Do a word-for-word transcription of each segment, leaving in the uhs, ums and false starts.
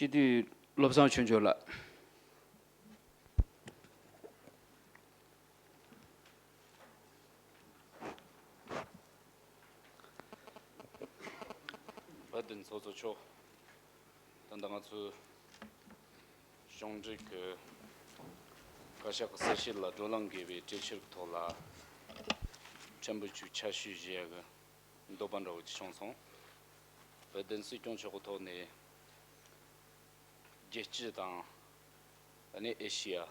སྤྱི་འཐུས་བློ་བཟང་ཆོས་འབྱོར་ལགས། བོད་དོན་ཚོགས་གཙོ་མཆོག་ད་ལྟ་ང་ཚོའི་གཞུང་འབྲེལ་གྱི་བཀའ་ཤག་གི་གསལ་བཤད་ལ་བགྲོ་གླེང་དགོས་པའི་གྲོས་ཆོད་ཀྱི་ཐོག་ལ་ཕྲན་བུ་ཅིག་ཆ་ཞིབ་བྱེད་ཡག་གི་འདོད་པ་འདྲ་བོ་ཅིག་བྱུང་སོང་། བོད་དོན་སྲིད་སྐྱོང་མཆོག་གི་ཐོག་ནས་རྒྱལ་སྤྱི་དང་ཨ་ནི་ཨེ་ཤི་ཡ།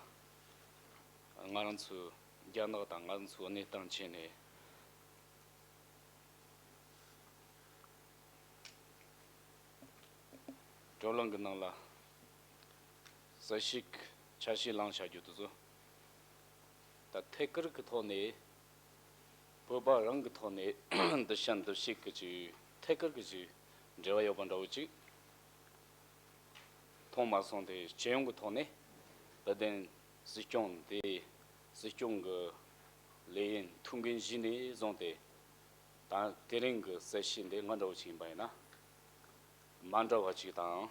ང་རང་ཚོའི་རྒྱ་ནག་དང་ང་རང་ཚོའི་གནས་སྟངས་ཆེད་ནས་བགྲོ་གླེང་གི་ནང་ལ་གསལ་བཤད་ཆ་ཤས་བླངས་བྱ་རྒྱུ་དེ་ཚོ། ད་ཐད་ཀར་གྱི་ཐོག་ནས་བོད་པ་རང་གི་ཐོག་ནས་འདི་བཤད་འདི་བཤད་ཀྱི་ཅིག་ཐད་ཀར་གྱི་ཅིག་འབྲེལ་བ་ཡོད་པ་འདྲ་བོ་ཅིག་མཐོང་མ་སོང་སྟེ། སྤྱི་ཡོངས་ཀྱི་ཐོག་ནས་བོད་དོན་སྲིད་སྐྱོང་དེ་སྲིད་སྐྱོང་གི་ལས་ཡུན་ཐུང་ཀུན་གཞི་ནས་བཟུང་སྟེ། ད་དེ་རིང་གི་གསལ་བཤད་འདི་ང་འདྲ་བོ་ཞིག་ཡིན་པ་ཡིན་ན། མ་འདྲ་བ་ཅིག་དང་།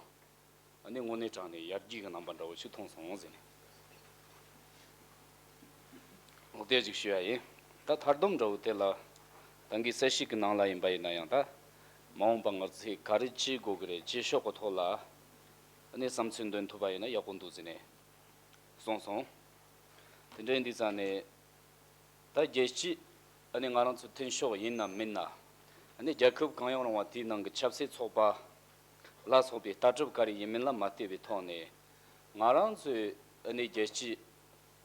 ཨ་ནི་དངོས་གནས་དྲང་ནས་ཡར་རྒྱས་ཀྱི་རྣམ་པ་འདྲ་བོ་ཞིག་མཐོང་སོང་ཟེར་ནས། འོ་དེ་ཅིག་ཞུ་ཡ་ཡིན། ད་མཐར་སྡོམ་འདྲ་བོ་དེ་ལ། ད་གིན་གསལ་བཤད་ཀྱི་ནང་ལ་ཡིན་པ་ཡིན་ན་ཡང་། ད་མ་འོངས་པ་ང་ཚོས་ག་རེ་བྱེད་དགོས་ཀྱི་རེད། བྱེད་ཕྱོགས་ཀྱི་ཐོག་ལ་ཨ་ནི་བསམ་ཚུལ་འདོན་ཐུབ་པ་ཡིན་ན་ཡག་པོ་འདུག་ཟེར་ནས་གསུངས་སོང་། དེ་འདྲ་ཡིན་དུས་ཙང་ནས། ད་རྒྱལ་སྤྱི་ཨ་ནི་ང་རང་ཚོ་མཐུན་ཕྱོགས་ཡིན་ན་མིན་ན། ཨ་ནི་རྒྱལ་ཁབ་གང་ཡང་རུང་བ་དེའི་ནང་གི་ཆབ་སྲིད་ཚོགས་པ་ལ་སོགས་པའི་ལྟ་གྲུབ་ག་རེ་ཡིན་མིན་ལ་མ་ལྟོས་པའི་ཐོག་ནས། ང་རང་ཚོའི་ཨ་ནི་རྒྱལ་སྤྱི་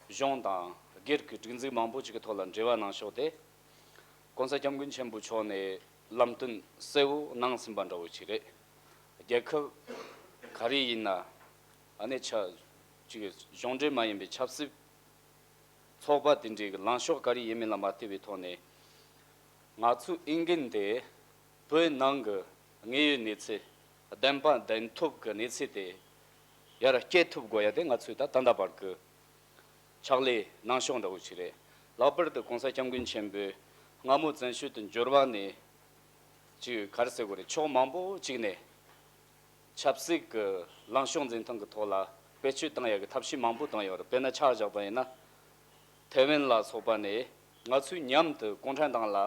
གཞུང་དང་སྒེར་གྱི་སྒྲིག་འཛུགས་མང་པོ་ཅིག་གི་ཐོག་ལ་འབྲེལ་བ་གནང་ཕྱོགས་དེ། ༸གོང་ས་༸སྐྱབས་མགོན་ཆེན་པོ་མཆོག་ནས་ལམ་སྟོན་གསལ་བོ་གནང་ཟིན་པ་འདྲ་བོ་ཅིག་རེད། རྒྱལ་ཁབ་ག་རེ་ཡིན་ན། ཨ་ནི་ཆ་ཅིག་གཞུང་འབྲེལ་མ་ཡིན་པའི་ཆབ་སྲིད་ཚོགས་པ་དེ་འདྲའི་གི་ལངས་ཕྱོགས་ག་རེ་ཡིན་མིན་ལ་མ་ལྟོས་པའི་ཐོག་ནས། ང་ཚོའི་འོས་འགན་དེ་བོད་ནང་གི་དངོས་ཡོད་གནས་ཚུལ་བདེན་པ་བདེན་ཐོབ་ཀྱི་གནས་ཚུལ་དེ་ཡར་སྐྱེལ་ཐུབ་དགོས་ཡ་དེ་ང་ཚོའི་ད་ད་ལྟ་བར་གྱི་ཕྱག་ལས་གནང་ཕྱོགས་འདྲ་བོ་ཞིག་རེད། ལྷག་པར་དུ་༸གོང་ས་༸སྐྱབས་མགོན་ཆེན་པོས་སྔ་མོ་བཙན་བྱོལ་དུ་འབྱོར་བ་ནས། ཅིག་ག་རེ་ཟེར་དགོས་རེད། ཕྱོགས་མང་པོ་ཅིག་ནས་ཆབ་སྲིད་ཀྱི་ལངས་ཕྱོགས་འཛིན་སྟངས་ཀྱི་ཐོག་ལ་བེད་སྤྱོད་བཏང་ཡག་གི་ཐབས་ཤེས་མང་པོ་བཏང་ཡོད་རེད། དཔེར་ན་ཆ་བཞག་པ་ཡིན་ན། ཐའེ་ཝན་ལ་སོགས་པ་ནས་ང་ཚོས་མཉམ་དུ་གུང་ཁྲན་ཏང་ལ་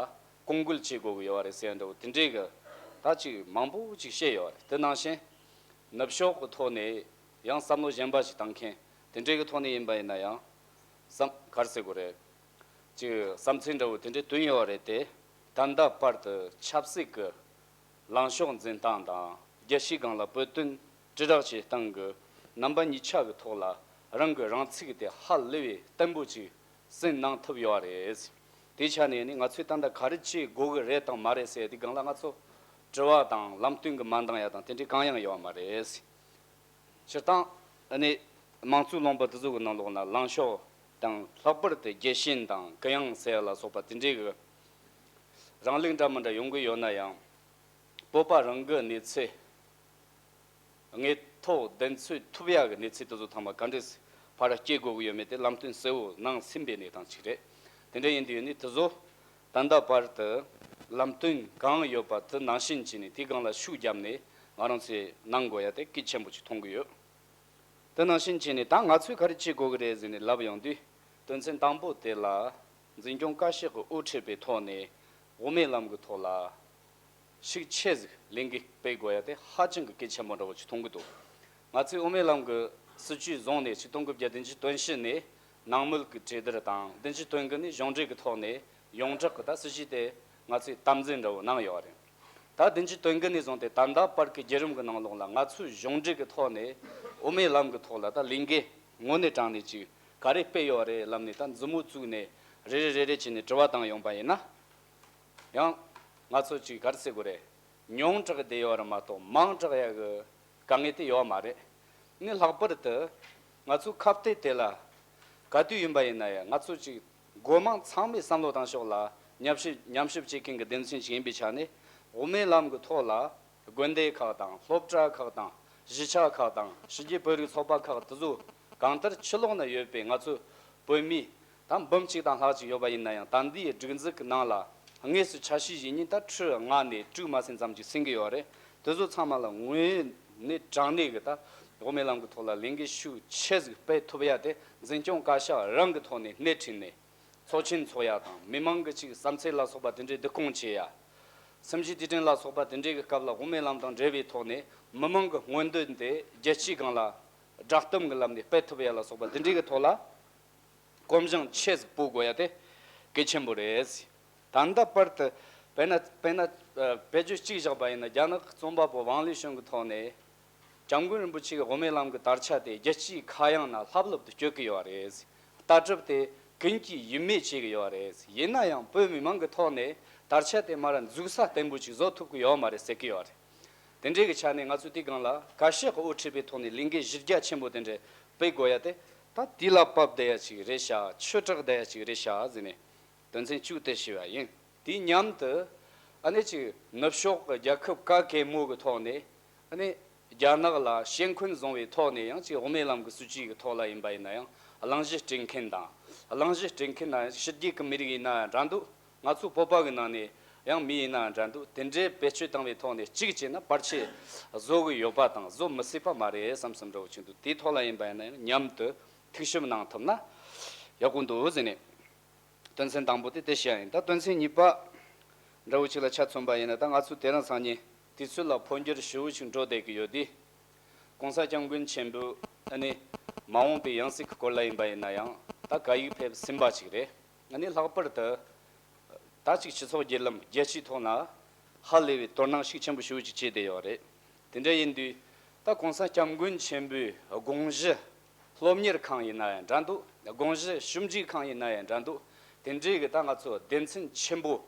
སྐོང་འགུལ་བྱེད་དགོས་ཀྱི་ཡོད་རེད་ཟེར་ཡ་འདྲ་བོ་དེ་འདྲའི་གི་ད་ཅིག་མང་པོ་ཅིག་བཤད་ཡོད་རེད། དེ་ནང་བཞིན་ནུབ་ཕྱོགས་ཀྱི་ཐོག་ནས་ཡང་བསམ་བློ་གཞན་པ་ཞིག་བཏང་མཁན་དེ་འདྲའི་གི་ཐོག་ནས་ཡིན་པ་ཡིན་ན་ཡང་། བསམ་ག་རེ་ཟེར་དགོས་རེད། ཅིག་བསམ་ཚུལ་འདྲ་བོ་དེ་འདྲའི་བཏོན་ཡོད་རེད་དེ། ད་ལྟ་བར་དུ་ཆབ་སྲིད་ཀྱི་ལངས་ཕྱོགས་འཛིན་སྟངས་དང་རྒྱལ་སྤྱིའི་སྒང་ལ་བོད་དོན་དྲིལ་བསྒྲགས་བྱེད་སྟངས་ཀྱི་རྣམ་པ་གཉིས་ཆ་གི་ཐོག་ལ་རང་གི་རང་ཚུགས་དེ་ཧ་ལས་པའི་བརྟན་པོ་ཅིག་ཟིན་གནང་ཐུབ་ཡོད་རེད། དེའི་ཆ་ནས་ནི་ང་ཚོས་ད་ལྟ་ག་རེ་བྱེད་དགོས་ཀྱི་རེད་དང་མ་རེད་ཟེར་དེ་སྒང་ལ་ང་ཚོ་དྲི་བ་དང་ལམ་སྟོན་གྱི་མ་འདང་ཡ་དང་དེ་འདྲའི་གང་ཡང་ཡོད་མ་རེད། སྤྱིར་བཏང་ཨ་ནི་དམངས་གཙོའི་ལུང་པ་དེ་ཚོ་གི་ནང་ལོགས་ན་ལངས་ཕྱོགས་དང་ལྷག་པར་དུ་རྒྱལ་ཞེན་དང་གུ་ཡངས་ཟེར་ཡ་ལ་སོགས་པ་དེ་འདྲའི་གི་རང་ལུགས་འདྲ་མི་འདྲ་ཡོང་གི་ཡོད་ན་ཡང་། བོད་པ་རང་གི་གནས་ཚུལ་དངོས་ཐོག་བདེན་འཚོལ་ཐུབ་ཡག་གི་གནས་ཚུལ་དེ་ཚོ་ཚང་མ་ག་འདྲས་ཕར་སྐྱེལ་དགོས་ཀྱི་ཡོད་མེད་དེ་ལམ་སྟོན་གསལ་བོ་གནང་ཟིན་པའི་གནས་སྟངས་ཅིག་རེད། དེ་འདྲ་ཡིན་དུས་ནི་དེ་ཚོ་ད་ལྟ་བར་དུ་ལམ་སྟོན་གང་ཡོད་པ་དེ་ནང་བཞིན་བྱས་ནས་དེའི་སྒང་ལ་ཤུགས་བརྒྱབ་ནས་ང་རང་ཚོས་གནང་དགོས་ཡ་དེ་གལ་ཆེན་པོ་ཅིག་མཐོང་གི་ཡོད། དེ་ནང་བཞིན་བྱས་ནས་ད་ང་ཚོས་ག་རེ་བྱེད་དགོས་ཀྱི་རེད་ཟེར་ནས་ལབ་ཡོང་དུས། དོན་ཚན་དང་པོ་དེ་ལ་འཛིན་སྐྱོང་བཀའ་ཤག་གི་དབུ་ཁྲིད་པའི་ཐོག་ནས་དབུ་མའི་ལམ་གྱི་ཐོག་ལ་ཤུགས་ཆེ་ཟིག་ལས་འགུལ་སྤེལ་དགོས་ཡ་དེ་ཧ་ཅང་གི་གལ་ཆེན་པོ་འདྲ་བོ་ཅིག་མཐོང་གི་འདུག། ང་ཚོས་དབུ་མའི་ལམ་གྱི་སྲིད་བྱུས་བཟུང་ནས་ཆིག་སྟོང་དགུ་བརྒྱ་བདུན་ཅུ་དོན་བཞི་ནས་ནང་མོལ་གྱི་གྲོས་བསྡུར་དང་བདུན་ཅུ་དོན་དགུ་ནས་གཞུང་འབྲེལ་གྱི་ཐོག་ནས་ཡོངས་གྲགས་ཀྱི་ད་སྲིད་བྱུས་དེ་ང་ཚོས་དམ་འཛིན་འདྲ་བོ་གནང་ཡོད་རེད། ད་བདུན་ཅུ་དོན་དགུ་ནས་བཟུང་སྟེ་ད་ལྟ་བར་གྱི་བརྒྱུད་རིམ་གྱི་ནང་ལོགས་ལ་ང་ཚོས་གཞུང་འབྲེལ་གྱི་ཐོག་ནས་དབུ་མའི་ལམ་གྱི་ཐོག་ལ་ད་ལས་འགུལ་དངོས་གནས་དྲང་གནས་ཅིག་ག་རེ་སྤེལ་ཡོད་རེད་ལབ་ནས། ད་མཛུབ་མོ་བཙུགས་ནས་རེ་རེ་རེ་རེ་བྱས་ནས་དྲི་བ་བཏང་ཡོང་པ་ཡིན་ན། ཡང་ང་ཚོ་ཅིག་ག་རེ་ཟེར་དགོས་རེད། ཉུང་དྲགས་བསྡད་ཡོད་རེད་མ་གཏོགས་མང་དྲགས་ཡག་གི་དཀའ་ངལ་དེ་ཡོད་མ་རེད། ནི་ལྷག་པར་དུ་ང་ཚོའི་ཁ་གཏད་དེ་ལ་ག་དུས་ཡིན་པ་ཡིན་ན་ཡང་ང་ཚོ་ཅིག་སྒོ་མང་ཚང་མས་བསམ་བློ་བཏང་ཕྱོགས་ལ་ཉམས་ཞིབ་ཉམས་ཞིབ་བྱེད་མཁན་གྱི་སྡེ་ཚན་ཞིག་ཡིན་པའི་ཆ་ནས། དབུ་མའི་ལམ་གྱི་ཐོག་ལ་དགོན་སྡེ་ཁག་དང་སློབ་གྲྭ་ཁག་དང་གཞིས་ཆགས་ཁག་དང་ཕྱི་རྒྱལ་བོད་རིགས་ཚོགས་པ་ཁག་དེ་ཚོ་གང་ལྟར་ཕྱི་ལོགས་ན་ཡོད་པའི་ང་ཚོ་བོད་མི་ད་འབུམ་གཅིག་དང་ལྷག་ཅིག་ཡོད་པ་ཡིན་ན་ཡང་། ད་འདིའི་སྒྲིག་འཛུགས་ཀྱི་ནང་ལ་དངོས་སུ་ཆ་ཤས་ཡིན་ཉིན་ད་ཁྲི་ལྔ་ནས་དྲུག་མ་ཟིན་ཙམ་ཅིག་ཟིན་གྱི་ཡོད་རེད། དེ་ཚོ་ཚང་མ་ལ་ངོས་ ནས་དྲང་གནས་ཀྱི་ད་དབུ་མའི་ལམ་གྱི་ཐོག་ལ་ལས་འགུལ་ཤུགས་ཆེ་ཟིག་སྤེལ་ཐུབ་ཡ་དེ་འཛིན་སྐྱོང་བཀའ་ཤག་རང་གི་ཐོག་ནས་སྣེ་ཁྲིད་ནས་ཚོགས་ཆེན་འཚོགས་ཡ་དང་མི་མང་གི་ཅིག་བསམ་ཚུལ་ལ་སོགས་པ་དེ་འདྲའི་བསྡུ་སྐོང་བྱེད་ཡ། སེམས་ཤུགས་དུས་དྲན་ལ་སོགས་པ་དེ་འདྲའི་གི་སྐབས་ལ་དབུ་མའི་ལམ་དང་འབྲེལ་བའི་ཐོག་ནས་མི་མང་གི་མངོན་འདོད་དེ་རྒྱལ་སྤྱིའི་སྒང་ལ་བསྒྲགས་གཏམ་གྱི་ལམ་ནས་སྤེལ་ཐུབ་ཡ་ལ་སོགས་པ་དེ་འདྲའི་གི་ཐོག་ལ་གོམ་བྱང་ཆེ་ཟིག་སྤོ་དགོས་ཡ་དེ་གལ་ཆེན་པོ་རེད། ད་ལྟ་བར་དུ་དཔེར་ན་དཔེར་ན་ཨ་དཔེ་བརྗོད་གཅིག་བཞག་པ་ཡིན་ན། རྒྱ་ནག་གི་རྩོམ་པ་པོ་ཝང་ལི་ཤུན་གྱི་ཐོག་ནས། སྐྱབས་མགོན་རིན་པོ་ཆེ་གི་དབུ་མའི་ལམ་གྱི་དར་ཆ་དེ་རྒྱལ་སྤྱིའི་ཁ་གཡང་ན་ལྷབ་ལྷུབ་ཏུ་སྐྱོད་ཀྱི་ཡོད་རེད། ལྟ་གྲུབ་དེ་ཀུན་གྱིས་ཡིད་མོས་བྱེད་ཀྱི་ཡོད་རེད། ཡིན་ན་ཡང་བོད་མི་མང་གི་ཐོག་ནས་དར་ཆ་དེ་མར་འཛུགས་ས་བརྟན་པོ་ཅིག་བཟོ་ཐུབ་ཀྱི་ཡོད་མ་རེད་ཟེར་གྱི་ཡོད་རེད། དེ་འདྲའི་གི་ཆ་ནས་ང་ཚོས་དེའི་སྒང་ལ་བཀའ་ཤག་གི་དབུ་ཁྲིད་པའི་ཐོག་ནས་ལས་འགུལ་གཞི་རྒྱ་ཆེན་པོ་དེ་འདྲ་སྤེལ་དགོས་ཡ་དེ་ད་དུས་ལ་བབ་བསྡད་ཡ་ཅིག་རེད་ཤག་ཆོས་དྲག་བསྡད་ཡ་ཅིག་རེད་ཤག་ཟེར་ནས། དོན་ཚན་བཅུ་དེ་ཞུས་པ་ཡིན། དེའི་མཉམ་དུ་ཨ་ནི་ཅིག་ནུབ་ཕྱོགས་ཀྱི་རྒྱལ་ཁབ་ག་གེ་མོ་གི་ཐོག་ནས་ཨ་ནི་རྒྱ་ནག་ལ་ཞེན་ཁོན་བཟུང་བའི་ཐོག་ནས་ཡང་ཅིག་དབུ་མའི་ལམ་གྱི་སྲིད་བྱུས་ཀྱི་ཐོག་ལ་ཡིན་པ་ཡིན་ན་ཡང་གླེང་གཞི་སྤྲད་མཁན་དང་། གླེང་གཞི་སྤྲད་མཁན་ན་ཕྱི་རྒྱལ་གྱི་མི་རིགས་ཡིན་ན་ཡང་འདྲ་འདུག་ང་ཚོ་བོད་པ་གི་ནང་ནས་ཡང་མི་ཡིན་ན་ཡང་འདྲ་འདུག་དེ་འདྲའི་བེད་སྤྱོད་བཏང་བའི་ཐོག་ནས་གཅིག་བྱས་ན་བར་ཆད་བཟོ་གི་ཡོད་པ་དང་བཟོ་མི་སྲིད་པ་མ་རེད་བསམ་བསམ་འདྲ་བོ་ཅིག་འདུག་དེའི་ཐོག་ལ་ཡིན་པ་ཡིན་ན་ཡང་མཉམ་དུ་ཐུགས་ཞིབ་གནང་ཐུབ་ན་ཡག་པོ་འདུག་ཟེར་ནས། དོན་ཚན་དང་པོ་དེ་དེ་བཤད་ཡིན། ད་དོན་ཚན་གཉིས་པ་འདྲ་བོ་ཅིག་ལ་ཆ་མཚོན་པ་ཡིན་ན། ད་ང་ཚོ་དེ་རིང་སང་ཉིན་དུས་ཚོད་ལ་འཕོ་འགྱུར་ཞེ་པོ་ཅིག་འགྲོ་བསྡད་ཀྱི་ཡོད་དུས། ༸གོང་ས་༸སྐྱབས་མགོན་ཆེན་པོས་ཨ་ནི་མ་འོངས་པའི་ཡང་སྲིད་ཀྱི་སྐོར་ལ་ཡིན་པ་ཡིན་ན་ཡང་ད་བཀའ་ཡིག་ཕེབས་ཟིན་པ་ཅིག་རེད། ཨ་ནི་ལྷག་པར་དུ་ད་ཅིག་སྤྱི་ཚོགས་བརྒྱུད་ལམ་རྒྱལ་སྤྱིའི་ཐོག་ན་ཧ་ལས་པའི་དོ་སྣང་ཤུགས་ཆེན་པོ་ཞེ་པོ་ཅིག་བྱས་བསྡད་ཡོད་རེད། དེ་འདྲ་ཡིན་དུས་ད་༸གོང་ས་༸སྐྱབས་མགོན་ཆེན་པོའི་དགོངས་གཞི། སློབ་གཉེར་ཁང་ཡིན་ན་ཡང་འདྲ་འདུག་དགོངས་གཞི་ཞིབ་འཇུག་ཁང་ཡིན་ན་ཡང་འདྲ་འདུག་དེ་འདྲའི་གི་ད་ང་ཚོ་སྡེ་ཚན་ཆེན་པོ་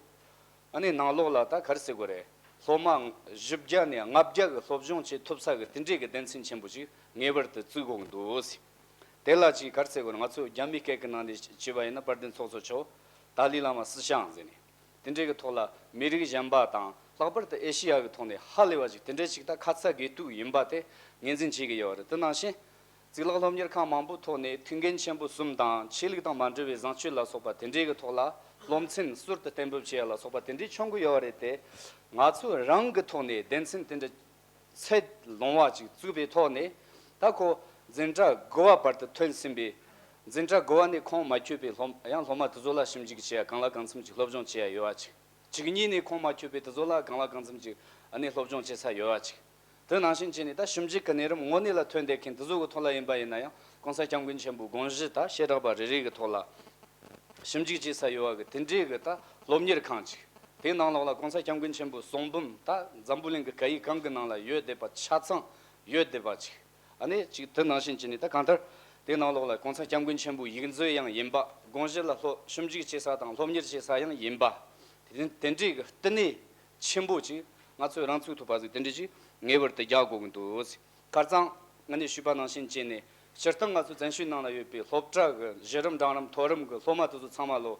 ཨ་ནི་ནང་ལོགས་ལ་ད་ག་རེ་ཟེར་དགོས་རེད། སློབ་མ་བཞི་བརྒྱ་ནས་ལྔ་བརྒྱ་གི་སློབ་སྦྱོང་བྱེད་ཐུབ་ས་གི་དེ་འདྲའི་གི་སྡེ་ཚན་ཆེན་པོ་ཅིག་ངེས་པར་དུ་བཙུགས་དགོས་ཀྱི་འདུག་དེ་ལ་ཅིག་ག་རེ་ཟེར་དགོས་རེད། ང་ཚོ་རྒྱ་མིའི་སྐད་ཀྱི་ནང་ནས་བྱས་པ་ཡིན་ན་དཔལ་ལྡན་ཚོགས་གཙོ་མཆོག་ཏཱ་ལའི་བླ་མ་སི་ཤང་ཟེར་ནས། དེ་འདྲའི་གི་ཐོག་ལ་མི་རིགས་གཞན་པ་དང་ལྷག་པར་དུ་ཨེ་ཤི་ཡ་གི་ཐོག་ནས་ཧ་ལས་པ་ཅིག་དེ་འདྲའི་ཅིག་ད་ཁ་ཚ་དགོས་གཏུགས་ཡིན་པ་དེ་ངོས་འཛིན་བྱེད་ཀྱི་ཡོད་རེད། དེ་ནང་བཞིན་གཙུག་ལག་སློབ་གཉེར་ཁང་མང་པོའི་ཐོག་ནས་ཐུགས་འགན་ཆེན་པོ་གསུམ་དང་ཆོས་ལུགས་དང་མ་འབྲེལ་བའི་བཟང་སྤྱོད་ལ་སོགས་པ་དེ་འདྲའི་གི་ཐོག་ལ་སློབ་ཚན་ཟུར་དུ་གཏན་འབེབས་བྱེད་ཡ་ལ་སོགས་པ་དེ་འདྲའི་བྱུང་གི་ཡོད་རེད་དེ། ང་ཚོ་རང་གི་ཐོག་ནས་སྡེ་ཚན་དེ་འདྲ་ཚད་ལོངས་པ་ཅིག་བཙུགས་པའི་ཐོག་ནས། ད་ཁོ་འཛིན་གྲྭ་དགུ་པ་བར་དུ་ཐོན་ཟིན་པའི་འཛིན་གྲྭ་དགུ་པ་ནས་ཁོངས་མ་ཆོད་པའི་སློབ་ཡང་སློབ་མ་དེ་ཚོ་ལ་ཞིབ་འཇུག་བྱེད་ཡ་གང་ལ་གང་འཚམ་ཅིག་སློབ་སྦྱོང་བྱེད་ཡ་ཡོད་པ་ཅིག་གཅིག་གཉིས་ནས་ཁོངས་མ་ཆོད་པའི་དེ་ཚོ་ལ་གང་ལ་གང་འཚམ་ཅིག་ཨ་ནི་སློབ་སྦྱོང་བྱེད་ས་ཡོད་པ་ཅིག་དེ་ནང་བཞིན་བྱས་ནས་ད་ཞིབ་འཇུག་གི་གནས་རིམ་དངོས་གནས་ལ་ཐོན་བསྡད་མཁན་དེ་ཚོ་གི་ཐོག་ལ་ཡིན་པ་ཡིན་ན་ཡང་༸གོང་ས་༸སྐྱབས་མགོན་ཆེན་པོའི་དགོངས་གཞི་ད་བཤད་གྲྭ་པ་རེ་རེ་གི་ཐོག་ལ་ཞིབ་འཇུག་བྱེད་ས་ཡོད་པ་གི་དེ་འདྲའི་གི་ད་སློབ་གཉེར་ཁང་ཅིག་དེའི་ནང་ལོགས་ལ་༸གོང་ས་༸སྐྱབས་མགོན་ཆེན་པོའི་གསུང་འབུམ་ད་འཛམ་བུ་གླིང་གི་སྐད་ཡིག་གང་གི་ནང་ལ་ཡོད་བསྡད་པ་ཆ་ཚང་ཡོད་བསྡད་པ་ཅིག་ཨ་ནི་ཅིག་དེ་ནང་བཞིན་བྱས་ནས་ད་གང་ལྟར་དེའི་ནང་ལོགས་ལ་༸གོང་ས་༸སྐྱབས་མགོན་ཆེན་པོའི་ཡིག་མཛོད་ཡང་ཡིན་པ། དགོངས་གཞི་ལ་སློབ་ཞིབ་འཇུག་བྱེད་ས་དང་སློབ་གཉེར་བྱེད་ས་ཡང་ཡིན་པ། དེ་དེ་འདྲའི་གི་བསྟི་གནས་ཆེན་པོ་ཅིག་ང་ཚོས་རང་ཚུགས་ཐུབ་པ་ཟིག་དེ་འདྲ་ཅིག་ངེས་པར་དུ་རྒྱག་དགོས་ཀྱི་འདུག་ཁ་རྩང་ང་ནས་ཞུས་པ་ནང་བཞིན་བྱས་ནས་སྤྱིར་བཏང་ང་ཚོ་བཙན་བྱོལ་ནང་ལ་ཡོད་པའི་སློབ་གྲྭ་གི་གཞི་རིམ་འབྲིང་རིམ་མཐོ་རིམ་གི་སློབ་མ་དེ་ཚོ་ཚང་མ་ལོ་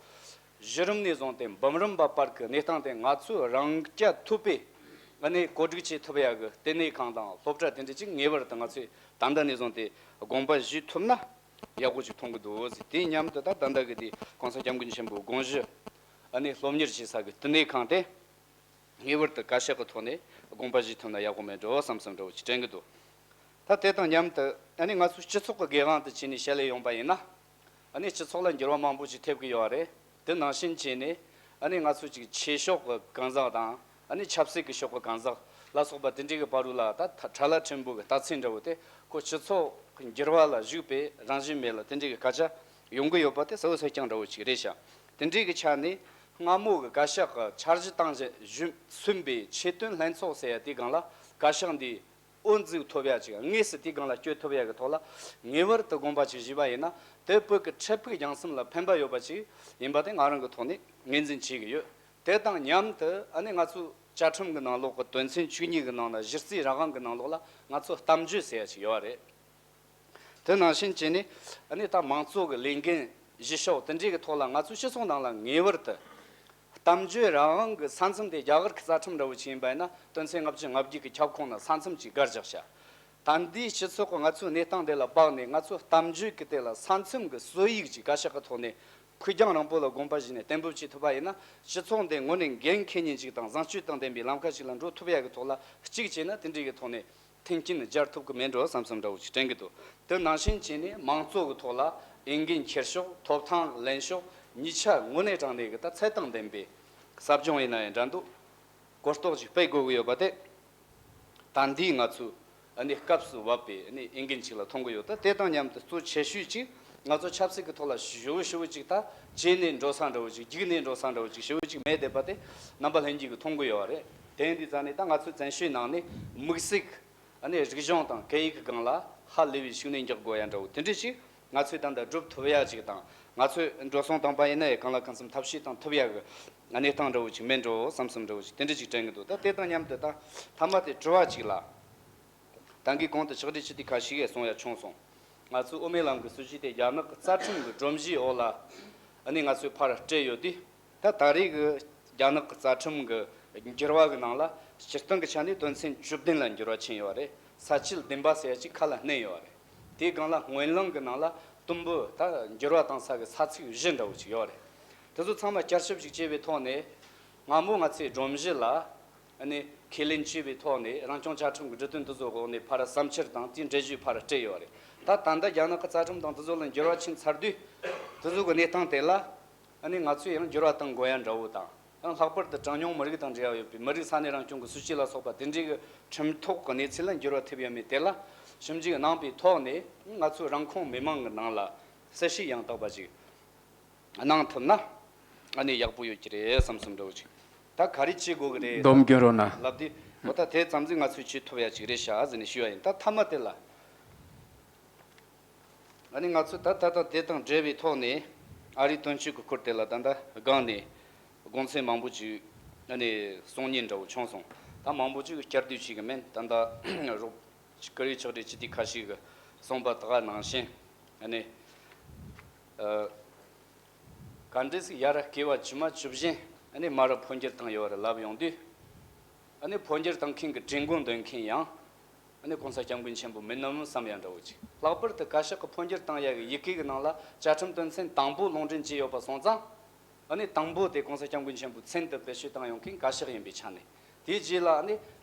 གཞི་རིམ་ནས་བཟུང་སྟེ་འབུམ་རམས་པ་བར་གི་གནས་སྟངས་དེ་ང་ཚོས་རང་རྐྱ་ཐུབ་པའི་ཨ་ནི་བཀོད་སྒྲིག་བྱེད་ཐུབ་ཡ་གི་བསྟི་གནས་ཁང་དང་སློབ་གྲྭ་དེ་འདྲ་ཅིག་ངེས་པར་དུ་ང་ཚོས་ད་ལྟ་ནས་བཟུང་སྟེ་དགོངས་པ་བཞེས་ཐུབ་ན་ཡག་པོ་ཅིག་མཐོང་གི་འདུག་ཟེར། དེའི་མཉམ་དུ་ད་ད་ལྟ་གི་དེ་༸གོང་ས་༸སྐྱབས་མགོན་ཆེན་པོའི་དགོངས་གཞི་ཨ་ནི་སློབ་གཉེར་བྱེད་ས་གི་བསྟི་གནས་ཁང་དེ། ངེས་པར་དུ་བཀའ་ཤག་གི་ཐོག་ནས་དགོངས་པ་བཞེས་ཐུབ་ན་ཡག་པོ་མེད་འགྲོ་བསམ་བསམ་འདྲ་བོ་ཅིག་དྲན་གྱི་འདུག་ད་དེ་དང་མཉམ་དུ་ཨ་ནི་ང་ཚོ་སྤྱི་ཚོགས་ཀྱི་འགན་དབང་དུ་བྱས་ནས་བཤད་ལས་ཡོང་པ་ཡིན་ན། ཨ་ནི་སྤྱི་ཚོགས་ལ་འགྱུར་བ་མང་པོ་ཅིག་ཐེབས་ཀྱི་ཡོད་རེད། དེ་ནང་བཞིན་བྱས་ནས་ཨ་ནི་ང་ཚོ་ཅིག་ཆོས་ཕྱོགས་ཀྱི་གང་ཟག་དང་ཨ་ནི་ཆབ་སྲིད་ཀྱི་ཕྱོགས་ཀྱི་གང་ཟག་ལ་སོགས་པ་དེ་འདྲའི་གི་བར་རུ་ལ་ད་ཕྲ་ལ་ཕྲན་བུ་གི་རྟགས་མཚན་འདྲ་བོ་དེ་ཁོ་སྤྱི་ཚོགས་ཀྱི་འགྱུར་བ་ལ་ཞུགས་པའི་རང་བཞིན་མེད་ལ་དེ་འདྲའི་གི་སྐད་ཆ་ཡོང་གི་ཡོད་པ་དེ་གསལ་བོ་གསལ་རྐྱང་འདྲ་བོ་ཅིག་རེད་ཤག་དེ་འདྲའི་གི་ཆ་ནས་སྔ་མོ་གི་བཀའ་ཤག་གི་འཆར་གཞི་བཏང་བཞིན་ཞུ་མཚོན་པའི་ཆེད་དོན་ལྷན་ཚོགས་ཟེར་ཡ་དེའི་སྒང་ལ་བཀའ་ཤག་འདི་དབུ་འཛུགས་ཐུབ་ཡ་ཅིག་དངོས་སུ་དེའི་སྒང་ལ་བསྐྱོད་ཐུབ་ཡ་གི་ཐོག་ལ་ངེས་པར་དུ་དགོངས་པ་ཅིག་བཞེས་པ་ཡིན་ན། དེ་བོད་ཀྱི་འཕྲལ་ཕུགས་རྒྱང་གསུམ་ལ་ཕན་པ་ཡོད་པ་ཅིག་ཡིན་པ་དེ་ང་རང་གི་ཐོག་ནས་ངོས་འཛིན་བྱེད་ཀྱི་ཡོད། དེ་དང་མཉམ་དུ་ཨ་ནི་ང་ཚོའི་བཅའ་ཁྲིམས་ཀྱི་ནང་ལོགས་ཀྱི་དོན་ཚན་བཅུ་གཉིས་ཀྱི་ནང་ན་གཞི་རྩའི་རང་དབང་གི་ནང་ལོགས་ལ་ང་ཚོ་གཏམ་བརྗོད་ཟེར་ཡ་ཅིག་ཡོད་རེད། དེ་ནང་བཞིན་བྱས་ནས་ཨ་ནི་ད་མང་གཙོ་གི་ལས་འགན་བཞེས་ཕྱོགས་དེ་འདྲའི་གི་ཐོག་ལ་ང་ཚོའི་སྤྱི་ཚོགས་ནང་ལ་ངེས་པར་དུ་གཏམ་བརྗོད་རང་དབང་གི་ས་མཚམས་དེ་རྒྱ་གར་གྱི་རྩ་ཁྲིམས་འདྲ་བོ་ཅིག་ཡིན་པ་ཡིན་ན་དོན་ཚན་ལྔ་བཅུ་ང་བརྒྱད་ཀྱི་ཁྱབ་ཁོངས་ན་ས་མཚམས་ཅིག་བཀར་བཞག་བྱ། ད་འདིའི་སྤྱི་ཚོགས་ཀྱི་ང་ཚོའི་གནས་སྟངས་དེ་ལ་དཔག་ནས་ང་ཚོ་གཏམ་བརྗོད་ཀྱི་དེ་ལ་ས་མཚམས་ཀྱི་སྲོལ་ཡིག་ཅིག་བཀའ་ཤག་གི་ཐོག་ནས་ཕུགས་རྒྱང་རིང་པོ་ལ་དགོངས་པ་བཞེས་ནས་གཏན་འབེབས་བྱེད་ཐུབ་པ་ཡིན་ན། སྤྱི་ཚོགས་འདི་དངོས་གནས་འགན་འཁྱེར་མཁན་ཅིག་དང་བཟང་སྤྱོད་དང་ལྡན་པའི་ལམ་ཁ་ཞིག་ལ་འགྲོ་ཐུབ་ཡ་གི་ཐོག་ལ་གཅིག་བྱས་ན་དེ་འདྲའི་གི་ཐོག་ནས་ མཐུན་རྐྱེན་སྦྱར་ཐུབ་ཀྱི་མེད་འགྲོ་བསམ་བསམ་འདྲ་བོ་ཅིག་དྲན་གྱི་འདུག་དེ་ནང་བཞིན་བྱས་ནས་མང་གཙོ་གི་ཐོག་ལ་འོས་འགན་འཁྱེར་ཕྱོགས། ཐོབ་ཐང་ལེན་ཕྱོགས། གཉིས་ཆ་དངོས་གནས་དྲང་གནས་ཀྱི་ད་ཚད་དང་ལྡན་པའི་ཟབ་སྦྱོང་ཡིན་ན་ཡང་འདྲ་འདུག་གོ་རྟོགས་ཅིག་སྤེལ་དགོས་ཀྱི་ཡོད་པ་དེ། ད་འདིས་ང་ཚོས་ཨ་ནི་སྐབས་སུ་བབ་པའི་ཨ་ནི་འོས་འགན་ཅིག་ལ་མཐོང་གི་ཡོད། ད་དེ་དང་མཉམ་དུ་གཙོ་ཆེ་ཤོས་ཅིག་ང་ཚོ་ཆབ་སྲིད་ཀྱི་ཐོག་ལ་ཞེ་པོ་ཞེ་པོ་ཅིག་ད་བྱས་ནས་འགྲོ་ས་འདྲ་བོ་ཅིག་རྒྱུགས་ནས་འགྲོ་ས་འདྲ་བོ་ཅིག་ཞེ་པོ་ཅིག་མེད་བསྡད་པ་དེ་རྣམ་པ་ལྷན་རྒྱས་ཀྱིས་མཐོང་གི་ཡོད་རེད། དེ་ཡིན་དུས་ཙང་ནས་ད་ང་ཚོའི་བཙན་བྱོལ་ནང་ནས་དམིགས་བསལ་གྱི་ཨ་ནི་རིག་གཞུང་དང་སྐད་ཡིག་གི་སྒང་ལ་ཧ་ལས་པའི་ཤུགས་སྣོན་རྒྱག་དགོས་ཡ་འདྲ་བོ་དེ་འདྲ་ཅིག་ང་ཚོས་ད་ལྟ་སྒྲུབ་ཐུབ་ཡ་ཅིག་དང་། ང་ཚོས་འགྲོ་སོང་བཏང་པ་ཡིན་ན་ཡང་གང་ལ་གང་འཚམ་ཐབས་ཤེས་བཏང་ཐུབ་ཡ་གི་གནས་སྟངས་འདྲ་བོ་ཅིག་མེད་འགྲོ་བསམ་བསམ་འདྲ་བོ་ཅིག་དེ་འདྲ་ཅིག་དྲན་གྱི་འདུག་ད་དེ་དང་མཉམ་དུ་ད་མཐའ་མ་དེ་དྲི་བ་ཅིག་ལ། ད་གིན་གོང་དུ་ཕྱག་བྲིས་སྤྱི་འཐུས་ཁ་ཤས་ཀྱིས་གསུང་ཡ་བྱུང་སོང་། ང་ཚོའི་དབུ་མའི་ལམ་གྱི་སྲིད་བྱུས་དེ་རྒྱ་ནག་གི་རྩ་ཁྲིམས་ཀྱི་སྒྲོམ་གཞིའི་འོག་ལ་ཨ་ནི་ང་ཚོས་ཕར་སྤྲད་ཡོད་དུས། ད་ད་རེས་ཀྱི་རྒྱ་ནག་གི་རྩ་ཁྲིམས་ཀྱི་འགྱུར་བ་གི་ནང་ལ་སྤྱིར་བཏང་གི་ཆ་ནས་དོན་ཚན་བཅུ་བདུན་ལ་འགྱུར་བ་ཕྱིན་ཡོད་རེད། ས་བཅད་བདུན་པ་ཟེར་ཡ་ཅིག་ཁ་ལ་བསྣན་ཡོད་རེད། དེའི་སྒང་ལ་སྔོན་གླེང་གི་ནང་ལ་དུམ་བུ་ད་འགྱུར་བ་བཏང་ས་གི་ས་ཚིགས་བཞི་འདྲ་བོ་ཅིག་ཡོད་རེད། དེ་ཚོ་ཚང་མ་བསྐྱར་ཞིབ་ཅིག་བྱས་པའི་ཐོག་ནས། སྔ་མོ་ང་ཚོས་སྒྲོམ་གཞི་ལ་ཨ་ནི་ཁས་ལེན་བྱས་པའི་ཐོག་ནས་རང་སྐྱོང་བཅའ་ཁྲིམས་ཀྱི་འབྲུ་དོན་དེ་ཚོ་འོག་ནས་ཕར་བསམ་འཆར་དང་དེའི་འགྲེལ་བརྗོད་ཕར་སྤྲད་ཡོད་རེད། ད་ད་ལྟ་རྒྱ་ནག་གི་རྩ་ཁྲིམས་དང་དེ་ཚོ་ལ་འགྱུར་བ་ཕྱིན་ཚར་དུས། དེ་ཚོ་གི་གནས་སྟངས་དེ་ལ་ཨ་ནི་ང་ཚོས་ཡང་འགྱུར་བ་གཏང་དགོས་ཡ་འདྲ་བོ་དང་། ཡང་ལྷག་པར་དུ་གྲངས་ཉུང་མི་རིགས་དང་འབྲེལ་བ་ཡོད་པའི་མི་རིགས་ས་གནས་རང་སྐྱོང་གི་སྲིད་བྱུས་ལ་སོགས་པ་དེ་འདྲའི་གི་ཁྲིམས་ཐོག་གི་གནས་ཚུལ་ལ་འགྱུར་བ་ཐེབས་ཡ་མེད་དེ་ལ་ཞིབ་འཇུག་གནང་པའི་ཐོག་ནས། ང་ཚོའི་རང་ཁོངས་མི་མང་གི་ནང་ལ་གསལ་བཤད་ཡང་དག་པ་ཞིག་གནང་ཐུབ་ན་ཨ་ནི་ཡག་པོ་ཡོད་ཀྱི་རེད་བསམ་བསམ་འདྲ་བོ་ཅིག་ད་ག་རེ་བྱེད་དགོས་ཀྱི་རེད་སྡོམ་རྒྱག་རོགས་གནང་ལབ་དུས། འོ་ད་དེ་ཙམ་ཟིག་ང་ཚོས་བྱེད་ཐུབ་ཡ་ཅིག་རེད་ཤག་ཟེར་ནས་ཞུ་བ་ཡིན། ད་མཐའ་མ་དེ་ལ། ཨ་ནི་ང་ཚོས་ད་ད་ད་དེ་དང་འབྲེལ་བའི་ཐོག་ནས་ཨ་རིའི་དོན་གཅོད་ཀྱི་སྐོར་དེ་ལ་ད་ལྟ་སྒང་ནས་དགོངས་ཚུལ་མང་པོ་ཅིག་ཨ་ནི་གསུང་སྙིང་འདྲ་བོ་བྱུང་སོང་། ད་མང་པོ་ཅིག་བསྐྱར་ཟློས་བྱེད་ཀྱི་མིན། ད་ལྟ་རོགས་བཀུར་འོས་ཕྱག་བྲིས་སྤྱི་འཐུས་ཁ་ཤས་ཀྱིས་གསུངས་པ་དག་ནང་བཞིན། ཨ་ནི་ཨ། ག་འདྲ་ཟིག་ཡར་སྐྱེ་བ་ཇི་མ་ཇི་བཞིན་ཨ་ནི་མར་འཕོ་འགྱུར་བཏང་ཡོད་རེད་ལབ་ཡོང་དུས། ཨ་ནི་འཕོ་འགྱུར་བཏང་མཁན་གྱི་གྲོས་འགོ་འདོན་མཁན་ཡང་ཨ་ནི་གོང་ས་སྐྱབས་མགོན་ཆེན་པོ་མིན་ནམ་བསམ་ཡ་འདྲ་བོ་ཅིག་ལྷག་པར་དུ་བཀའ་ཤག་གི་འཕོ་འགྱུར་བཏང་ཡ་གི་ཡི་གེ་གི་ནང་ལ་བཅའ་ཁྲིམས་དོན་ཚན་དང་པོ་ལུང་འདྲེན་བྱས་ཡོད་པ་སོང་ཙང་། ཨ་ནི་དང་པོ་དེ་གོང་ས་སྐྱབས་མགོན་ཆེན་པོའི་མཚན་དུ་བེད་སྤྱོད་བཏང་ཡོང་མཁན་བཀའ་ཤག་ཡིན་པའི་ཆ་ནས། དེའི་རྗེས་ལ་ཨ་ནི་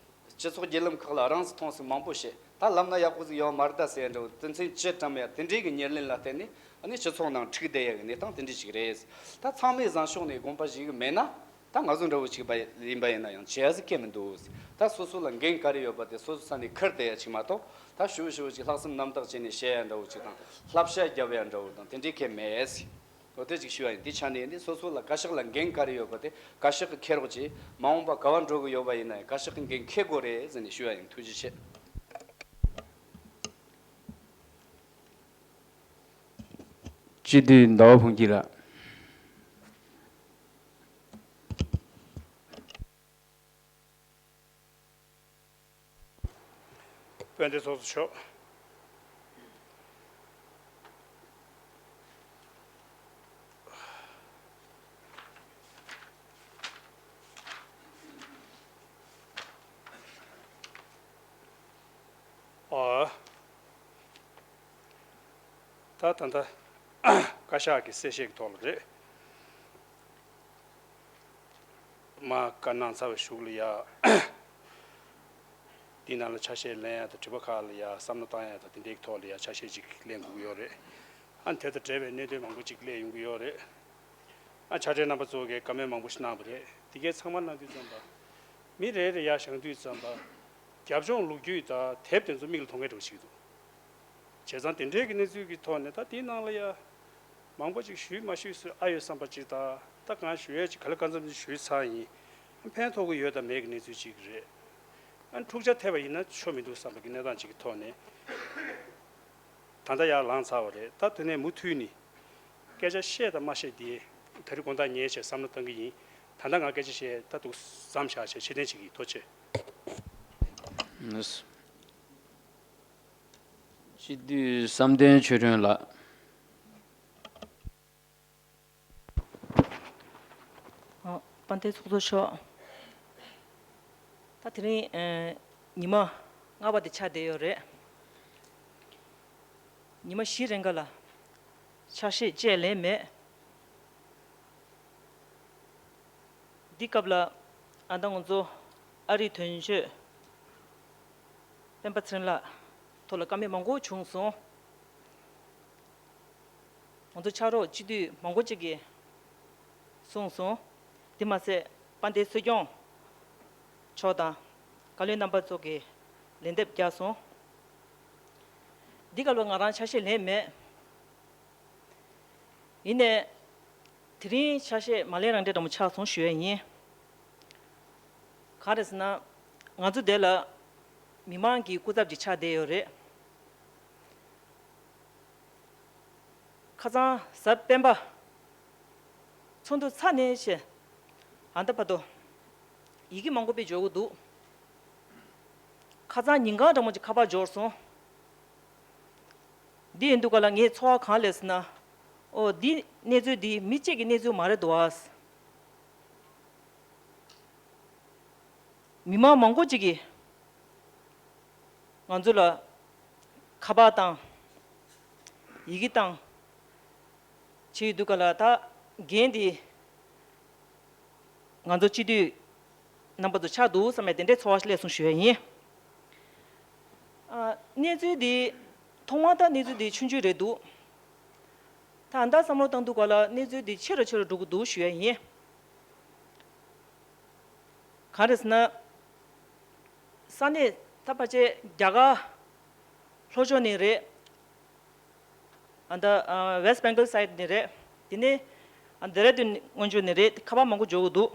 སྤྱི་ཚོགས་བརྒྱུད་ལམ་ཁག་ལ་རང་སུ་མཐོང་སུ་མང་པོ་བཤད། ད་ལབ་ན་ཡག་པོ་ཟིག་ཡོད་མ་རེད་ད་ཟེར་ཡ་འདྲ་བོ། དོན་ཚན་བཅུ་བཀྲམ་ཡ་དེ་འདྲའི་གི་ཉེར་ལེན་ལ་བརྟེན་ནས་ཨ་ནི་སྤྱི་ཚོགས་ནང་འཁྲུག་བསྡད་ཡ་གི་གནས་སྟངས་དེ་འདྲ་ཞིག་རེད། ད་ཚང་མས་བཟང་ཕྱོགས་ནས་དགོངས་པ་བཞེས་གི་མེད་ན། ད་ང་ཚོ་འདྲ་བོ་ཅིག་པ་ཡིན་པ་ཡིན་ན་ཡང་བྱེད་ཡ་ཟིག་གང་ཡང་མི་འདུག་ད་སོ་སོ་ལ་འགན་ག་རེ་ཡོད་པ་དེ་སོ་སོ་ས་ནས་འཁུར་བསྡད་ཡ་ཅིག་མ་གཏོགས། ད་ཞུ་བོ་ཞུ་བོ་ཅིག་ལྷག་བསམ་རྣམ་དག་བྱས་ནས་བཤད་ཡ་འདྲ་བོ་ཅིག་དང་། བསླབ་བྱ་རྒྱབ་ཡ་འདྲ་བོ་དང་དེ་འདྲའི་གང་ཡང་མེད། འོ་དེ་ཅིག་ཞུ་བ་ཡིན། དེ་ཆ་ནས་ནི་སོ་སོ་ལ་བཀའ་ཤག་ལ་འགན་ག་རེ་ཡོད་པ་དེ་བཀའ་ཤག་གིས་འཁྱེར་རོགས་བྱེད། མ་འོངས་པ་ག་བ་འགྲོ་གི་ཡོད་པ་ཡིན་ན་ཡང་བཀའ་ཤག་གིས་འགན་འཁྱེར་དགོས་རེད་ཟེར་ནས་ཞུ་བ་ཡིན། ཐུགས་རྗེ་ཆེ། སྤྱི་འཐུས་ཟླ་བ་ཕུན་སྐྱིད་ལགས། དཔལ་ལྡན་ཚོགས་གཙོ་མཆོག་ཨ། ད་ད་ལྟ་བཀའ་ཤག་གི་གསལ་བཤད་ཀྱི་ཐོག་ལ་རེད། མ་བཀའ་གནང་ཚར་བའི་གཞུག་ལ་ཡ། འདི་ནང་ལ་ཆ་ཤས་ལེན་ཡ་དང་དྲི་བ་ཁག་ལ་ཡ་བསམ་བློ་བཏང་ཡ་དང་དེ་འདྲའི་ཐོག་ལ་ཡ་ཆ་ཤས་ཅིག་ལེན་དགོས་ཀྱི་ཡོད་རེད། ཨ་དེ་དང་འབྲེལ་བའི་གནད་དོན་མང་པོ་ཅིག་སླེབས་ཡོང་གི་ཡོད་རེད། ཨ་ཕྱག་སྦྲེལ་རྣམ་པ་ཚོ་གིས་བཀའ་མོལ་མང་པོ་ཞིག་གནང་བ་རེད། དེ་གའི་ཚང་མ་གནང་དུས་ཙམ་པ། མི་རེ་རེ་ཡར་བཞེངས་དུས་ཙམ་པ། རྒྱབ་ལྗོངས་ལོ་རྒྱུས་དང་དེབ་དེ་ཚོ་མིག་ལ་མཐོང་མཁན་འདྲ་བོ་ཞིག་འདུག་བྱས་ཙང་དེ་འདྲའི་གི་གནས་ཚུལ་གྱི་ཐོག་ནས་ད་དེའི་ནང་ལ་ཡ། མང་པོ་ཅིག་ཞུས་མ་ཞུས་སུ་ཨ་ཡོད་བསམ་པ་ཅིག་དང་། ད་གང་ཞུ་ཡས་ཅིག་ག་ལེ་གང་འཚམ་ཅིག་ཞུས་ཚར་ཡིན། ཕན་ཐོགས་ཀྱི་ཡོད་དང་མེད་ཀྱི་གནས་ཚུལ་ཅིག་རེད། ཨ་འཁྲུག་ཆ་ཐེབས་པ་ཡིན་ན་ཆོ་མི་འདུག་བསམ་པ་གི་གནས་སྟངས་ཅིག་གི་ཐོག་ནས། ད་ལྟ་ཡར་ལངས་ཚར་བ་རེད། ད་དེ་ནས་མུ་མཐུད་ནས་སྐད་ཆ་བཤད་དང་མ་བཤད་དེ་ད་རེས་དགོང་དག་ཉལ་བྱས་བསམ་བློ་གཏང་གི་ཡིན། ད་ལྟ་ང་སྐད་ཆ་བཤད་ད་འདུག་མཚམས་བཞག་བྱས་ཕྱིར་འཐེན་བྱེད་ཀྱི་ཡིན། ཐུགས་རྗེ་ཆེ། སྤྱི་འཐུས་བསམ་གཏན་ཆོས་སྒྲོན་ལགས། ཨ། དཔལ་ལྡན་ཚོགས་གཙོ་མཆོག་ད་དེ་རིང་ཨེ་ཉི་མ་ལྔ་པ་དེ་ཆགས་བསྡད་ཡོད་རེད། ཉི་མ་བཞི་རིང་ག་ལ་ཕྱག་བཞེས་བཅས་ལེན་མེད། འདི་སྐབས་ལ་ཨ་ད་ང་ཚོ་ཨ་རིའི་དོན་གཅོད་ སྤེན་པ་ཚེ་རིང་ལགས་ཐོག་ལ་བཀའ་མོལ་མང་པོ་བྱུང་སོང་། ང་ཚོ་ཕྱག་རོགས་སྤྱི་འཐུས་མང་པོ་ཅིག་གིས་གསུངས་སོང་། དེ་མ་ཟད་དཔལ་ལྡན་སྲིད་སྐྱོང་མཆོག་དང་བཀའ་བློན་རྣམ་པ་ཚོ་གིས་ལན་འདེབས་བརྒྱབ་སོང་། འདི་སྐབས་ལ་ང་རང་ཆ་ཤས་ལེན་མེད། ཡིན་ནའི། དེ་རིང་ཆ་ཤས་མ་ལེན་རང་འགྲེལ་འདྲ་མོ་ཆགས་སོང་ཞུ་ཡ་ཡིན། ག་རེ་ཟེར་ན། ང་ཚོ་འདི་ལ་མི་མང་གི་སྐུ་ཚབ་ཅིག་ཆགས་བསྡད་ཡོད་རེད། ཁ་སང་གཟའ་སྤེན་པ། ཚོགས་འདུ་ཚར་ནས་བྱས། ཨ་ད་བར་དུ། ཡི་གེ་མང་པོ་དཔེ་འབྱོར་གྱི་འདུག་ཁ་སང་ཉིན་གང་འདྲ་མོ་ཅིག་ཁ་པར་འབྱོར་སོང་། འདི་ཡིན་དུས་ག་ལ་ངའི་ཚོར་བ་གང་སླེབས་ཟེར་ན། ཨོ་འདི་གནས་ཚུལ་འདི་མི་གཅིག་གི་གནས་ཚུལ་མ་རེད་འདུག་ཨ། མི་མང་མང་པོ་ཅིག་གིས་ང་ཚོ་ལ་ཁ་པར་བཏང་། ཡི་གེ་བཏང་། བྱས་ཡོད་དུས་ག་ལ་ད་འགན་འདི་ང་ཚོ་སྤྱི་འཐུས་རྣམ་པ་ཚོ་ཆགས་འདུག་བསམ་པའི་དེ་འདྲའི་ཚོར་བ་ཞིག་སླེབས་སོང་ཞུ་ཡ་ཡིན། ཨ། གནས་ཚུལ་འདི་ཐོག་མར་ད་གནས་ཚུལ་འདི་ཆུང་ཆུང་རེད་འདུག་ད་ཨ་ད་བསམ་བློ་བཏང་དུས་ག་ལ་གནས་ཚུལ་འདི་ཆེ་རུ་ཆེ་རུ་འགྲོ་གི་འདུག་ཞུ་ཡ་ཡིན། གང་རེད་ཟེར་ན། ས་གནས་ད་ཕལ་ཆེར་རྒྱ་གར་ལྷོ་ཕྱོགས་ནས་རེད། ཨ་ད་ཨ་West Bengal side ནས་རེད། དེ་ནས་ཨ་ལྡེ་ར་ལྡུན་སྔོན་ཆད་ནས་རེད། ཁ་པར་མང་པོ་འབྱོར་གྱི་འདུག་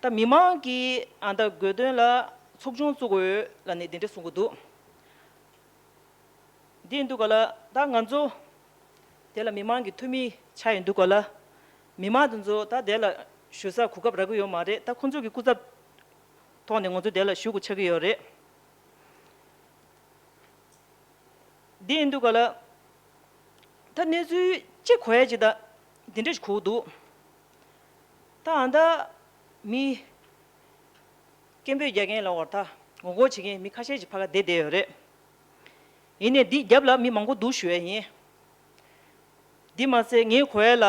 ད་མི་མང་གིས་ཨ་ད་དགོས་དོན་ལ་ཚོགས་ཆུང་བཙུགས་དགོས་ལབ་ནས་དེ་འདྲ་གསུང་གི་འདུག་འདི་ཡིན་དུས་ག་ལ་ད་ང་ཚོ་དེ་ལ་མི་མང་གི་འཐུས་མི་ཆགས་ཡིན་དུས་ག་ལ། མི་མང་དེ་ཚོ་ད་དེ་ལ་ཞུ་སར་གོ་སྐབས་རག་གི་ཡོད་མ་རེད། ད་ཁོ་ཚོ་གི་སྐུ་ཚབ་ཐོག་ནས་ང་ཚོ་དེ་ལ་ཞུ་དགོས་ཆགས་ཀྱི་ཡོད་རེད། འདི་ཡིན་དུས་ག་ལ། ད་གནས་ཚུལ་གཅིག་གོ་ཡ་ཅིག་ད་འདི་འདྲ་ཞིག་གོ་གི་འདུག་ད་ཨ་ད་མི་སྐད་འབོད་རྒྱག་མཁན་ལ་བར་ད་ངོ་རྒོལ་བྱེད་མཁན་མི་ཁ་ཤས་ཅིག་ཕ་ག་བསྡད་བསྡད་ཡོད་རེད། ཡིན་ནའི་འདི་རྒྱབ་ལ་མི་མང་པོ་འདུག་ཞུ་ཡ་ཡིན། འདི་མ་ཟད་ངའི་གོ་ཡ་ལ་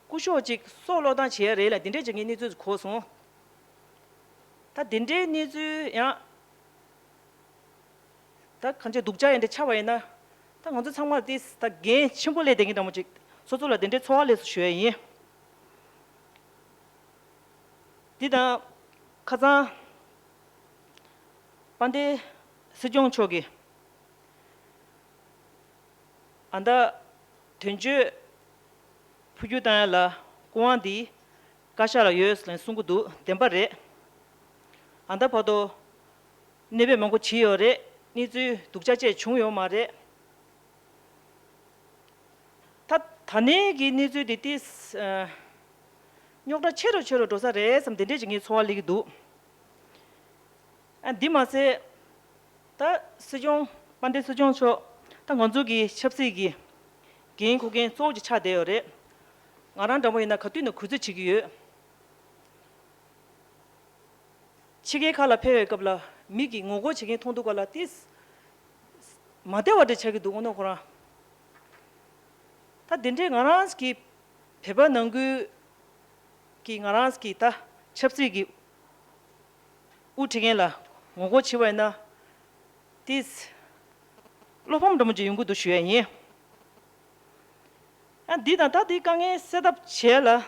སྐུ་ཞབས་ཅིག་སྲོག་བློས་བཏང་བྱས་ཡ་རེད་ལ་འདི་འདྲས་ཅིག་ངས་གནས་ཚུལ་གོ་སོང་། ད་འདི་འདྲའི་གནས་ཚུལ་ཡང་། ད་གང་ཅི་སྡུག་ཅག་ཡིན་འདྲ་ཆགས་པ་ཡིན་ན། ད་ང་ཚོ་ཚང་མ་ཏིས་ད་འགན་ཆེན་པོ་ལས་དེ་གི་འདྲ་མོ་ཅིག་སོ་སོ་ལ་དེ་འདྲའི་ཚོར་བ་སླེབས་སོང་ཞུ་ཡ་ཡིན། འདི་དང་། ཁ་སང་། དཔལ་ལྡན་སྲིད་སྐྱོང་མཆོག་གིས། ཨ་ད། དོན་གཅོད་འཕོ་འགྱུར་བཏང་ཡ་ལ་སྐུ་དབང་འདི་བཀའ་ཤག་ལ་ཡོད་ཟེར་ནས་གསུང་གི་འདུག་བདེན་པ་རེད། ཨ་ད་བར་དུ་གནས་སྤོས་མང་པོ་བྱས་ཡོད་རེད། གནས་ཚུལ་སྡུག་ཅག་བཅས་བྱུང་ཡོད་མ་རེད། ད་ད་ནས་ཀྱི་གནས་ཚུལ་འདི་ཏིས་རྙོག་དྲ་ཆེ་རུ་ཆེ་རུ་འགྲོ་ས་རེད་བསམ་དེ་འདྲས་ཀྱི་ངའི་ཚོར་བ་སླེབས་ཀྱི་འདུག་ཨ་འདི་མ་ཟད། ད་སྲིད་སྐྱོང་དཔལ་ལྡན་སྲིད་སྐྱོང་མཆོག་ད་ང་ཚོ་གི་ཆབ་སྲིད་ཀྱི་འགན་འཁུར་མཁན་གཙོ་བོ་ཅིག་ཆགས་བསྡད་ཡོད་རེད། ང་རང་འདྲ་པོ་ཡིན་ན་ག་དུས་ནས་གུས་བརྩི་བྱེད་ཀྱི་ཡོད། ཕྱི་རྒྱལ་ཁག་ལ་ཕེབས་པའི་སྐབས་ལ་མི་གིས་ངོ་རྒོལ་བྱེད་མཁན་མཐོང་དུས་ག་ལ་ཏིས་མ་བདེ་བ་འདྲ་ཆགས་ཀྱི་འདུག་དངོས་གནས་ཁོ་རང་། ད་དེ་འདྲའི་ང་རང་གི་བོད་པ་ནང་ཁུལ་གྱི་ང་རང་གི་ད་ཆབ་སྲིད་ཀྱི་དབུ་ཁྲིད་མཁན་ལ་ངོ་རྒོལ་བྱེད་པ་ཡིན་ན། ཏིས་བློ་ཕམ་འདྲ་མོ་ཅིག་ཡོང་གི་འདུག་ཞུ་ཡ་ཡིན། ཨ་འདི་དང་ད་འདི་དཀའ་ངལ་སེལ་ཐབས་བྱས་ལ།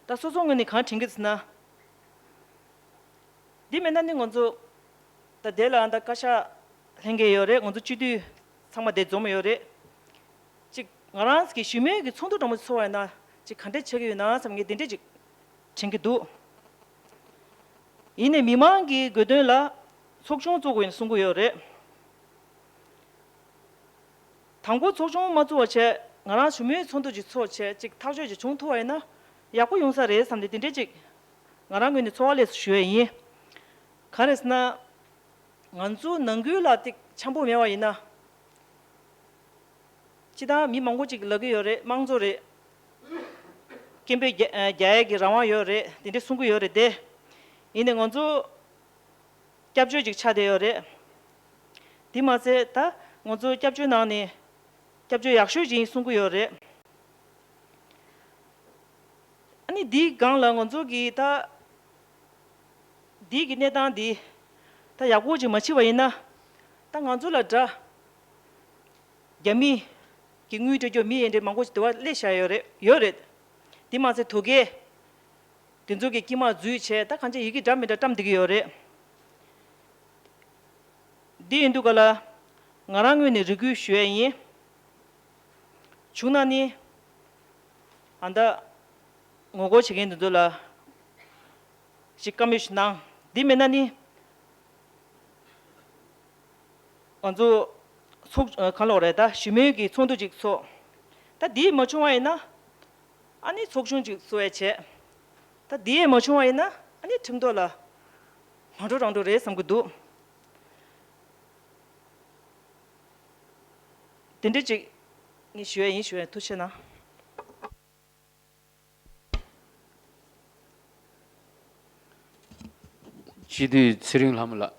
ད་སོ་སོ་ངོས་ནས་གང་དྲན་གི་ཟེར་ན། འདི་མེད་ན་ནི་ང་ཚོ་ད་དེ་ལ་ད་བཀའ་ཤག་ལྷན་རྒྱས་ཡོད་རེད། ང་ཚོ་སྤྱི་འཐུས་ཚང་མ་དེ་འཛོམས་ཡོད་རེད། ཅིག་ང་རང་གི་ཞུ་མེད་ཀྱི་ཚོགས་འདུ་འདྲ་མོ་ཚོགས་པ་ཡིན་ན་ཅིག་ག་འདྲས་ཆགས་ཀྱི་ཡོད་ན་བསམ་ངས་དེ་འདྲས་ཅིག་དྲན་གྱི་འདུག་ཡིན་ནའི་མི་མང་གི་དགོས་དོན་ལ་ཚོགས་ཆུང་བཙུགས་དགོས་ཡིན་གསུང་གི་ཡོད་རེད། དང་པོ་ཚོགས་ཆུང་མ་བཙུགས་པ་བྱས་ང་རང་ཞུ་མོལ་ཚོགས་འདུ་ཅིག་ཚོགས་བྱས་ཅིག་ཐག་གཅོད་ཅིག་བྱུང་ཐུབ་པ་ཡིན་ན་ཡག་པོ་ཡོང་ས་རེད་བསམ་སྟེ་དེ་འདྲས་ཅིག་ང་རང་ངོས་ནས་ཚོར་བ་སླེབས་སོང་ཞུ་ཡས་ཡིན། ག་རེ་ཟེར་ན། ང་ཚོ་ནང་ཁུལ་ལ་ཏིག་འཆམ་པོ་མེད་པ་ཡིན་ན། སྤྱི་བཏང་མི་མང་པོ་ཅིག་ལབ་ཀྱི་ཡོད་རེད། དམངས་གཙོ་རེད། སྐད་འབོད་རྒྱག་རྒྱག་ཡས་ཀྱི་རང་དབང་ཡོད་རེད། དེ་འདྲས་གསུང་གི་ཡོད་རེད་དེ། ཡིན་ནའི་ང་ཚོ་སྐྱབས་བཅོལ་ཅིག་ཆགས་བསྡད་ཡོད་རེད། དེ་མ་ཟད་ད་ང་ཚོ་སྐྱབས་བཅོལ་ནང་ནས་སྐྱབས་བཅོལ་ཡག་ཤོས་ཅིག་ཡིན་གསུང་གི་ཡོད་རེད། ཨ་ནི་འདིའི་སྒང་ལ་ང་ཚོ་གིས་ད་འདི་གི་གནས་སྟངས་འདི་ ད་ཡག་པོ་ཅིག་མ་བྱས་པ་ཡིན་ན། ད་ང་ཚོ་ལ་འདྲ། རྒྱ་མི་གི་དངུལ་སྤྲད་རྒྱུ་མི་ཡིན་འདྲེ་མང་པོ་ཞིག་དེ་བ་སླེབས་བཞག་ཡོད་རེད་ཡོད་རེད། དེ་མ་ཚད་དོ་གལ། དེ་ཚོ་གི་དཀྱིལ་མ་འཛུལ་བྱས་ད་གང་ཅི་ཡི་གེ་འདྲ་མི་འདྲ་བཀྲམ་བསྡད་ཀྱི་ཡོད་རེད། འདི་ཡིན་དུས་ག་ལ། ང་རང་ངོས་ནས་རེ་སྐུལ་ཞུ་ཡ་ཡིན། བྱུང་ན་ནི། ཨ་ད། ངོ་རྒོལ་བྱེད་མཁན་དེ་ཚོ་ལ། ཞིག་བཀའ་མོལ་ཞིག་གནང་། འདི་མེད་ན་ནི། ང་ཚོ་ཚོགས་གང་ལོག་རེད་ད་ཞི་མོལ་གྱི་ཚོགས་འདུ་ཅིག་ཚོགས། ད་འདི་མ་བྱུང་བ་ཡིན་ན། ཨ་ནི་ཚོགས་ཆུང་ཅིག་བཟོ་ཡ་བྱས། ད་འདི་མ་བྱུང་བ་ཡིན་ན་ཨ་ནི་ཁྲིམས་ཐོག་ལ་ང་འགྲོ་རང་འགྲོ་རེད་བསམ་གྱི་འདུག་དེ་འདྲ་ཅིག་ངས་ཞུ་ཡ་ཡིན། ཞུ་ཡ་ཐུགས་ཆེ་གནང་། སྤྱི་འཐུས་ཚེ་རིང་ལྷ་མོ་ལགས།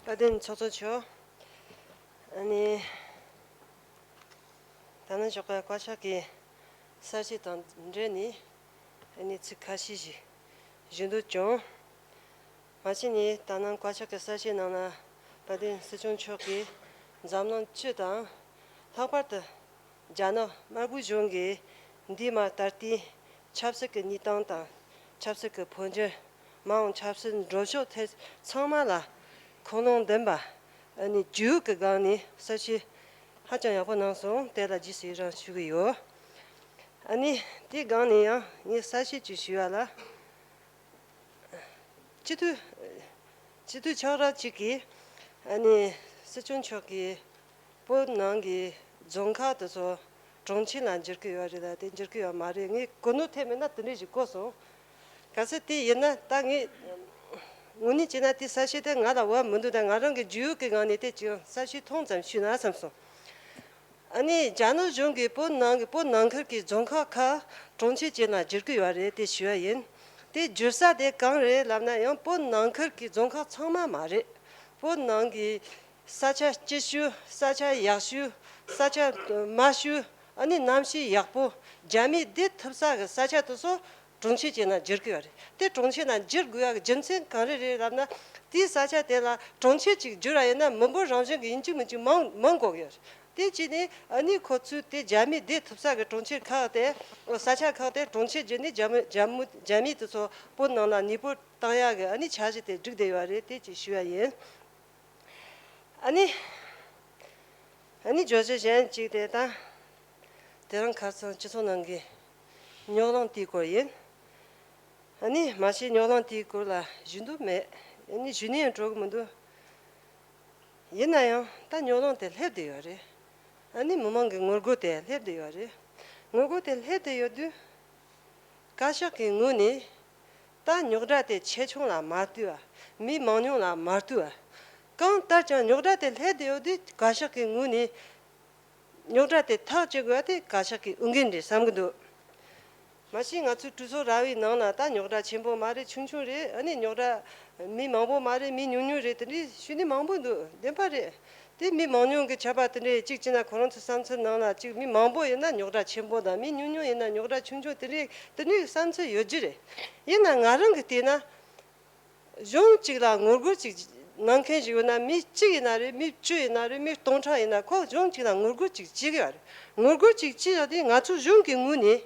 བཀའ་དྲིན་ཚོགས་གཙོ་མཆོག་ཨ་ནི། ད་ནང་ཞོགས་པ་བཀའ་ཤག་གི་གསར་བཤད་དང་འབྲེལ་ནས་ཨ་ནི་ཚིག་ཁ་ཤས་ཤིག་ཞུ་འདོད་བྱུང་། མ་གཞི་ནས་ད་ནང་བཀའ་ཤག་གི་གསར་བཤད་ནང་ན་དཔལ་ལྡན་སྲིད་སྐྱོང་མཆོག་གིས་འཛམ་གླིང་སྤྱི་དང་། ལྷག་པར་དུ་རྒྱ་ནག་དམར་པོའི་གཞུང་གིས་འདས་མ་ད་ལྟའི་ཆབ་སྲིད་ཀྱི་གནས་སྟངས་དང་། ཆབ་སྲིད་ཀྱི་འཕོ་འགྱུར། མ་འོངས་ཆབ་སྲིད་འགྲོ་ཕྱོགས་ཐད་ཚང་མ་ལ་ཁུངས་ལུང་ལྡན་པ་ཨ་ནི་རྒྱུས་ཡོད་ཀྱི་སྒང་ནས་གསར་བཤད་ཧ་ཅང་ཡག་པོ་གནང་སོང་། དེ་ལ་རྗེས་སུ་ཡི་རང་ཞུ་གི་ཡོད། ཨ་ནི་དེའི་སྒང་ནས་ཡང་ངས་གསར་བཤད་ཅིག་ཞུ་ཡ་ལ། སྤྱི་འཐུས། སྤྱི་འཐུས་ཆགས་ར་གཅིག་གིས་ཨ་ནི་སྲིད་སྐྱོང་མཆོག་གིས་བོད་ནང་གི་རྫོང་ཁག་དེ་ཚོ་གྲོང་ཁྱེར་ལ་འགྱུར་གི་ཡོད་རེད་ལ་དེ་འགྱུར་གི་ཡོད་མ་རེད། ངས་གོ་ནོར་ཐེབས་མེད་ན་དེ་འདྲས་ཞིག་གོ་སོང་། གལ་སྲིད་དེ་ཡིན་ན་ད་ངས་དངོས་གནས་བྱས་ན་དེ་གསར་བཤད་དེ་ང་ལ་འོས་མི་འདུག་ད་ང་རང་གི་རྒྱུས་ཡོད་ཀྱི་སྒང་ནས་དེ་ཅིག་གསར་བཤད་ཐུང་ཙམ་ཞུས་ན་བསམ་སོང་། ཨ་ནི་རྒྱ་ནག་གཞུང་གིས་བོད་ནང་གི་བོད་ནང་ཁུལ་གྱི་རྫོང་ཁག་ཁག་གྲོང་ཁྱེར་བཅས་ནང་བསྒྱུར་གྱི་ཡོད་རེད་དེ་ཞུ་བ་ཡིན། དེ་བསྒྱུར་ས་དེ་གང་རེད་ལབ་ན་ཡང་བོད་ནང་ཁུལ་གྱི་རྫོང་ཁག་ཚང་མ་མ་རེད། བོད་ནང་གི་ས་ཆ་སྐྱིད་ཤོས། ས་ཆ་ཡག་ཤོས། ས་ཆ་དམའ་ཤོས། ཨ་ནི་གནམ་གཤིས་ཡག་པོ། རྒྱ་མིས་བསྡད་ཐུབ་ས་གི་ས་ཆ་དེ་ཚོ་གྲོང་ཁྱེར་ཅིག་ནང་བསྒྱུར་དགོས་པ་རེད། དེ་གྲོང་ཁྱེར་ནང་བསྒྱུར་དགོས་ཡག་གི་རྒྱུ་མཚན་གང་རེ་རེད་ལབ་ན། དེའི་ས་ཆ་དེ་ལ་གྲོང་ཁྱེར་ཅིག་བསྒྱུར་བ་ཡིན་ན་མི་འབོར་རང་བཞིན་གྱི་ཡིན་གཅིག་མིན་གཅིག་མང་མང་དགོས་ཀྱི་ཡོད་རེད། དེ་བྱས་ནས་ཨ་ནི་ཁོ་ཚོས་དེ་རྒྱ་མིས་བསྡད་ཐུབ་ས་གི་གྲོང་ཁྱེར་ཁག་དེ། ས་ཆ་ཁག་དེ་གྲོང་ཁྱེར་བསྒྱུར་ནས་རྒྱ་མི་རྒྱ་མི་རྒྱ་མི་དེ་ཚོ་བོད་ནང་ལ་གནས་སྤོ་བཏང་ཡག་གི་ཨ་ནི་འཆར་གཞི་དེ་བསྒྲིགས་བསྡད་ཡོད་རེད། དེ་ཅིག་ཞུ་ཡ་ཡིན། ཨ་ནི། ཨ་ནི་བརྗོད་གཞི་གཞན་གཅིག་དེ་ད། དེ་རིང་ཁ་སང་སྤྱི་ཚོགས་ནང་གི་རྙོག་གླེང་དེའི་སྐོར་ཡིན། ཨ་ནི་མ་གཞི་རྙོག་གླེང་དེའི་སྐོར་ལ་ཞུ་འདོད་མེད། ཨ་ནི་ཞུ་ནས་ཡང་འགྲོ་གི་མི་འདུག་ཡིན་ན་ཡང་ད་རྙོག་གླེང་དེ་སླེབས་བསྡད་ཡོད་རེད། ཨ་ནི་མི་མང་གི་ངོ་རྒོལ་དེ་སླེབས་བསྡད་ཡོད་རེད། ངོ་རྒོལ་དེ་སླེབས་བསྡད་ཡོད་དུས། བཀའ་ཤག་གི་ངོས་ནས་ད་རྙོག་དྲ་དེ་ཆེ་ཆུང་ལ་མ་ལྟོས་པ། མི་མང་ཉུང་ལ་མ་ལྟོས་པ། གང་ལྟར་ཀྱང་རྙོག་དྲ་དེ་སླེབས་བསྡད་ཡོད་དུས་བཀའ་ཤག་གི་ངོས་ནས་རྙོག་དྲ་དེ་ཐག་གཅོད་དགོས་པ་དེ་བཀའ་ཤག་གི་འོས་འགན་རེད་བསམ་གྱི་འདུག་མ་གཞི་ང་ཚོའི་གྲོས་ཚོགས་ར་བའི་ནང་ལ་ད་རྙོག་དྲ་ཆེན་པོ་མ་རེད། ཆུང་ཆུང་རེད། ཨ་ནི་རྙོག་དྲ་མི་མང་པོ་མ་རེད། མི་ཉུང་ཉུང་རེད། དེ་འདྲའི་ཞུ་ནི་མང་པོ་འདུག་བདེན་པ་རེད། དེ་མི་མང་ཉུང་གི་ཆད་པ་དེ་འདྲའི་གཅིག་བྱས་ན་ཁོ་རང་ཚོའི་བསམ་ཚུལ་ནང་ལ་གཅིག་མི་མང་པོ་ཡིན་ན་རྙོག་དྲ་ཆེན་པོ་དང་མི་ཉུང་ཉུང་ཡིན་ན་རྙོག་དྲ་ཆུང་ཆུང་དེ་འདྲའི་དེ་འདྲའི་བསམ་ཚུལ་ཡོད་རྒྱུ་རེད། ཡིན་ན་ང་རང་གིས་བལྟས་ན། གཞུང་གཅིག་ལ་ངོ་རྒོལ་གཅིག་གནང་མཁན་ཞིག་ཡོད་ན་མི་གཅིག་ཡིན་ན་རེད། མི་བཅུ་ཡིན་ན་རེད། མི་སྟོང་ཕྲག་ཡིན་ན་ཁོ་གཞུང་གཅིག་ལ་ངོ་རྒོལ་གཅིག་བྱེད་ཀྱི་ཡོད་རེད། ངོ་རྒོལ་གཅིག་བྱེད་ཡོད་དུས་ང་ཚོ་གཞུང་གི་ངོས་ནས།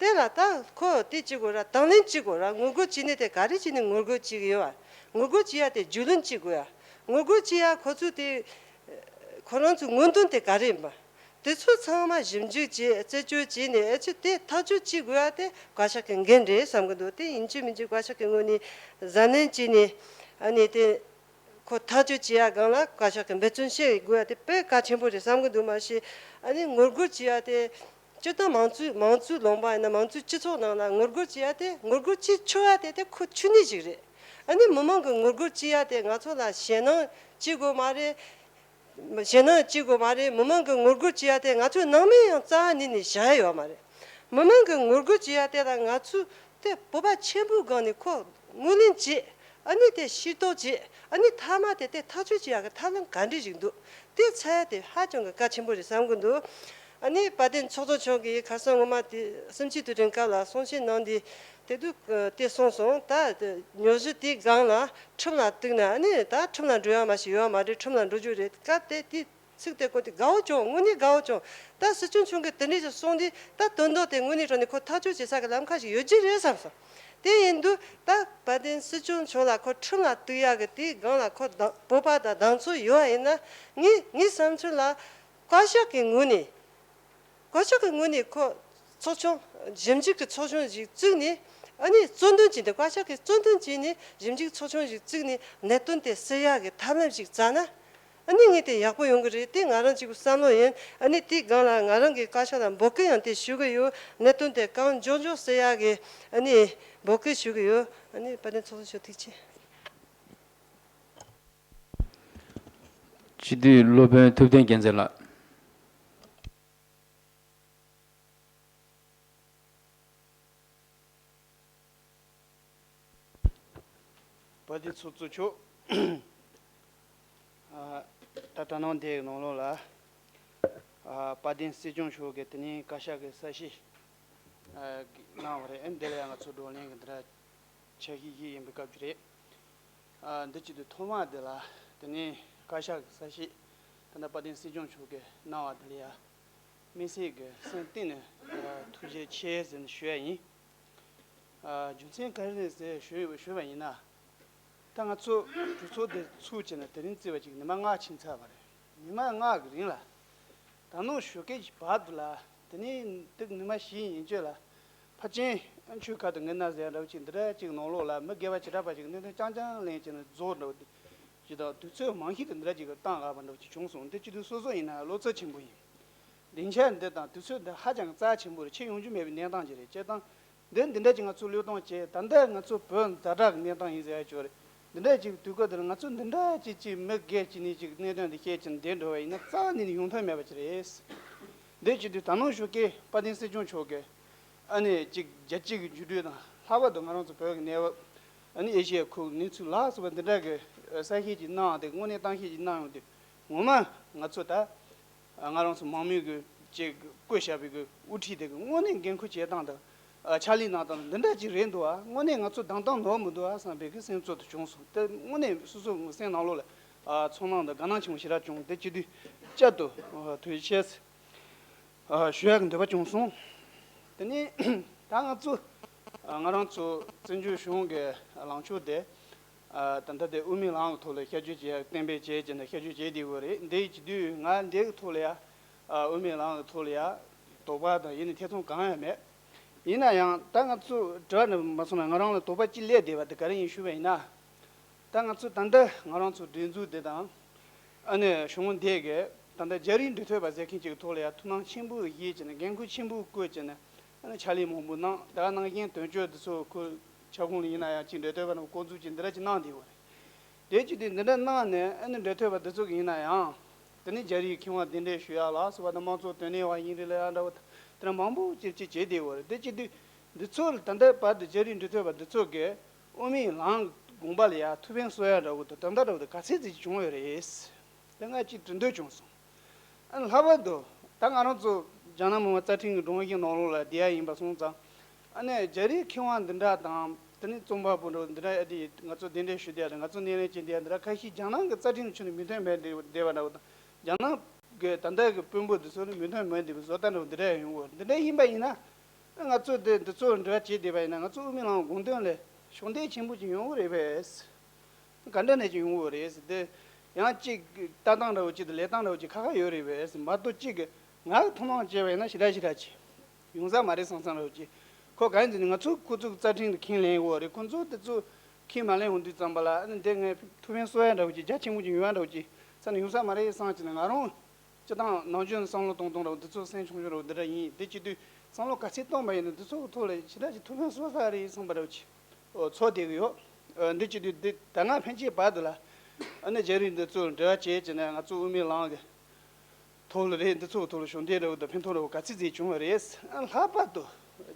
དེ་ལ་ད་ཁོ་དེ་བྱེད་དགོས་ར། དང་ལེན་བྱེད་དགོས་ར། ངོ་རྒོལ་བྱེད་ནི་དེ་ག་རེ་བྱེད་ནི་ངོ་རྒོལ་བྱེད་ཀྱི་ཡོད་པ། ངོ་རྒོལ་བྱེད་ཡ་དེ་རྒྱུས་ལོན་བྱེད་དགོས་ཡ། ངོ་རྒོལ་བྱེད་ཡ་ཁོ་ཚོས་དེ་ཁོ་རང་ཚོའི་མངོན་འདོད་དེ་ག་རེ་ཡིན་པ། དེ་ཚོ་ཚང་མ་ཞིབ་འཇུག་བྱས་རྩད་གཅོད་བྱས་ནས་ཨེ་ཆི་དེ་ཐག་གཅོད་བྱེད་དགོས་ཡ་དེ་བཀའ་ཤག་གི་འགན་རེད་བསམ་གི་འདུག་དེ་ཡིན་གཅིག་མིན་གཅིག་བཀའ་ཤག་གི་ངོས་ནས་གཟབ་ནན་བྱས་ནས་ཨ་ནི་དེ་ཁོ་ཐག་གཅོད་བྱེད་ཡ་སྒང་ལ་བཀའ་ཤག་གི་འབད་བརྩོན་བྱེད་དགོས་ཡ་དེ་དཔེ་གལ་ཆེན་པོ་རེད་བསམ་གི་འདུག་མ་གཞི་ཨ་ནི་ངོ་རྒོལ་བྱེད་ཡ་དེ། སྤྱིར་བཏང་མང་གཙོའི་མང་གཙོའི་ལུང་པ་ཡིན་ན་མང་གཙོའི་སྤྱི་ཚོགས་ནང་ལ་ངོ་རྒོལ་བྱེད་ཡ་དེ་ངོ་རྒོལ་བྱེད་ཆོག་ཡ་དེ་དེ་ཁོ་ཆོས་ཉིད་ཅིག་རེད། ཨ་ནི་མི་མང་གི་ངོ་རྒོལ་བྱེད་ཡ་དེ་ང་ཚོ་ལ་ཞེད་སྣང་བྱེད་དགོས་མ་རེད། ཞེད་སྣང་བྱེད་དགོས་མ་རེད། མི་མང་གི་ངོ་རྒོལ་བྱེད་ཡ་དེ་ང་ཚོའི་ནང་མི་ཡང་རྩ་བ་ཉིད་ནས་བཞག་ཡ་ཡོད་མ་རེད། མི་མང་གི་ངོ་རྒོལ་བྱེད་ཡ་དེ་ལ་ང་ཚོས་དེ་སྤོབས་པ་ཆེན་པོའི་སྒང་ནས་ཁོ་ངོས་ལེན་བྱེད། ཨ་ནི་དེ་ཤེས་རྟོགས་བྱེད། ཨ་ནི་མཐའ་མ་དེ་དེ་ཐག་གཅོད་བྱེད་ཡག་གི་ཐབས་ལམ་ག་འདྲ་ཞིག་འདུག་དེ་འཚོལ་ཡ་དེ་ཧ་ཅང་གི་གལ་ཆེན་པོ་རེད་བསམ་གི་འདུག་ཨ་ནི་དཔལ་ལྡན་ཚོགས་གཙོ་མཆོག་གིས་ཁ་སང་སྔོན་མ་དེ་གསུམ་བཅུའི་དུས་དྲན་སྐབས་ལ་གསུང་བཤད་གནང་དུས་དེ་དུས་དེ་གསུངས་སོང་། ད་ཉོ་གཞི་དེའི་སྒང་ལ་ཁྲིམས་ལ་གཏུགས་ན་ཨ་ནི་ད་ཁྲིམས་ལ་འགྲོ་ཡ་མ་ཞིག་ཡོད་མ་རེད། ཁྲིམས་ལ་འགྲོ་རྒྱུ་རེད། སྐབས་དེ་དེ་ཚིག་དེ་གོ་དུས་དགའ་བོ་བྱུང་། དངོས་གནས་དགའ་བོ་བྱུང་། ད་སྲིད་སྐྱོང་མཆོག་གིས་དེ་འདྲས་ཞིག་གསུངས་དུས་ད་དོན་དག་དེ་དངོས་གནས་དྲང་གནས་ཁོ་ཐག་གཅོད་བྱེད་ས་གི་ལམ་ཁ་ཞིག་ཡོད་ཀྱི་རེད་བསམ་སོང་། དེ་ཡིན་དུས་ད་དཔལ་ལྡན་སྲིད་སྐྱོང་མཆོག་ལ་ཁོ་ཁྲིམས་ལ་གཏུགས་ཡག་གི་དེའི་སྒང་ལ་ཁོ་དང་བོད་པ་དང་གདེང་ཚོད་ཡོད་པ་ཡིན་ན། ངའི་ངའི་བསམ་ཚུལ་ལ་བཀའ་ཤག་གི་ངོས་ནས། བཀའ་ཤག་གི་ངོས་ནས་ཁོ་ཚོགས་ཆུང་། ཞིབ་འཇུག་གི་ཚོགས་ཆུང་ཞིག་བཙུགས་ནས། ཨ་ནི་གཙོ་འདོན་བྱས་ཏེ། བཀའ་ཤག་གིས་གཙོ་འདོན་བྱས་ནས་ཞིབ་འཇུག་ཚོགས་ཆུང་ཞིག་བཙུགས་ནས་གནད་དོན་དེ་སེལ་ཡག་གི་ཐབས་ལམ་ཞིག་བཙལ་ན། ཨ་ནི་ངས་དེ་ཡག་པོ་ཡོང་གི་རེད། དེ་ང་རང་གཅིག་པུ་བསམ་བློ་ཡིན། ཨ་ནི་དེའི་སྒང་ལ་ང་རང་གིས་བཀའ་ཤག་ལ་འབོད་སྐུལ་ཡང་དེ་ཞུ་གི་ཡོད། གནད་དོན་དེ་གང་མགྱོགས་མགྱོགས་སེལ་ཡག་གི་ཨ་ནི་འབོད་སྐུལ་ཞུ་གི་ཡོད། ཨ་ནི་དཔལ་ལྡན་ཚོགས་གཙོ་མཆོག་ཐུགས་རྗེ་ཆེ། སྤྱི་འཐུས་སློབ་དཔོན་ཐུབ་བསྟན་རྒྱལ་མཚན་ལགས། དཔལ་ལྡན་ཚོགས་གཙོ་མཆོག་ཨ། ད་ད་ནངས་འདིའི་ནང་ལོགས་ལ། ཨ། དཔལ་ལྡན་སྲིད་སྐྱོང་མཆོག་གིས་དེ་ནས་བཀའ་ཤག་གི་གསལ་བཤད། ཨ། གནང་བ་རེད། ཨ། འདི་ལ་ཡང་ང་ཚོ་བགྲོ་གླེང་གི་འདི་འདྲ་ཆ་ཤས་ཤིག་ཡིན་པའི་སྐབས་ཅིག་རེད། ཨ། འདི་བྱེད་དུས་ཐོག་མ་འདི་ལ་དེ་ནས་བཀའ་ཤག་གི་གསལ་བཤད་ད་ལྟ་དཔལ་ལྡན་སྲིད་སྐྱོང་མཆོག་གིས་གནང་བ་འདི་ལ་ཡང་དམིགས་བསལ་གྱི་སེམས་གཏིང་ནས། ཨ། ཐུགས་རྗེ་ཆེ་ཟེར་ནས་ཞུ་ཡ་ཡིན། ཨ། རྒྱུ་མཚན་ག་རེ་རེད་ཟེར་ཞུ་ཞུས་པ་ཡིན་ན། ད་ང་ཚོ་གྲོས་ཚོགས་འདི་ཚུགས་བྱས་ནས་དེ་རིང་བརྩིས་པ་ཅིག་ཉི་མ་ལྔ་ཕྱིན་ཚར་བ་རེད། ཉི་མ་ལྔ་གི་རིང་ལ། ད་ནངས་ཞོགས་ཀས་ཀྱི་བར་དུ་ལ། དེ་ནས་འདུག་ཉི་མ་བཞི་ཡན་ཆོད་ལ། ཕལ་ཆེར་ཨ་ཆོས་ཁ་དང་ངན་ན་ཟེར་འདྲ་བོ་ཅིག་འདི་འདྲ་ཅིག་ནང་ལོགས་ལ་མི་སྒེར་བ་བྱེ་བྲག་པ་ཅིག་གནད་དོན་རྐྱང་རྐྱང་གླེང་བྱས་ནས་རྫོགས་འདྲ་བོ་ཅིག་དང་། དུས་ཚོད་མང་ཤོས་དེ་འདི་འདྲ་ཅིག་བཏང་ཡོད་པ་འདྲ་བོ་ཅིག་བྱུང་སོང་། འདི་བྱེད་དུས་སོ་སོ་ཡིན་ན་བློ་འཚབ་ཆེན་པོ་ཡིན། སྡིངས་ཆ་འདི་དང་དུས་ཚོད་འདི་ཧ་ཅང་རྩ་ཆེན་པོ་རེད། ཕྱིར་ཡོང་རྒྱུ་མེད་པའི་གནས་སྟངས་ཅིག་རེད། སྤྱིར་བཏང་འདི་འདི་འདྲ་ཅིག་ང་ཚོ་བློས་གཏོང་བྱས། ད་ལྟ་ང་ཚོ་བོད་ཛ་དྲག་གི་གནས་སྟངས་ཡིན་ཟེར་ཡ་ཅིག་ཡོད་རེད། འདི་འདྲ་ཅིག་དུས་སྐབས་འདི་ལ་ང་ཚོ་འདི་འདྲ་ཅིག་ཅིག་མི་སྒེར་གཅིག་ནས་ཅིག་གནད་དོན་འདི་བཤད་ཀྱིན་བསྡད་འགྲོ་བ་ཡིན་ན་རྩ་བ་ནས་ཡོང་ཐབས་མེད་པ་ཅིག་རེད། འདི་བྱེད་དུས་ད་ནངས་ཞོགས་ཀས་དཔལ་ལྡན་སྲིད་སྐྱོང་མཆོག་གིས་ཨ་ནི་ཅིག་རྒྱལ་སྤྱི་གི་འགྱུར་འགྲོས་དང་། ལྷག་པར་དུ་ང་རང་ཚོ་བོད་ཀྱི་གནས་བབ། ཨ་ནི་ཨེ་ཤི་ཡའི་ཁུལ་གནས་ཚུལ་ལ་སོགས་པ་འདི་འདྲ་གི་གསལ་བཤད་ཅིག་གནང་སྟེ། དངོས་གནས་གཏམ་བཤད་ཅིག་གནང་ཡོང་དུས། ངོ་མ་ང་ཚོ་ད་ང་རང་ཚོ་མང་མོས་ཀྱི་ཅིག་བསྐོས་བཞག་པའི་གི་དབུ་ཁྲིད་དེ་གི་དངོས་གནས་འགན་འཁུར་བྱེད་སྟངས་དང་། ཨ། ཕྱག་ལས་གནང་སྟངས་འདི་འདྲ་ཅིག་རེད་འདུག་ཨ། དངོས་གནས་ང་ཚོ་བདམས་སྟངས་ནོར་མི་འདུག་ཨ་བསམ་པའི་གི་སེམས་ཚོར་དེ་བྱུང་སོང་། དེ་དངོས་གནས་སོ་སོ་སེམས་ནང་ལོགས་ལ། ཨ། ཚོར་སྣང་དང་དགའ་སྣང་ཆེན་པོ་ཞེ་དྲག་བྱུང་། དེ་བྱེད་དུས་བསྐྱར་དུ། ཨ། ཐུགས་རྗེ་ཆེ་ཟེར། ཨ། ཞུ་ཡག་གི་འདོད་པ་བྱུང་སོང་། དེ་ནས་ད་ང་ཚོ། ཨ། ང་རང་ཚོ་བཙན་བྱོལ་གཞུང་གི་ལངས་ཕྱོགས་དེ། ཨ། ད་ལྟ་དེ་དབུ་མའི་ལམ་གྱི་ཐོག་ལ་བསྐྱར་བཅོས་བྱས། གཏན་འབེབས་བྱས་བྱས་ནས་བསྐྱར་བཅོས་བྱས་བསྡད་ཡོད་རེད། འདི་བྱེད་དུས་ང་འདི་གི་ཐོག་ལ་ཡ། ཨ། དབུ་མའི་ལམ་གྱི་ཐོག་ལ་ཡ་དོགས་པ་དང་ཡིན་ནའི་ཐེ་ཚོམ་གང་ཡང་མེད། ཡིན་ན་ཡང་ད་ང་ཚོ་དྲི་བ་འདྲི་མ་སོང་ན་ང་རང་ལ་དོགས་པ་གཅིག་སླེབས་བསྡད་པ་དེ་ག་རེ་ཡིན་ཞུས་པ་ཡིན་ན། ད་ང་ཚོ་ད་ལྟ་ང་རང་ཚོ་སྒྲིག་འཛུགས་འདི་དང་། ཨ་ནི་གཞུང་འདི་གི་ད་ལྟ་རྒྱ་རིགས་འབྲེལ་མཐུད་པ་ཟེར་མཁན་ཅིག་གི་ཐོག་ལ་ཡ་ཐུགས་སྣང་ཆེན་པོ་བཞེས་བྱས་ནས། འགན་ཁུར་ཆེན་པོ་བསྐོས་བྱས་ནས། ཨ་ནི་ཕྱག་ལས་མང་པོ་གནང་། ད་ག་ནང་བཞིན་དོན་གཅོད་འདི་ཚོ་ཁོ་ཁྱབ་ཁོངས་ལ་ཡིན་ན་ཡང་ཅིག་འབྲེལ་མཐུད་པ་རྣམས་བསྐོ་འཛུགས་ཅིག་འདི་འདྲ་ཅིག་གནང་བསྡད་ཡོད་རེད། དེ་བྱེད་དུས་འདི་འདྲ་གནང་ནས། ཨ་ནི་འབྲེལ་མཐུད་པ་འདི་ཚོ་གི་ཡིན་ན་ཡང་། དེ་ནས་རྒྱ་རིགས་མཁས་དབང་གདན་འདྲེན་ཞུ་ཡག་ལ་སོགས་པ་དང་། དམངས་གཙོ་དོན་གཉེར་བ་ཡིན་རེད་ལབ་ཡག་འདྲ་བོ་དེ་འདྲ་མང་པོ་ཅིག་ཅིག་བྱས་བསྡད་ཡོད་རེད། དེ་བྱེད་དུས་འདི་ཚོ་ལ་ད་ལྟ་བར་དུ་རྒྱ་རིགས་འབྲེལ་མཐུད་པ་འདི་ཚོ་གིས་དབུ་མའི་ལམ་དགོངས་པ་ལ་ཡ་ཐུགས་ཕན་གསོས་ཡག་འདྲ་བོ་དང་། དོན་དག་འདྲ་བོ་དེ་ག་ཚད་ཙམ་ཅིག་བྱུང་ཡོད་རེད། དེ་ང་ཅིག་དྲི་འདོད་བྱུང་སོང་། ཨ་ནི་ལྷག་པར་དུ་ད་ང་རང་ཚོ་རྒྱ་ནག་མི་དམངས་རྩ་ཁྲིམས་ཀྱི་སྒྲོམ་གཞི་ནང་ལོགས་ལ་བསྡད་ཡ་ཡིན་པ་སོང་ཙང་། ཨ་ནི་རྒྱ་རིགས་མཁས་དབང་འདི་འདྲ་དང་། དེ་ནས་རྩོམ་པ་པོ་འདྲ་བོ་འདི་འདྲ། ཨ། དེ་ང་ཚོ་གདན་འདྲེན་ཞུ་བསྡད་ཡ་དང་། ང་ཚོ་སྣེ་ལེན་བྱེད་བསྡད་ཡ་འདི་འདྲ་ཁ་ཤས་རྒྱ་ནག་གི་རྩ་ཁྲིམས་ཁྲོད་ནས་མོས་མཐུན་མེད་བསྡད་པ་འདྲ་བོ་དང་། རྒྱ་ནག་གི་ད་ལྟ་གི་དཔོན་པོ་འདི་ཚོ་ནི་མོས་མཐུན་མེད་བསྡད་པའི་བཟོ་ལྟ་འདྲ་བོ་འདི་འདྲ་ཡང་ཡོང་གི་ཡོད། འདི་འདྲ་ཡིན་པ་ཡིན་ན། ཨ། ང་ཚོ་དེ་འདི་ཚོ་འབྲེལ་བ་བྱེད་བསྡད་པ་ཡིན་ན། ང་ཚོ་དབུ་མའི་ལམ་དགོངས་དོན་ལ་ཕྱོགས་འདེགས་ཆེན་པོ་ཅིག་ཡོང་གི་རེད་པས། ག་འདྲ་ནས་ཀྱང་ཡོང་གི་རེད་ཟེར་ཏེ། ཡང་གཅིག་ལྟ་སྟངས་འདྲ་བོ་ཅིག་དང་ལས་སྟངས་འདྲ་བོ་ཅིག་ཁག་ཁག་ཡོད་རེད་པས་ཟེར་མ་གཏོགས། གཅིག་གི་ང་གི་ཐུགས་སྣང་བྱས་པ་ཡིན་ན་ཞེ་དྲག་ཞེ་དྲག་ཅིག་ཡོང་ས་མ་རེད་བསམ་བསམ་འདྲ་བོ་ཅིག་ཁོ་གང་ཡིན་ཟེར་ན། ང་ཚོ་ཁོ་ཚོ་གི་རྩ་ཁྲིམས་དེ་ཁས་ལེན་ཡོད་རེད། ཁོ་ཚོ་དེ་ཚོ་ཁས་མ་ལེན་འོང་དུས་ཙམ་པ་ལ། ཨ་ནི་འདི་ངས་ཐུགས་ཕན་གསོ་ཡ་འདྲ་བོ་ཅིག་རྒྱ་ཆེན་པོ་ཅིག་ཡོང་ཡ་འདྲ་བོ་ཅིག་ས་ནས་ཡོང་ས་མ་རེད་བསམ་བྱས་ནས། ང་རང་སྤྱིར་བཏང་ནམ་རྒྱུན་བསམ་བློ་གཏོང་སྟངས་འདྲ་བོ་འདི་ཚོ་སེམས་ཆུང་ཆུང་འདྲ་བོ་འདི་འདྲ་ཡིན། དེ་བྱེད་དུས་བསམ་བློ་ག་ཚད་གཏོང་པ་ཡིན་ན་འདི་ཚོ་གི་ཐོག་ལ་ཞེ་དྲག་ཅིག་ཐུགས་ཕན་གསོ་ས་རེད་བསམ་པ་འདྲ་བོ་ཅིག་ཨོ། ཚོར་བསྡད་ཀྱི་ཡོད། ཨ། འདི་བྱེད་དུས་འདི་ད་སྔ་ཕན་ཆད་བར་དུ་ལ། ཨ་ནི་རྒྱ་རིགས་འདི་ཚོར་འབྲེལ་བ་བྱས་བྱས་ནས། ང་ཚོ་དབུ་མའི་ལམ་གྱི་ཐོག་ལ་རེད། འདི་ཚོ་གི་ཐོག་ལ་ཕྱོགས་འདེགས་འདྲ་བོ་དང་ཕན་ཐོགས་འདྲ་བོ་ག་ཚད་ཅིག་བྱུང་བ་རེད། ཨ། ལྷག་པར་དུ་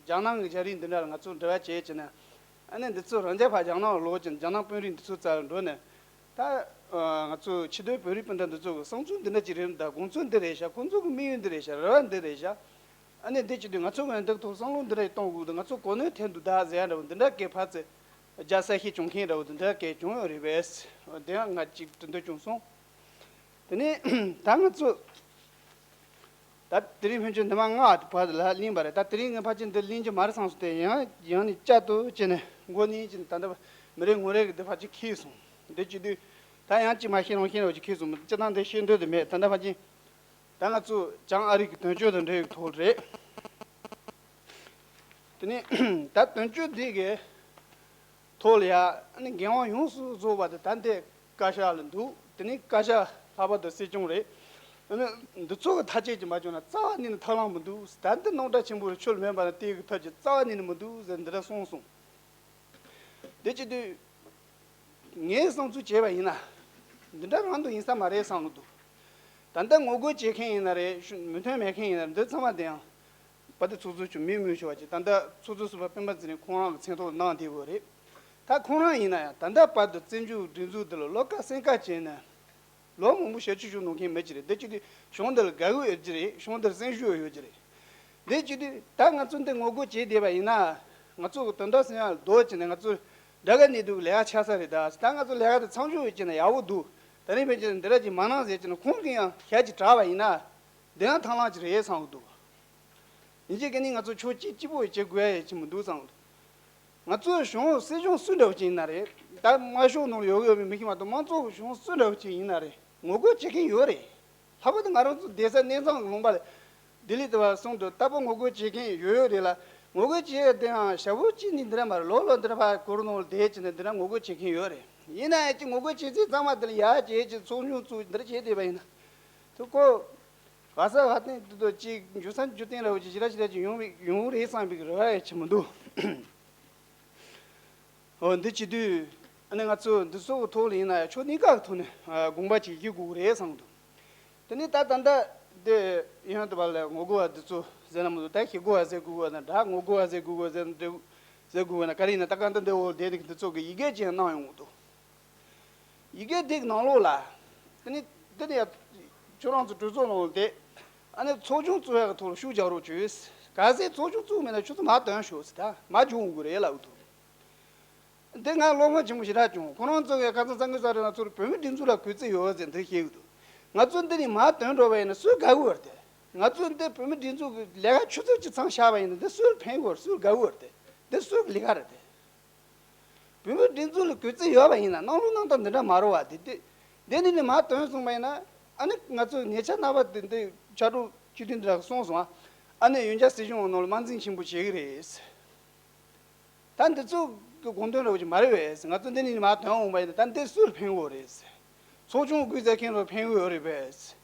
རྒྱ་ནག་གི་རྒྱ་རིགས་འདི་འདྲ་ལ་ང་ཚོ་འབྲེལ་བ་བྱས་བྱས་ནས། ཨ་ནི་འདི་ཚོ་རང་རྒྱལ་ཕར་རྒྱ་ནག་ལ་ལོག་ཅིང་རྒྱ་ནག་དཔོན་རིགས་འདི་ཚོའི་རྩ་ལ་འགྲོ་ནས། ད་ ཨ། ང་ཚོ་ཕྱི་སྡོད་བོད་རིགས་སྤུན་ཟླ་འདི་ཚོ་གི་བསམ་ཚུལ་འདི་འདྲ་ཅིག་རེད་ད། དགོངས་ཚུལ་འདི་རེད་ཤག་ཁོང་ཚོ་གི་དམིགས་ཡུལ་འདི་རེད་ཤག་རེ་བ་འདི་རེད་ཤག་ཨ་ནི་འདི་བྱེད་དུས་ང་ཚོ་གི་འདི་ཐོག་བསམ་བློ་འདི་འདྲ་ཞིག་གཏོང་དགོས་འདུག་ང་ཚོ་གོ་གནས་འཐོན་འདུག་ད་ཟེར་ཡ་འདྲ་བོ་འདི་འདྲ་སྐད་ཕར་ཚུར་རྒྱག་གསལ་བཤད་བྱུང་མཁན་འདྲ་བོ་འདི་འདྲ་སྐད་བྱུང་ཡོད་རེད་པས། དེ་ཡང་ང་གཅིག་དྲི་འདོད་བྱུང་སོང་། དེ་ནས་ད་ང་ཚོ་ད་དེ་རིང་ཕན་ཆད་འདི་མ་ལྔ་བར་ལ་གླེང་བ་རེད། ད་དེ་རིང་ངས་ཕལ་ཆེར་འདི་གླེང་རྒྱུ་མ་རེད་བསམ་སོང་། དེ་ཡང་ཡང་ནས་བསྐྱར་དུ་བྱས་ནས་མགོ་ནས་ཅི་ད་ལྟ་མི་རེ་ངོ་རེ་གི་འདི་ཕལ་ཆེར་ཁེལ་སོང་། འདི་བྱེད་དུས་ད་ཡང་ཅི་མ་ཤེས་རང་ཤེས་རོགས་ཅིག་ཁེལ་སོང་། སྤྱིར་བཏང་འདི་ཤེས་འདོད་དུ་མེད། ད་ལྟ་ཕལ་ཆེར་ད་ང་ཚོ་བྱང་ཨ་རི་གི་དོན་གཅོད་དང་འབྲེལ་བའི་ཐོག་རེད། དེ་ནས་ད་དོན་གཅོད་འདི་གི་ཐོག་ལ་ཡ་ཨ་ནི་འགན་དབང་ཡོངས་སུ་རྫོགས་པ་དེ་ད་འདི་བཀའ་ཤག་ལ་འདུག་དེ་ནས་བཀའ་ཤག་ལྷག་པར་དུ་སྲིད་སྐྱོང་རེད། ཨ་ནི་འདི་ཚོ་གི་ཐག་གཅོད་ཀྱི་མ་བྱུང་ན་རྩ་བ་ཉིད་ནས་ཐབས་ལམ་མི་འདུག་ད་འདི་རྣམ་གྲངས་ཆེན་པོ་རེད། ཆོས་ལ་མེད་པ་ན་དེ་གི་ཐབས་ཀྱི་རྩ་བ་ཉིད་ནས་མི་འདུག་ཟེར་འདི་འདྲ་གསུངས་སོང་། དེ་བྱེད་དུས། ངའི་བསམ་ཚུལ་བྱས་པ་ཡིན་ན། འདི་འདྲ་རང་དུ་ཡིན་ས་མ་རེད་བསམ་གྱི་འདུག་ད་ལྟ་ངོ་རྒོལ་བྱེད་མཁན་ཡིན་ན་རེད། མོས་མཐུན་མེད་མཁན་ཡིན་ན་རེད། འདི་ཚང་མ་དེ་ཡང་། དཔལ་ལྡན་ཚོགས་གཙོ་མཆོག་མི་དངོས་ཤོར་བ་ཅིག་ད་ལྟ་ཚོགས་གཙོ་ཟུར་པ་སྤེན་པ་ཚེ་རིང་ཁོང་རང་གི་མཚན་ཐོག་གནང་བསྡད་ཡོད་རེད། ད་ཁོང་རང་ཡིན་ན་ཡང་ད་ལྟ་བར་དུ་བཙན་བྱོལ་སྒྲིག་འཛུགས་འདི་ལ་བློ་དཀར་སེམས་དཀར་བྱས་ནས། ལོ་མང་པོ་ཞབས་ཕྱི་ཞུ་མྱོང་མཁན་མི་ཅིག་རེད། འདི་བྱེད་དུས་གཞུང་འདི་ལ་དགའ་གི་ཡོད་ཀྱི་རེད། གཞུང་འདིར་སེམས་ཤུགས་ཡོད་ཀྱི་རེད། འདི་བྱེད་དུས་ད་ང་ཚོ་འདི་ངོ་རྒོལ་བྱེད་བསྡད་པ་ཡིན་ན། ང་ཚོ་གི་དོན་དག་སེམས་ཡང་ལྡོག་བྱས་ནས་ང་ཚོ་དགྲ་དགའ་གནས་སྡུག་ལས་ཀ་ཆགས་ས་རེད། ད་ད་ང་ཚོ་ལས་ཀ་དེ་མཚམས་འཇོག་བྱས་ན་ཡག་པོ་འདུག་ད་རིང་ཕན་ཆད་འདི་འདྲ་ཅིག་མ་གནང་ཟེར་བྱས་ན་ཁོང་གིས་ཡང་ཞལ་གྱིས་གྲགས་པ་ཡིན་ན། འདི་ཡང་ཐང་ལང་ཅིག་རེད་བསམ་གྱི་འདུག་ཡིན་གཅིག་གིས་ནི་ང་ཚོ་ཕྱོགས་གཅིག་གཅིག་པོ་བྱེད་དགོས་ཡ་ཡ་ཅིག་མི་འདུག་བསམ་གྱི་འདུག་ང་ཚོའི་གཞུང་སྲིད་གཞུང་སུ་འདྲ་བོ་ཅིག་ཡིན་ན་རེད། ད་དམར་ཤོག་ནང་ལ་ཡོད་ཡོད་པའི་མི་ཞིག་མ་གཏོགས་མང་གཙོ་གི་གཞུང་སུ་འདྲ་བོ་ཅིག་ཡིན་ན་རེད། ངོ་རྒོལ་བྱེད་མཁན་ཡོད་རེད། ལྷག་པར་དུ་ང་རང་ཚོ་བསྡད་ས་གནས་ཚང་གི་ལུང་པ་ལ་ལྡི་ལི་དུ་བ་གསུམ་དུ་རྟག་པར་ངོ་རྒོལ་བྱེད་མཁན་ཡོད་ཡོད་རེད་ལ། ངོ་རྒོལ་བྱེད་ཡ་དེའང་ཞག་པོ་གཅིག་ནི་འདི་འདྲ་མ་རེད། ལོ་ལོ་འདི་འདྲ་ཕར་གུར་ནང་ལ་བསྡད་བྱས་ནས་འདི་འདྲ་ངོ་རྒོལ་བྱེད་མཁན་ཡོད་རེད། ཡིན་ན་ཡང་ཅིག་ངོ་རྒོལ་བྱེད་ཚིག་ཚང་མ་དེ་ལ་ཡག་བྱེད་ཅིག་ཚོགས་ཆུང་བཙུགས་འདི་འདྲ་བྱེད་བསྡད་པ་ཡིན་ན། དུ་ཀོ། ག་ས་ག་སྟེང་དུ་དུ་ཅིག་འཇུ་ས་འཇུ་སྟེང་ར་བ་ཅིག་ཞི་ར་ཞི་ར་ཅིག་ཡོང་བའི་ཡོང་རེད་བསམ་པའི་རེ་བ་ཡ་ཆེ་མི་འདུག་འོ་འདི་བྱེད་དུས། ཨ་ནི་ང་ཚོ་འདི་ཚོ་གི་ཐོག་ལ་ཡིན་ན་ཡང་ཕྱོགས་གཉིས་ཀ་གི་ཐོག་ནས་ཨ་དགོངས་པ་ཅིག་བཞེས་དགོས་ཀྱི་རེད་བསམ་གྱི་འདུག་དེ་ནས་ད་ད་ལྟ་འདི་ཡང་དུ་བ་ལ་ངོ་རྒོལ་བ་འདི་ཚོ་ཟེར་ན་མི་འདུག་ད་ཞི་རྒོལ་བ་ཟེར་དགོས་དགོས་ན་འདྲ། ངོ་རྒོལ་བ་ཟེར་དགོས་དགོས་ཟེར་ན་འདྲ། ཟེར་དགོས་དགོས་ན་ག་རེ་ཡིན་ན་ད་ག་འདི་འདི་འོག་བསྡད་འདུག་འདི་ཚོ་གི་ཡི་གེ་ཅིག་གནང་ཡོང་གི་འདུག་ཡི་གེ་འདི་གི་ནང་ལོགས་ལ། དེ་ནི་འདི་ནི་ཡ། ཁྱོད་རང་ཚོ་གྲོས་ཚོགས་ནང་ལ་བསྡད། ཨ་ནི་ཚོགས་ཆུང་བཙུགས་ཡག་གི་ཐོག་ལ་ཤུགས་རྒྱག་རོགས་བྱོས། གལ་སྲིད་ཚོགས་ཆུང་བཙུགས་མེད་ན་ཁྱོད་ཚོ་མར་ཐོན་ཤོག་ཟེར། ད་མར་འགྱོ་འོང་དགོས་རེད་ལབ་འདུག་འདི་ང་བློ་ཕམ་ཆེན་པོ་ཞེ་དྲག་བྱུང་། ཁོ་རང་ཚོ་གིས་ཁ་སང་གསར་འགོད་གསར་རེད་ལ་ཚུར་བོད་མི་སྒྲིག་འཛུགས་ལ་གུས་བརྩི་ཡོད་ཟེར་འདི་བཤད་ཀྱི་འདུག་ང་ཚོ་འདི་ནས་མར་ཐོན་འགྲོ་བ་ཡིན་ན་སུས་དགའ་གི་ཡོད་རེད་དེ། ང་ཚོ་འདི་བོད་མི་སྒྲིག་འཛུགས་ཀྱི་ལས་ཀ་ཆུ་ཚོད་གཅིག་ཚང་བཞག་པ་ཡིན་ན་འདི་སུར་ཕན་གི་ཡོད་རེད། སུར་དགའ་གི་ཡོད་རེད་དེ། འདི་སུ་གི་ལས་ཀ་རེད་དེ། བོད་མི་སྒྲིག་འཛུགས་ལ་གུས་བརྩི་ཡོད་པ་ཡིན་ན་གནང་ལུགས་གནང་སྟངས་འདི་འདྲ་མ་རེད་བ། དེ་དེ་འདི་ནས་ནི་མར་ཐོན་སོང་པ་ཡིན་ན། ཨ་ནི་ང་ཚོ་ཉེ་ཆར་རྣམ་པ་དེ་འདི་ཕྱག་དྲུག་སྤྱི་འཐུས་འདི་འདྲ་གསུངས་སོང་ཨ། ཨ་ནི་ཡོན་ཆབ་སྲིད་གཞུང་ནང་ལ་དམར་འཛིང་ཆེན་པོ་བྱེད་ཀྱི་རེད། ད་འདི་ཚོ་གི་དགོངས་དོན་རེད་བ་ཅིག་མ་རེད་བས། ང་ཚོ་འདི་ནས་ནི་མར་ཐོན་འོང་པ་ཡིན་ན་ད་འདི་སུར་ཕན་གི་ཡོད་རེད། ཚོགས་ཆུང་དགོས་ཟེར་མཁན་ལ་ཕན་གི་ཡོད་རེད་བས།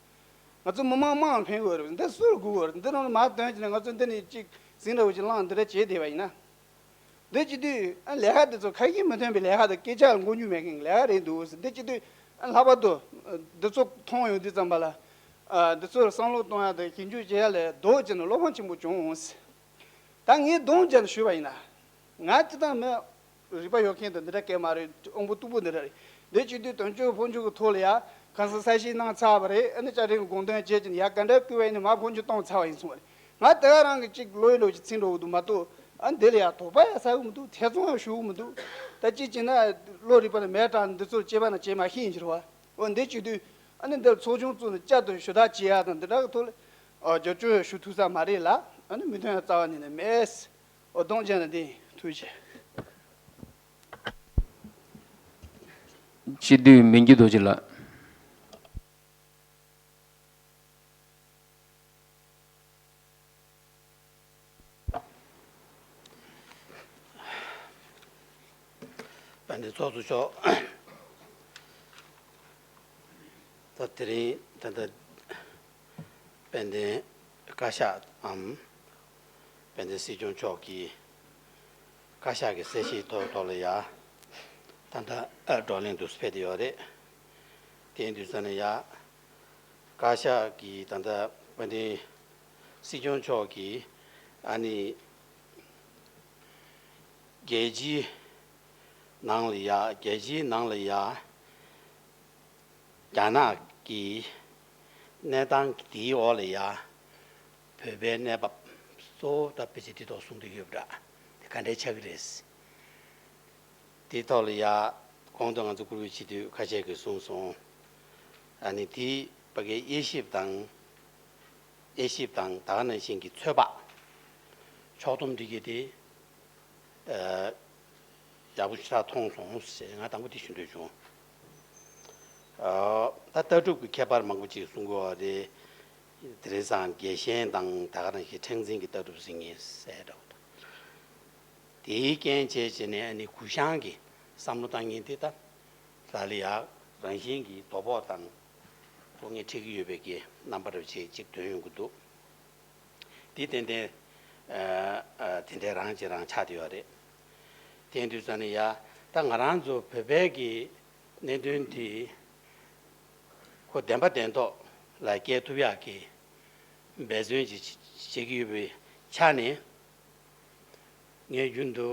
ང་ཚོ་མི་མང་མང་ལ་ཕན་གི་ཡོད་རེད་བས། འདི་སུར་དགོས་གི་ཡོད་རེད། འདི་ནང་ལ་མར་ཐོན་བྱས་ནས་ང་ཚོ་འདི་ནས་ཅིག་ཟིང་འདྲ་བ་ཅིག་བསླངས་འདི་འདྲ་བྱས་བསྡད་པ་ཡིན་ན། འདི་བྱེད་དུས་ཨ་ལས་ཀ་འདི་ཚོ་ཁ་ཞེ་མི་མཐུན་པའི་ལས་ཀ་དང་སྐད་ཆ་ལ་མགོ་མཇུག་མེད་མཁན་གྱི་ལས་ཀ་རེད་འདུག་འདི་བྱེད་དུས་ཨ་ལྷག་པར་དུ་འདི་ཚོ་མཐོང་ཡོང་དུས་ཙམ་པ་ལ། ཨ་འདི་ཚོར་བསམ་བློ་གཏོང་ཡ་དང་ཞིབ་འཇུག་བྱེད་ཡ་ལས་ལྡོག་བྱས་ནས་བློ་ཕམ་ཆེན་པོ་བྱུང་འོང་། ད་ངས་གདོང་བརྒྱབ་ནས་ཞུས་པ་ཡིན་ན། ང་སྤྱིར་བཏང་མི་རིག་པ་ཡོད་མཁན་དང་འདི་འདྲ་སྐད་མ་རེད། དབང་པོ་སྟུག་པོ་འདི་འདྲ་རེད། འདི་བྱེད་དུས་དོན་གཅོད་ཕོན་ཆུང་གི་ཐོག་ལ་ཡ་གང་ཟག་གསལ་བཤད་གནང་ཚར་བ་རེད། ཨ་ནི་བཅའ་ཁྲིམས་ཀྱི་དགོངས་དོན་བྱས་ཀྱི་ཡ་ག་འདྲ་བསྐུལ་བ་ཡིན་ནའི་མར་ཕོན་ཆུང་གཏོང་ཚར་བ་ཡིན་གསུངས་པ་རེད། ང་དེ་ག་རང་གི་གཅིག་བློ་ཡི་ལོ་ཅིག་ཚིག་འགྲོ་གི་འདུག་མ་གཏོགས། ཨ་འདི་ལ་ཡ་དོགས་པ་ཡ་ཟ་གི་མི་འདུག་ཐེ་ཚོམ་ཡ་ཞུ་གི་མི་འདུག་ད་གཅིག་བྱས་ན་བློ་རིག་པ་ལ་མེ་དྲག་ནས་འདི་ཚོར་དཔྱད་པ་ན་བྱེད་མ་ཤེས་ཡིན་གྱི་རེད་བ། འོ་འདི་བྱེད་དུས་ཨ་ནི་འདིར་ཚོགས་ཆུང་བཙུགས་ནས་བསྐྱར་དུ་ཞུ་དག་བྱེད་ཡ་དང་འདི་འདྲ་གི་ཐོག་ལ། ཨ་རྒྱབ་སྐྱོར་ཡ་ཞུ་ཐུབ་ས་མ་རེད་ལ། ཨ་ནི་མི་མཐུན་ཡ་རྩ་བ་ཉིད་ནས་མེད། འོ་གདོང་བརྒྱབ་ན་འདི་ཐུགས་རྗེ་ཆེ། སྤྱི་འཐུས་མི་འགྱུར་རྡོ་རྗེ་ལགས། དཔལ་ལྡན་ཚོགས་གཙོ་མཆོག་ད་དེ་རིང་ད་ལྟ་དཔལ་ལྡན་བཀའ་ཤག་འམ། དཔལ་ལྡན་སྲིད་སྐྱོང་མཆོག་གིས་བཀའ་ཤག་གི་གསལ་བཤད་ཐོག་ཐོག་ལ་ཡ། ད་ལྟ་ཨ་བགྲོ་གླེང་དུ་ཕེབས་བསྡད་ཡོད་རེད། དེ་ཡིན་དུས་ཙམ་ནས་ཡ། བཀའ་ཤག་གིས་ད་ལྟ་དཔལ་ལྡན་སྲིད་སྐྱོང་མཆོག་གིས་ཨ་ནི་རྒྱལ་སྤྱིའི་ནང་ལ་ཡ། རྒྱལ་སྤྱིའི་ནང་ལ་ཡ། རྒྱ་ནག་གི་གནས་སྟངས་འདིའི་འོག་ལ་ཡ་བོད་པའི་གནས་བབ་གཙོ་བོ་ད་ཕལ་ཆེར་འདི་ཐོག་གསུང་འདོད་ཡོད་པ་འདྲ། དེ་ག་འདྲའི་ཆགས་ཀྱི་རེད། དེའི་ཐོག་ལ་ཡ་གོང་དུ་ང་ཚོ་བཀུར་འོས་སྤྱི་འཐུས་ཁ་ཤས་ཀྱིས་གསུངས་སོང་། ཨ་ནི་དེའི་ཕ་གིའི་དབྱེ་ཞིབ་དང་། དབྱེ་ཞིབ་དང་ད་ག་ནང་བཞིན་གྱི་ཚོད་དཔག་ཕྱོགས་བསྡོམས་འདི་གས་དེ་ཡག་པོ་ཞེ་དྲག་མཐོང་སོང་ཞེས་ང་དང་པོ་དེ་ཞུ་འདོད་བྱུང་། ད་ལྟ་གྲུབ་ཀྱི་ཁྱད་པར་མང་པོ་ཅིག་གསུང་དགོས་པ་རེད། དེ་རིང་སང་རྒྱལ་ཞེན་དང་ད་ག་ནང་བཞིན་མཁྲེགས་འཛིན་གྱི་ལྟ་གྲུབ་ཟེར་མཁན་ཟེར་འདྲ་བོ་དང་། དེའི་རྐྱེན་བྱས་བྱས་ནས་ཨ་ནི་གུ་ཤང་གི་བསམ་བློ་བཏང་མཁན་དེ་ད་ལ་ལ་ཡག་རང་བཞིན་གྱི་དོ་ཕོག་དང་ཚོགས་ངེས་འཕྲད་ཀྱི་ཡོད་པའི་གི་རྣམ་པ་འདྲ་བོ་ཅིག་ཅིག་ཐོན་ཡོང་གི་འདུག། འདི་ཏན་ཏན་ཨ་ཨ་དེ་འདྲའི་རང་གཅིག་རང་ཆགས་བསྡད་ཡོད་རེད། དེ་ཡིན་དུས་ཙང་ནས་ཡ་ད་ང་རང་ཚོ་བོད་པའི་གི་གནད་དོན་དེ་ཁོ་བདེན་པ་བདེན་ཐོག་ལ་སྐྱེལ་ཐུབ་ཡག་གི་འབད་བརྩོན་ཅིག་བྱེད་ཀྱི་ཡོད་པའི་ཆ་ནས་ངས་རྒྱུན་དུ་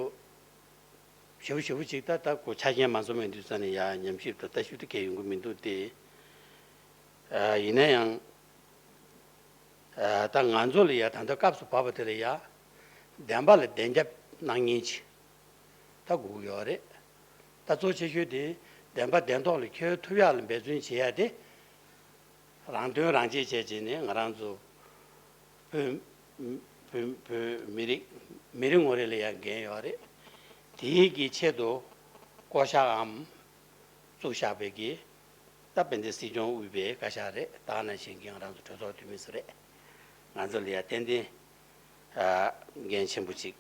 ཞེ་པོ་ཞེ་པོ་ཅིག་ད་ལྟ་ཁོ་ཆ་རྐྱེན་མ་འཛོམས་པའི་དུས་ཙང་ནས་ཡ་ཉམས་ཞིབ་དང་ལྟ་ཞིབ་དེ་གས་ཡོང་གི་མི་འདུག་སྟེ། ཡིན་ན་ཡང་། ད་ང་ཚོ་ལ་ཡ་ད་ལྟ་སྐབས་སུ་བབས་པ་དེ་ལ་ཡ་བདེན་པ་ལ་བདེན་རྒྱབ་གནང་མཁན་ཅིག་ད་དགོས་ཀྱི་ཡོད་རེད། ད་གཙོ་ཆེ་ཤོས་དེ་བདེན་པ་བདེན་ཐོག་ལ་འཁྱོལ་ཐུབ་ཡག་ལ་འབད་བརྩོན་བྱེད་ཡ་དེ་རང་དོན་རང་གཅེས་བྱས་བྱས་ནས་ང་རང་ཚོ་བོད་བོད་བོད་མི་རིགས་མི་རེ་ངོ་རེ་ལ་ཡ་འགན་ཡོད་རེད། དེའི་གི་ཆེད་དུ་བསྐོ་བཞག་གམ་བཙུགས་བཞག་པའི་གི་ད་དཔལ་ལྡན་སྲིད་སྐྱོང་དབུས་པའི་བཀའ་ཤག་རེད། ད་ནང་བཞིན་གྱི་ང་རང་ཚོ་གྲོས་ཚོགས་འཐུས་མི་ཚོ་རེད། ང་ཚོ་ལ་ཡ་ཏན་ཏན་འགན་ཆེན་པོ་ཅིག་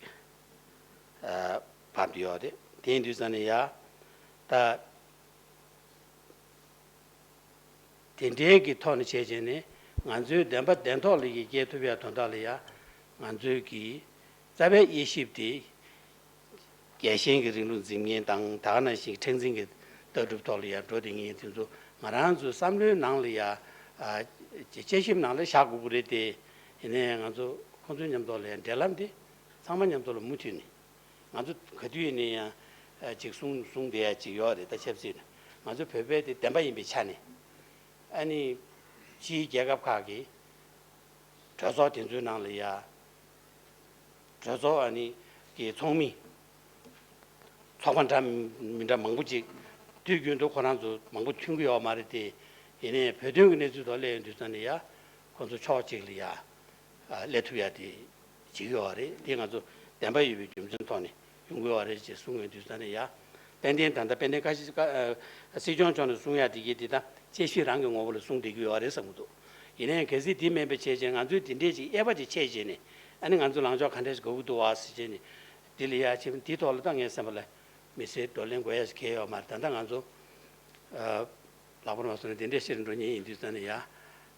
བབས་ཡོད་རེད། དེ་ཡིན་དུས་ཙང་ནས་ཡ་ད་དེ་འདྲའི་གི་ཐོག་ནས་བྱས་བྱས་ནས་ང་ཚོའི་བདེན་པ་བདེན་ཐོག་ལ་ཡི་སྐྱེལ་ཐུབ་ཡ་དོན་དག་ལ་ཡ་ང་ཚོའི་གི་རྩ་བའི་དབྱེ་ཞིབ་དེ། རྒྱལ་ཞེན་གྱི་རིང་ལུགས་འཛིན་མཁན་དང་ད་ག་ནང་བཞིན་མཁྲེགས་འཛིན་གྱི་ལྟ་གྲུབ་ཐོག་ལ་ཡར་འགྲོ་བསྡད་མཁན་དེ་ཚོ་ང་རང་ཚོའི་བསམ་བློའི་ནང་ལ་ཡ་དཔྱད་ཞིབ་ནང་ལ་བཞག་དགོས་ཀྱི་རེད་དེ། ཡིན་ན་ཡང་ང་ཚོ་ཁོང་ཚོའི་མཉམ་དུ་ལ་ཡ་འབྲེལ་ལམ་དེ་ཚང་མ་མཉམ་དུ་ལ་མུ་མཐུད་ནས་ང་ཚོ་ག་དུས་ཡིན་ན་ཡང་ཅིག་གསུང་གསུང་བསྡད་ཡ་ཅིག་ཡོད་རེད། ད་ཆབ་སྲིད་ནས་ང་ཚོ་བོད་པའི་དེ་བདེན་པ་ཡིན་པའི་ཆ་ནས་ཨ་ནི་ཕྱིའི་རྒྱལ་ཁབ་ཁག་གི་གྲོས་ཚོགས་དེ་ཚོའི་ནང་ལ་ཡ། གྲོས་ཚོགས་ཨ་ནི་གི་ཚོགས་མི་ཚོགས་པ་འདྲ་མི་འདྲ་མང་པོ་ཅིག་དུས་རྒྱུན་དུ་ཁོ་རང་ཚོ་མང་པོ་མཐུན་གྱི་ཡོད་མ་རེད་དེ། ཡིན་ནའི་བོད་དོན་གྱི་གནས་ཚུལ་ཐོག་སླེབས་ཡོང་དུས་ཙང་ནས་ཡ་ཁོ་ཚོ་ཕྱོགས་གཅིག་ལ་ཡ་སླེབས་ཐུབ་ཡ་དེ་བྱེད་ཀྱི་ཡོད་རེད། དེ་ང་ཚོ་བདེན་པ་ཡོད་པའི་རྒྱུ་མཚན་ཐོག་ནས་ཡོང་གི་ཡོད་རེད་ཅེས་གསུང་ཡོང་དུས་ཙང་ནས་ཡ། ཏན་ཏན་ད་ལྟ་དཔལ་ལྡན་བཀའ་ཤག་སྲིད་སྐྱོང་མཆོག་ནས་གསུང་ཡ་དེ་གའི་དེ་ད་དཔྱད་ཞིབ་རང་གི་ངོ་བོ་ལ་གསུང་བསྡད་ཀྱི་ཡོད་རེད་བསམ་གྱི་འདུག། ཡིན་ནའི་གལ་སྲིད་དེ་མིན་པའི་ཆེད་ཅན་ང་ཚོས་དེ་འདྲས་ཅིག་དབྱེ་བ་ཅིག་ཕྱེ་བྱས་ནས་ཨ་ནི་ང་ཚོ་ལངས་ཕྱོགས་ག་འདྲས་ཞིག་དགོས་ཀྱི་འདུག་བ་ཟེར་བྱས་ནས་དེ་ལ་ཡ་ཕྱིན་དེའི་ཐོག་ལ་ད་ངའི་སེམས་པ་ལ་མི་སེར་བགྲོ་གླེང་དགོས་ཡ་ཞིག་གལ་ཡོད་མ་རེད། ད་ལྟ་ང་ཚོ་ལྷག་པར་མ་སོང་ན་དེ་འདྲས་ཤེར་འགྲོ་མཁན་ཡིན་དུས་ཙང་ནས་ཡ་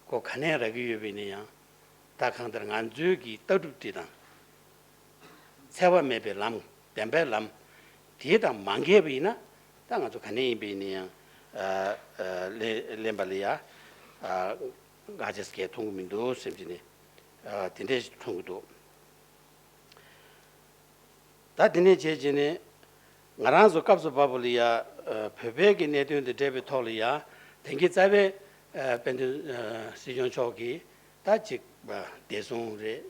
ཁོ་ག་ནས་རག་གི་ཡོད་པ་ཡིན་ན་ཡང་ད་གང་ལྟར་ང་ཚོའི་གི་ལྟ་གྲུབ་དེ་དང་། འཚེ་བ་མེད་པའི་ལམ་བདེན་པའི་ལམ་དེ་དང་མ་འགལ་བ་ཡིན་ན་ད་ང་ཚོ་ག་ནས་ཡིན་པ་ཡིན་ན་ཡང་ལེན་པ་ལ་ཡ་དགག་བྱ་སྐད་མཐོང་གི་མི་འདུག་སེམས་ཀྱི་ནས་དེ་འདྲས་མཐོང་གི་འདུག། ད་དེ་ནས་བྱས་བྱས་ནས་ང་རང་ཚོ་སྐབས་སུ་བབས་པ་ལ་ཡ་བོད་པའི་གི་གནད་དོན་དང་འབྲེལ་བའི་ཐོག་ལ་ཡ་དེང་གི་རྩ་བའི་དཔལ་ལྡན་སྲིད་སྐྱོང་མཆོག་གིས་ད་ཅིག་བདེ་སྲུང་རེད།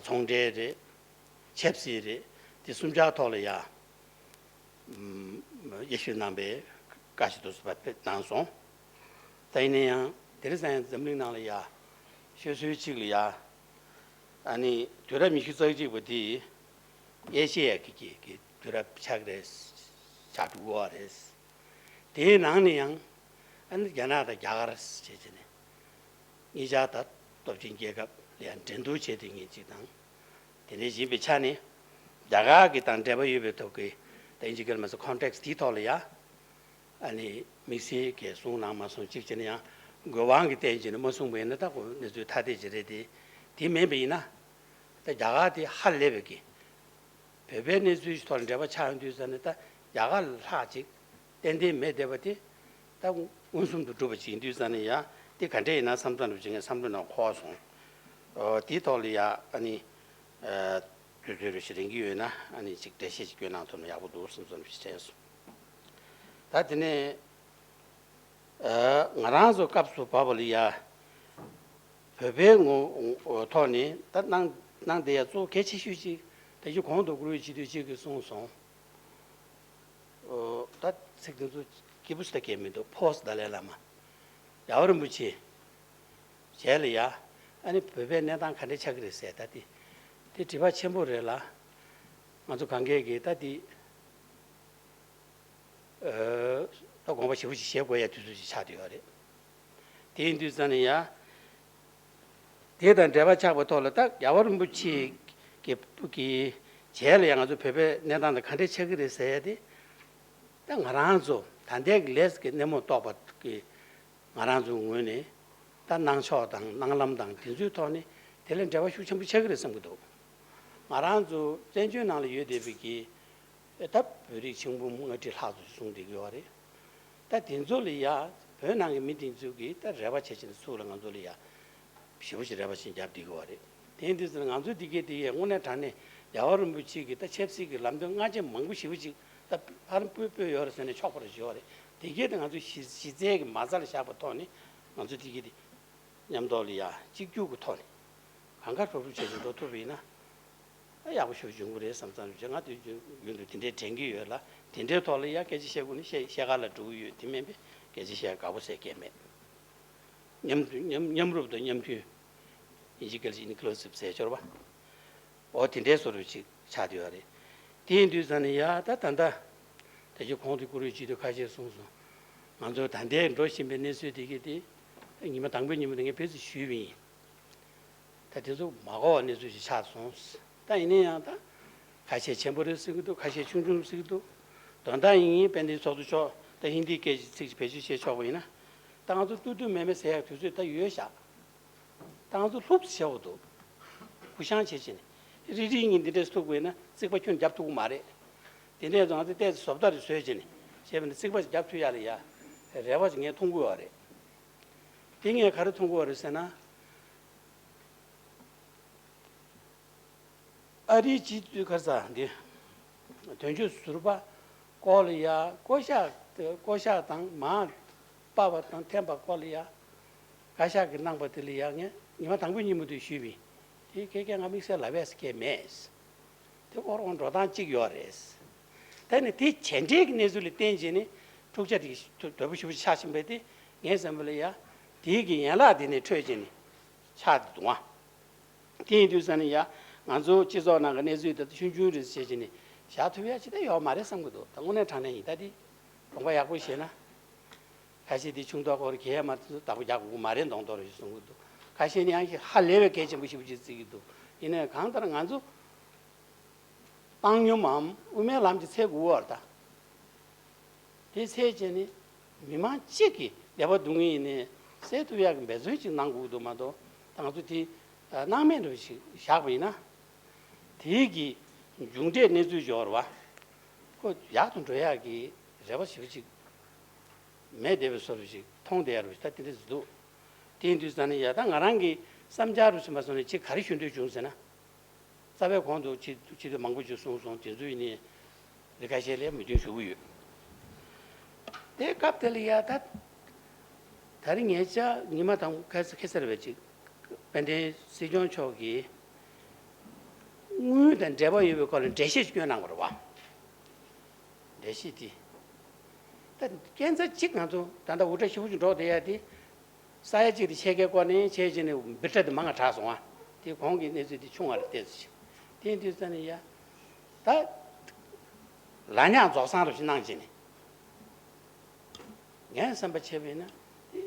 ཚོང་འབྲེལ་རེད། ཆབ་སྲིད་རེད། དེ་གསུམ་ཆར་ཐོག་ལ་ཡ། དབྱེ་ཞིབ་གནང་བའི་བཀའ་ཞིག་ཏུ་སུ་བ་གནང་སོང་། ད་ཡིན་ན་ཡང་དེ་རིང་སང་ཡང་འཛམ་གླིང་ནང་ལ་ཡ། ཤོད་སྲོལ་གཅིག་ལ་ཡ། ཨ་ནི་དུས་རབས་ཉི་ཤུ་རྩ་གཅིག་པ་དེ་ཨེ་ཤེ་ཡ་གི་གི་གི་དུས་རབས་ཆགས་རེད། ཆགས་འགྲོ་གི་ཡོད་རེད། དེའི་ནང་ནས་ཡང་ཨ་ནི་རྒྱ་ནག་དང་རྒྱ་གར་བྱས་བྱས་ནས་གཉིས་ཆར་ད་སྟོབས་ཆེན་རྒྱལ་ཁབ་ལ་ཡང་འགྲན་བསྡུར་བྱས་བསྡད་མཁན་ཅིག་དང་། དེ་འདྲ་ཡིན་པའི་ཆ་ནས་རྒྱ་གར་གྱི་དང་འབྲེལ་བ་ཡོད་པའི་ཐོག་གི་ད་ཨིན་ཇི་སྐད་ལ་མ་སོང་ཁོན་ཊེག་སི་དེའི་ཐོག་ལ་ཡ་ཨ་ནི་དམིགས་བསལ་གྱི་གསུང་གནང་མ་སོང་གཅིག་བྱས་ན་ཡང་དགོས་དབང་གི་རྟེན་བྱས་ནས་མ་གསུངས་པ་ཡིན་ན་ད་ཁོ་གནས་ཚུལ་ཐ་དད་ཅིག་རེད་དེ། དེ་མིན་པ་ཡིན་ན་ད་རྒྱ་གར་དེ་ཧ་ལས་པའི་གི་བོད་པའི་གནས་ཚུལ་ཞིག་ཐོག་ལ་འབྲེལ་བ་ཆགས་ཡོང་དུས་ཙང་ནས་ད་རྒྱ་གར་ལྷག་ཅིག་ཏན་ཏན་མེད་བསྡད་པ་དེ་ད་མངོན་སུམ་དུ་གྲུབ་པ་ཅིག་ཡིན་དུས་ཙང་ནས་ཡ་དེ་ག་འདྲས་ཡིན་ན་བསམ་བསམ་རུ་ཅིག་ངའི་བསམ་བློའི་ནང་འཁོར་སོང་། ཨོ་དེའི་ཐོག་ལ་ཡ་ཨ་ནི་དུས་ཚོད་རུ་ཞིག་རིང་གི་ཡོད་ན་ཨ་ནི་ཅིག་འགྲེལ་བཤད་ཅིག་སྐྱོན་གནང་ཐུབ་ན་ཡག་པོ་འདུག་བསམ་བསམ་ཞིག་དྲན་སོང་། ད་དེ་ནས་ ཨ། ང་རང་ཚོ་སྐབས་སུ་བབས་པ་ལ་ཡ། བོད་པའི་ངོ་ཐོག་ནས་ད་གནང་གནང་བསྡད་ཡ་གཙོ་བོ་གལ་ཆེ་ཤོས་ཅིག་ད་ཅི་གོང་དུ་བཀུར་འོས་སྤྱི་འཐུས་གཅིག་གིས་གསུངས་སོང་། ཨོ། ད་ཚིག་དེ་ཚོ་སྐྱིད་པོ་ཞིག་ད་གས་མི་འདུག་ཕོ་སི་ཏཱ་ལའི་བླ་མ། རྒྱལ་བ་རིན་པོ་ཆེ། རྗེས་ལ་ཡ། ཨ་ནི་བོད་པའི་གནས་སྟངས་ག་འདྲ་ཆགས་ཀྱི་རེད་ཟེར་ད་དེ། དེ་དྲི་བ་ཆེན་པོ་རེད་ལ། ང་ཚོ་གང་གས་ཀྱིས་ད་དེ། ཨ། ད་དགོངས་པ་ཞེ་པོ་ཅིག་བཞེས་དགོས་ཡ་དུས་ཚོད་ཅིག་ཆགས་བསྡད་ཡོད་རེད། དེ་ཡིན་དུས་ཙང་ནས་ཡ། དེ་དང་འབྲེལ་བ་ཆགས་པའི་ཐོག་ལ་ད་རྒྱལ་བ་རིན་པོ་ཆེ་གི་གི་རྗེས་ལ་ཡང་ང་ཚོ་བོད་པའི་གནས་སྟངས་དང་ག་འདྲས་ཆགས་ཀྱི་རེད་ཟེར་ཡ་དེ། ད་ང་རང་ཚོ་ད་ལྟའི་གི་ལས་ཀྱི་སྣེ་མོ་གཏོགས་པ་གི་ང་རང་ཚོའི་ངོས་ནས་ད་གནང་ཕྱོགས་དང་གནང་ལམ་དང་དེ་ཚོའི་ཐོག་ནས་དེ་ལས་འབྲེལ་བ་ཤུགས་ཆེན་པོ་ཆགས་ཀྱི་རེད་བསམ་གྱི་འདུག་ང་རང་ཚོ་བཙན་བྱོལ་ནང་ལ་ཡོད་བསྡད་པའི་གི་ད་བོད་རིགས་ཆིག་འབུམ་ལྔ་ཁྲི་ལྷག་ཙམ་གསུངས་བསྡད་ཀྱི་ཡོད་རེད། ད་དེ་ཚོ་ལ་ཡ་བོད་ནང་གི་མི་དེ་ཚོ་གིས་ད་རེ་བ་བྱེད་བཞིན་ཚུར་ལ་ང་ཚོ་ལ་ཡ་ཞེ་པོ་ཞིག་རེ་བ་བྱེད་རྒྱབ་བསྡད་ཀྱི་ཡོད་རེད། དེ་ཡིན་དུས་ཙང་ང་ཚོ་འདི་གའི་དེ་ཡས་དངོས་གནས་དྲང་གནས་རྒྱལ་བ་རིན་པོ་ཆེ་གི་ད་ཆབ་སྲིད་ཀྱི་ལམ་སྟོན་སྔ་རྗེས་མང་པོ་ཞེ་པོ་ཅིག་ད་ཕར་སྤོས་སྤོས་ཡོད་རེད་ཟེར་ནས་ཆོག་པ་རེད་ཞུ་བ་རེད། དེ་གའི་དེ་ང་ཚོ་གཞི་གཞི་རྩའི་གི་མ་རྩ་ལ་བཞག་པའི་ཐོག་ནས་ང་ཚོ་འདི་གའི་དེ་མཉམ་ཐོག་ལ་ཡ་གཅིག་གྱུར་གྱི་ཐོག་ནས་གང་ག་གྲུབ་གྲུབ་བྱས་ནས་འགྲོ་ཐུབ་པ་ཡིན་ན། ཨ། ཡག་པོ་ཞེ་པོ་ཅིག་ཡོང་གི་རེད་བསམ་བསམ་བྱས། ང་དུས་རྒྱུན་དུ་དེ་འདྲའི་དྲན་གྱི་ཡོད་ལ། དེ་འདྲའི་ཐོག་ལ་ཡ་སྐད་ཆ་བཤད་དགོས་ན་བཤད་བཤད་ག་ལ་འགྲོ་གི་ཡོད། དེ་མིན་པའི་སྐད་ཆ་བཤད་དགའ་པོ་ཟེར་མཁན་མེད། མཉམ་དུ་མཉམ་མཉམ་རུབ་དང་མཉམ་མཐུན། དབྱིན་ཇི་སྐད་ལ་ཨིན་ཀུ་ལུ་སིབ་ཟེར་ཆོག་རེད་པ། འོ་དེ་འདྲའི་བཟོ་འདྲ་ཅིག་ཆགས་བསྡད་ཡོད་རེད། དེ་ཡིན་དུས་ཙང་ནས་ཡ་ད་ད་ལྟ་ད་ཅི་གོང་དུ་བཀུར་འོས་སྤྱི་འཐུས་ཁ་ཤས་གསུངས་སོང་། ང་ཚོ་ད་ལྟའི་འགྲོ་བཞིན་པའི་གནས་ཚུལ་དེ་གའི་དེ་ཉི་མ་དང་པོའི་ཉིན་མོ་དེ་ངས་ཕེབས་བསུ་ཞུས་པ་ཡིན། ད་དེ་ཚོ་མ་གོ་བ་གནས་ཚུལ་ཞིག་ཆགས་སོང་། ད་ཡིན་ན་ཡང་ད་ཁ་ཤས་ཆེན་པོ་རེད་ཟེར་གྱི་འདུག་ཁ་ཤས་ཆུང་ཆུང་ཟེར་གྱི་འདུག་དོན་དག་ཡིན་ཡིན་དཔལ་ལྡན་ཚོགས་གཙོ་མཆོག་ད་ཧིན་དིའི་སྐད་ཀྱི་ཚིག་ཅིག་བེད་སྤྱོད་བྱས་ཆོག་པ་ཡིན་ན། ད་ང་ཚོ་ཏུ་ཏུ་མེ་མེ་ཟེར་ཡག་དུས་ཚོད་ད་ཡོད་ཤག་ད་ང་ཚོ་ལྷུབ་བྱས་པ་འདུག་བུ་ཤང་བྱེད་བྱེད་ནས་རིལ་རིལ་གཉིས་འདི་འདྲས་ཐུག་དགོས་ན་རྩིག་པ་ཁྱོན་རྒྱབ་ཐུབ་ཀྱི་མ་རེད། དེ་འདྲས་ང་ཚོ་ཏོག་ཙམ་བཟོ་ལྟ་རེ་བཟོས་བྱས་ནས་བྱས་པ་ནི་རྩིག་པ་རྒྱབ་ཐུབ་ཡག་ལ་ཡ་རེ་བ་ཅིག་ངས་མཐོང་གི་ཡོད་རེད། དེ་ངས་ག་རེ་མཐོང་གི་ཡོད་རེད་ཟེར་ན། ཨ་རིའི་སྤྱི་འཐུས་ག་རེ་ཟེར་འདི། དོན་གཅོད་ཟུར་པ་སྐོར་ལ་ཡ་བསྐོ་བཞག་བསྐོ་བཞག་དང་མར་པ་བ་དང་འཐེན་པ་སྐོར་ལ་ཡ་བཀའ་ཤག་གིས་གནང་པ་དེ་ལ་ཡ་ངས་ཉི་མ་དང་པོའི་ཉིན་མོ་དེ་ཞུས་པ་ཡིན། དེ་ཁེ་ཁེ་ང་དམིགས་བསལ་ལབ་ཡས་སྐད་མེད། དེ་ཨོ་རོང་འགྲོ་སྟངས་གཅིག་ཡོད་རེད། ད་ནི་དེ་བྱས་འབྲས་ཀྱི་གནས་ཚུལ་ལ་བརྟེན་བྱས་ནས་འཁྲུག་ཆ་དེ་དོད་པོ་ཞེ་པོ་ཆགས་བཞིན་པ་དེ་ངའི་བསམ་པ་ལ་ཡ། དེའི་གི་ཡན་ལག་དེ་ནས་འཕྲོས་བྱས་ནས་ཆགས་བསྡད་འདུག་ཨ། དེ་ཡིན་དུས་ཙང་ནས་ཡ། ང་ཚོ་སྤྱི་ཚོགས་ནང་གི་གནས་ཚུལ་དེ་ཆུང་ཆུང་རེད་བྱས་བྱས་ནས་བཞག་ཐུབ་ཡ་ཅི་ད་ཡོད་མ་རེད་བསམ་གྱི་འདུག་ད་དངོས་གནས་དྲང་གནས་ཡིན་ད་དེ། དགོངས་པ་ཡག་པོ་བཞེས་ན། ཁ་ཤས་དེ་ཆུང་མདོག་སྐོར་གྱི་ཡ་མ་དེ་ཚོ་བདག་པོ་རྒྱག་དགོས་མ་རེད་མདོག་མདོག་རེད་གསུང་གི་འདུག་ཁ་ཤས་ནི་ཡང་ཧ་ལས་པའི་གལ་ཆེན་པོ་ཞེ་པོ་ཅིག་བརྩི་གི་འདུག་ཡིན་ནའི་གང་ལྟར་ང་ཚོ་བཏང་སྙོམས་འམ་དབུ་མའི་ལམ་གྱི་ཚད་དགུ་བར་ད། དེ་ཚད་བྱས་ནས་མི་མང་གཅིག་གི་བདེ་བ་སྡུག་བསྔལ་ཡིན་ནའི་སེལ་ཐུབ་ཡག་གི་འབད་བརྩོན་ཅིག་གནང་དགོས་འདུག་མ་གཏོགས་ད་ང་ཚོ་དེ་སྣང་མེད་འདྲ་བོ་ཞིག་བཞག་པ་ཡིན་ན། དེའི་གི་མཇུག་འབྲས་གནས་ཚུལ་འབྱོར་བ། ཁོ་ཡག་ཏུ་འགྲོ་ཡག་གི་རེ་བ་ཞེ་པོ་ཅིག་མེད་བསྡད་པའི་བཟོ་འདྲ་ཞིག་མཐོང་བསྡད་ཡ་རུ་ཞིག་ད་དེ་འདྲ་ཞིག་འདུག་དེ་ཡིན་དུས་ཙང་ནས་ཡ་ད་ང་རང་གི་བསམ་འཆར་རུ་ཕྱིན་པ་སོང་ནས་ཅིག་ག་རེ་ཞུ་འདོད་བྱུང་ཟེར་ན། རྩ་བའི་གོང་དུ་སྤྱི་སྤྱི་འཐུས་མང་པོ་ཅིག་གསུངས་སོང་། དེ་ཚོ་ཡིན་ནའི་རིགས་ཁ་ཤས་ལ་མོས་མཐུན་ཞུ་གི་ཡོད། དེ་སྐབས་དེ་ལ་ཡ་ད། ད་རིང་ངས་ཅག་ཉི་མ་དང་ཁ་ཁ་སར་བས་ཅིག་དཔལ་ལྡན་སྲིད་སྐྱོང་མཆོག་གིས་དངུལ་དང་འབྲེལ་བ་ཡོད་པའི་སྐོར་ལ་འགྲེལ་བཤད་ཅིག་བསྐྱོན་གནང་བ་རེད་བ། འགྲེལ་བཤད་དེ། ད་སྐས་འཛེག་གཅིག་ང་ཚོ་ད་ལྟ་འུར་སྒྲ་ཞེ་པོ་ཅིག་སྒྲོག་བསྡད་ཡ་དེ། ས་ཡ་གཅིག་དེ་ཕྱེད་ཀའི་སྐོར་ནས་བྱས་བྱས་ནས་འབུར་སྒྲ་དེ་མང་ང་གྲགས་སོང་ཨ། དེ་གོང་གི་གནས་ཚུལ་དེ་ཆུང་བ་རེད་བལྟས་ཚེ། དེ་ཡིན་དུས་ཙང་ནས་ཡ། ད། ལ་ཉག་རྫོགས་སངས་རབས་ཤིག་གནང་བྱས་ནས། ངས་བསམ་པ་བྱས་པ་ཡིན་ན། དེ།